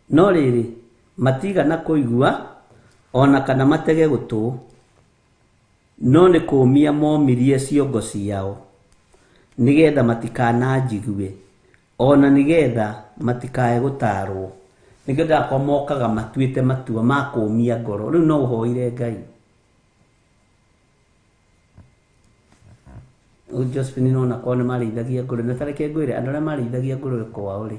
no rĩrĩ matigana kũigua ona kana matege gũtũ, no nĩ kũũmia momirie ciongo ciao nĩgetha matikananjigue, ona nĩgetha matikae gũtaarwo. Nĩkĩo ndakwa mokaga matuĩte matua ma kũũmia ngoro. Rĩu no ũhoire Ngai. Rĩu Josephine no ona korwo nĩ marĩithagia ngũrwe, na ta reke ngwĩre, andũ arĩa marĩithagia ngũrwe kwao rĩ,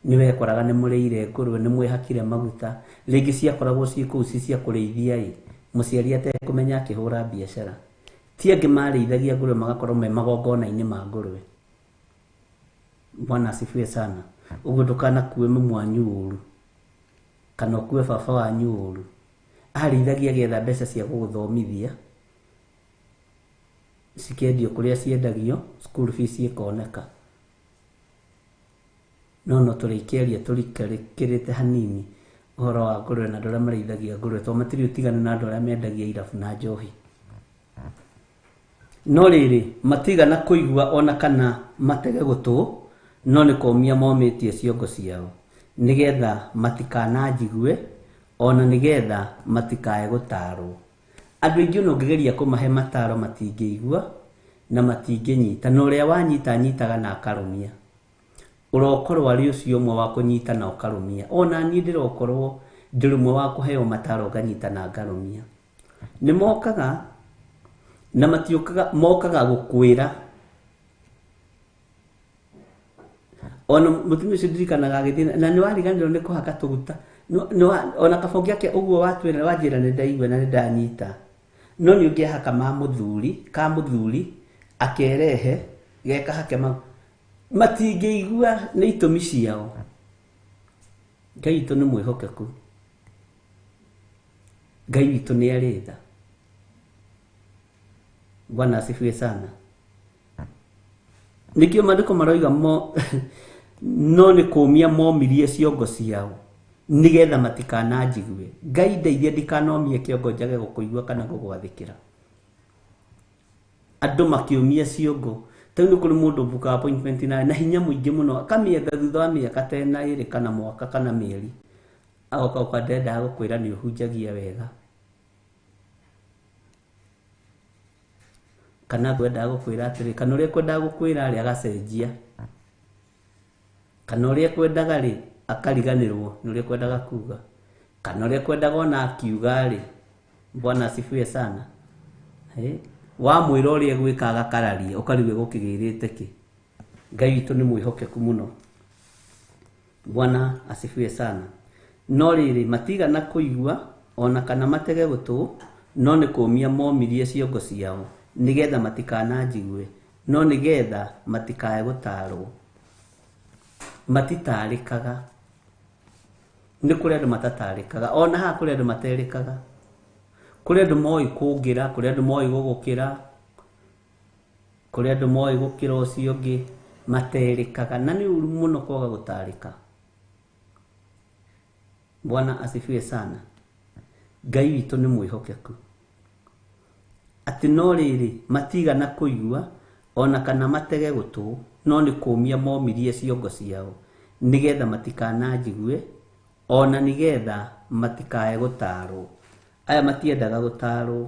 nĩ wekoraga nĩ mũrĩire ngũrwe, nĩ mwĩhakire maguta, rĩngĩ ciakoragwo ciĩ kũu ci cia kũrĩithia ĩ, mũciari atekũmenya akĩhũra biacara. Ti angĩ marĩithagia ngũrwe magakorwo me magongona-inĩ ma ngũrwe. Bwana asifiwe sana. Ũguo ndũkanakue mamu wanyu ũru, kana ũkue baba wanyu ũru. Arĩithagia agetha mbeca cia gũgũthomithia, cikendio kũrĩa ciendagio, school fees ĩkoneka. No no tũrĩkĩaria tũrikĩrĩte hanini ũhoro wa ngũrwe na andũ arĩa marĩithagia ngũrwe, tondũ matirĩ ũtiganu na andũ arĩa mendagia irabu na njohi. No rĩrĩ matigana kũigua ona kana matege gũtũ, no nĩ kũũmia momĩtie ciongo ciao nĩgetha matikananjigue, ona nĩgetha matikae gũtaarwo. Andũ aingĩ ona ũngĩgeria kũmahe mataro matingĩigua na matingĩnyita, na ũrĩa wanyita anyitaga na akarũmia. Ũrokorwo arĩ ũcio ũmwe wa kũnyita na ũkarũmia. Ona niĩ ndĩrokorwo ndĩ ũmwe wa kũheo mataro nganyita na ngarũmia. Nĩ mokaga na matiũkaga, mokaga gũkwĩra. Ona mũtumia ũcio ndirikanaga agĩthiĩ na nĩ wariganĩrwo nĩ kũhaka tũguta. Ona kabonge ake ũguo watwĩra wanjĩra nĩ ndaigua na nĩ ndanyita. No nĩ ũngĩahaka ma mũthuri, ka mũthuri akerehe geka hake mau. Matingĩigua nĩ itũmi ciao. Ngai witũ nĩ mwĩhokeku. Ngai witũ nĩ arĩ tha. Bwana asifiwe sana. Nĩkĩo maandĩko maroiga no nĩ kũũmia momirie ciongo ciao nĩgetha matikananjigue. Ngai ndeithie ndikanomie kĩongo njage gũkũigua kana gũgwathĩkĩra. Andũ makĩũmia ciongo. Ta Rĩu nĩ kũrĩ mũndũ mbuka appointment na hinya mũingĩ mũno, akamĩetha thutha wa mĩaka ta ĩna ĩrĩ kana mwaka kana mĩeri, agoka gũka ndendaga gũkwĩra nĩ ũhunjagia wega, kana ngwendaga gũkwĩra atĩrĩ, kana ũrĩa kwendaga gũkwĩra rĩ agacenjia, kana ũrĩa kwendaga rĩ akariganĩrwo nĩ ũrĩa kwendaga kuga, kana ũrĩa kwendaga ona akiuga rĩ. Bwana asifiwe sana. Wamwĩra ũrĩa egwĩka agakararia, ũkarigwo egũkĩgĩrĩte kĩ. Ngai witũ nĩ mwĩhokeku mũno. Bwana asifiwe sana. No rĩrĩ, matigana kũigua ona kana matege gũtũ, no nĩ kũmia momirie ciongo ciao, nĩgetha matikananjigue, no nĩgetha matikae gũtaarwo. Matitarĩkaga. Nĩ kũrĩ andũ matatarĩkaga, ona haha kũrĩ andũ materĩkaga. Kũrĩ andũ moĩ kũngĩra, kũrĩ andũ moĩ gũgũkĩra, kũrĩ andũ moĩ gũkĩra ũcio ũngĩ, materĩkaga. Na nĩ ũru mũno kwaga gũtarĩka. Bwana asifiwe sana. Ngai witũ nĩ mwĩhokeku. Atĩ no rĩrĩ, matigana kũigua ona kana matege gũtũ, no nĩ kũmia momirie ciongo ciao, nĩgetha matikananjigue, ona nĩgetha matikae gũtaarwo. Aya matiendaga gũtaarwo.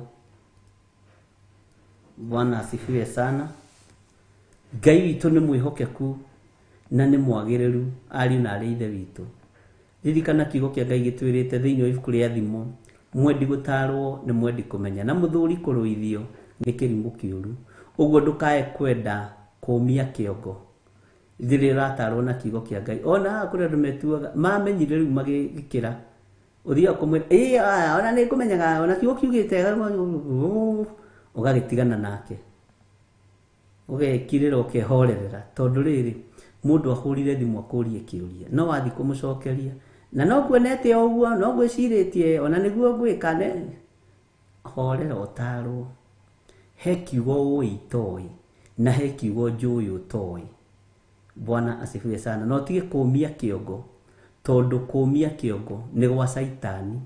Bwana asifiwe sana. Ngai witũ nĩ mwĩhokeku na nĩ mwagĩrĩru, ariũ na arĩ ithe witũ. Ririkana kiugo kĩa Ngai gĩtwĩrĩte thĩinĩ wa ibuku rĩa Thimo, mwendi gũtaarwo nĩ mwendi kũmenya, na mũthuri kũrũithio nĩ kĩrimũ kĩũru. Ũguo ndũkae kwenda kũmia kĩongo rĩrĩa ũratarwo na kiugo kĩa Ngai. Ona haha kũrĩ andũ metuaga mamenyire rĩu magĩkĩra, ũthiaga kũmwĩra ĩĩ aya, ona nĩ ngũmenyaga, ona kiugo kiugĩte, ũgagĩtigana nake, ũgekirĩra, ũkehorerera, tondũ rĩrĩ mũndũ ahũrire thimũ akũrie kĩũria, no wathiĩ kũmũcokeria na no nguonete o ũguo, no ngwĩcirĩtie, ona nĩguo ngwĩka, ne horera ũtarwo. He kiugo ũĩ itoĩ na he kiugo njũĩ ũtoĩ. Bwana asifiwe sana. No tige kũmia kĩongo, tondũ kũmia kĩongo nĩ gwa caitani.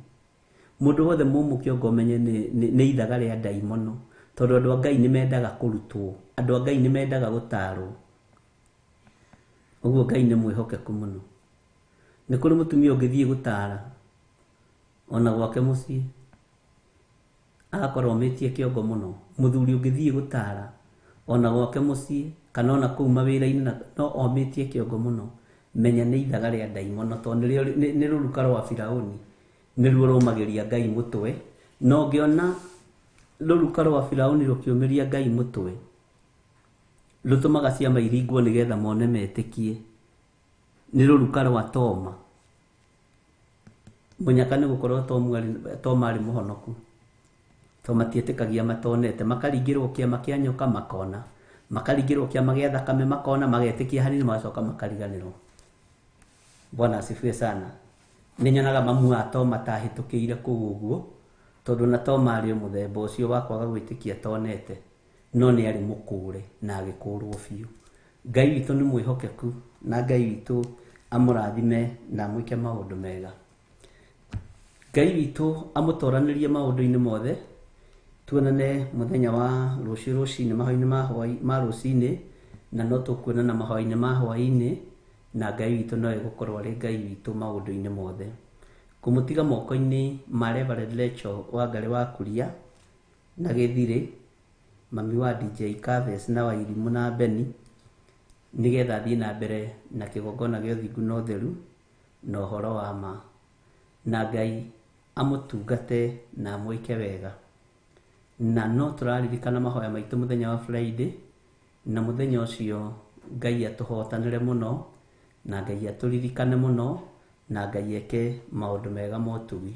Mũndũ wothe mũmũ kĩongo menye nĩ ithaga rĩa ndaimono, tondũ andũ a Ngai nĩ mendaga kũrutwo, andũ a Ngai nĩ mendaga gũtarwo. Ũguo Ngai nĩ mwĩhokeku mũno. Nĩ kũrĩ mũtumia ũngĩthiĩ gũtara ona gwake mũciĩ agakorwo omĩtie kĩongo mũno. Mũthuri ũngĩthiĩ gũtara ona gwake mũciĩ kana ona kũu mawĩra-inĩ no omĩtie kĩongo mũno, menya nĩ ithaga rĩa ndaimono, tondũ nĩ rũruka rwa Firaũni, nĩruo rũmagĩria Ngai mũtwe. Na ũngĩona rũruka rwa Firaũni rũkĩũmĩria Ngai mũtwe, rũtũmaga ciama iringwo nĩgetha mone metĩkie. Nĩ rũruka rwa Toma. Mũnyaka nĩ gũkorwo Toma arĩ mũhonoku, to matietĩkagia matonete, makaringĩrwo kĩama kĩa nyoka makona, makaringĩrwo kĩama gĩa thakame makona, magetĩkia hanini magacoka makariganĩrwo. Bwana asifiwe sana. Nĩ nyonaga mamu wa Toma tahĩtũkĩire kũu ũguo, tondũ na Toma arĩ o mũthemba ũcio wa kwaga gwĩtĩkia tonete, no nĩ arĩ mũkũre na agĩkũrwo biũ. Ngai witũ nĩ mwĩhokeku, na Ngai witũ amũrathime na amwĩke maũndũ mega. Ngai witũ amũtoranĩrie maũndũ-inĩ mothe. Tuonane mũthenya wa rũciũ rũcinĩ mahoya-inĩ ma rũcinĩ, na no tũkuonana mahoya-inĩ ma hwaĩ-inĩ, na Ngai witũ no egũkorwo arĩ Ngai witũ maũndũ-inĩ mothe. Kũmũtiga moko-inĩ ma Reverend Rachel Wangarĩ wa Kuria na Gĩthirĩ, mami wa DJ Caves na Wairimũ na Beni, nĩgetha athiĩ na mbere na kĩgongona gĩa ũthingu na ũtheru na ũhoro wa ma. Na Ngai amũtungate na amwĩke wega. Na no tũraririkana mahoya maitũ mũthenya wa Friday, na mũthenya ũcio Ngai atũhotanĩre mũno, na Ngai atũririkane mũno, na Ngai eke maũndũ mega ma ũtugi.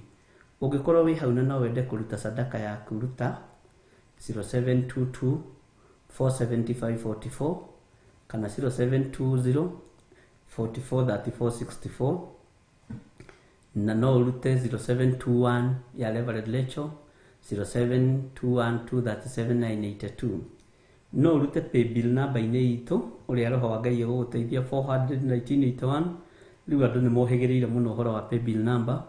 Ũngĩkorwo wĩ hau na no wende kũruta sadaka yaku, ruta 0722 475 44 kana 0720 44 34 64, na no ũrute 0721 ya Reverend Rachel, 0721 237 982. No ũrute paybill namba-inĩ itũ, ũrĩa roho wa Ngai egũgũteithia, 41981. Rĩu andũ nĩ mohĩgĩrĩire mũno ũhoro wa paybill number.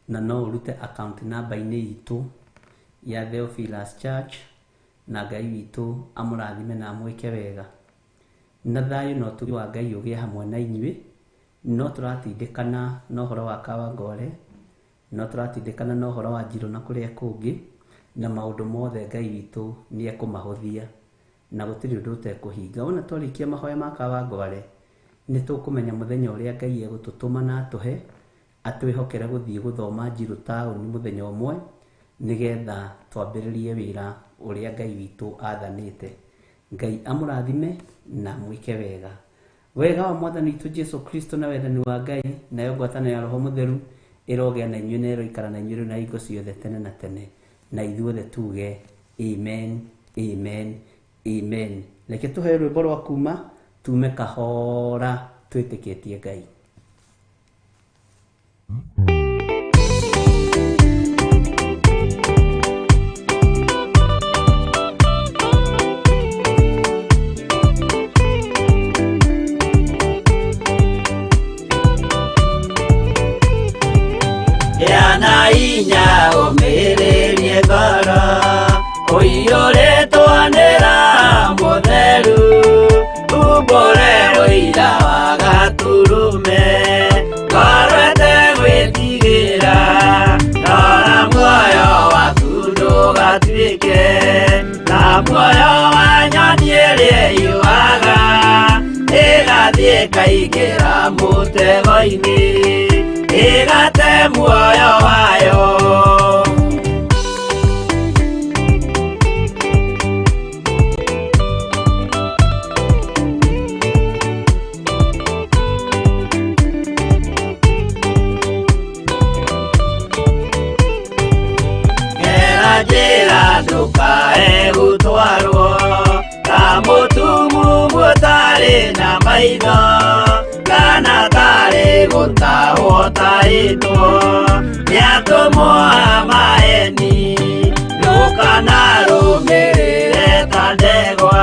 Na no ũrute account namba-inĩ itũ ya Theophilus Church, na Ngai witũ amũrathime na amwĩke wega. Na thayũ na ũtugi wa Ngai ũgĩe hamwe na inyuĩ. No tũratindĩkana na ũhoro wa Kawangware, no tũratindĩkana na ũhoro wa Njirũ na kũrĩa kũngĩ, na maũndũ mothe Ngai witũ nĩ ekũmahũthia na gũtirĩ ũndũ ũtekũhinga. Wona twarĩkia mahoya ma Kawangware, nĩ tũkũmenya mũthenya ũrĩa Ngai egũtũtũma na atũhe, atwĩhokere gũthiĩ gũthoma Njirũ taũni mũthenya ũmwe, nĩgetha twambĩrĩrie wĩra ũrĩa Ngai witũ athanĩte. Ngai amũrathime na amwĩke wega. Wega wa Mwathani witũ Jesu Kristo na wendani wa Ngai nayo ngwatanĩro ya Roho Mũtheru ĩrogĩa na inyuĩ na ĩroikara na inyuĩ rĩu na hingo ciothe tene na tene. Na ithuothe tuge amen, amen, amen. Reke tũheo rwĩmbo rwa kuma tume kahora twĩtĩkĩtie Ngai. Gĩa inya ũmĩrĩrie ngoro ũiyũrĩtwo nĩ Roho Mũtheru, umbũre ũira wa Gatũrũme, ngoro ĩtegwĩtigĩra, rora muoyo waku ndũgatuĩke ta muoyo wa nyoni ĩrĩa ĩũaga, ĩgathiĩ ĩkaingĩra mũtego-inĩ, ĩgate muoyo wayo. Gera njĩra ndũkae gũtwarwo ta mũtumumu ũtarĩ na maitho, kana tarĩ gũtahwo tahĩtwo nĩ atũmwo a maeni. Ndũkanarũmĩrĩre ta ndegwa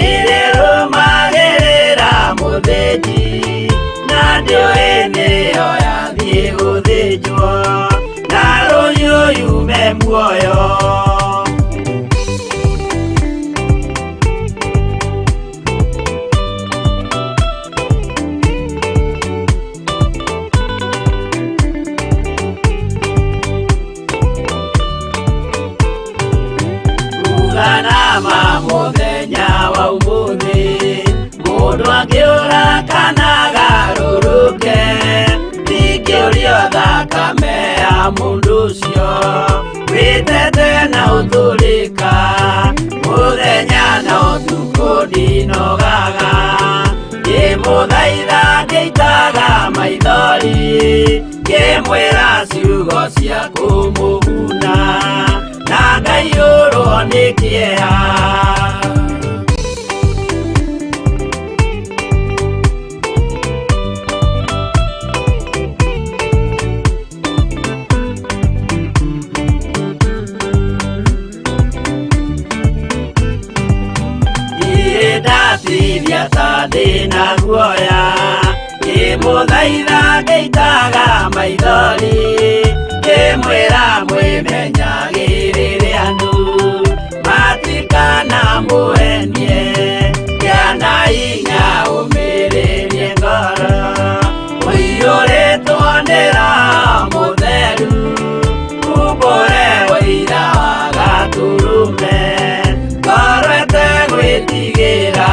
ĩrĩrũmagĩrĩra mũthĩnji, na ndĩũĩ nĩyo yathiĩ gũthĩnjwo, na rũhiũ yume muoyo. Uga ma mũthenya wa ũmũthĩ, mũndũ angĩũra kana agarũrũke, ndingĩũrio thakame ya mũndũ ũcio, wĩtete na ũtũrĩka, mũthenya na ũtukũ ndinogaga, ngĩmũthaitha ngĩitaga maithori, ngĩmwĩra ciugo cia kũmũguna, na ngaiyũrwo nĩ kĩeha. Ndirĩ ndatithia ta ndĩna guoya, ngĩmũthaitha ngĩitaga maithori, ngĩmwĩra mwĩmenyagĩrĩre andũ matikanamũhenie, gĩa na hinya ũmĩrĩrie ngoro, ũiyũrĩtwo nĩ Roho Mũtheru, umbũre ũira wa Gatũrũme, ngoro ĩtegwĩtigĩra.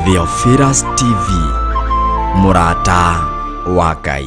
Theophilus TV, mũrata wa Ngai.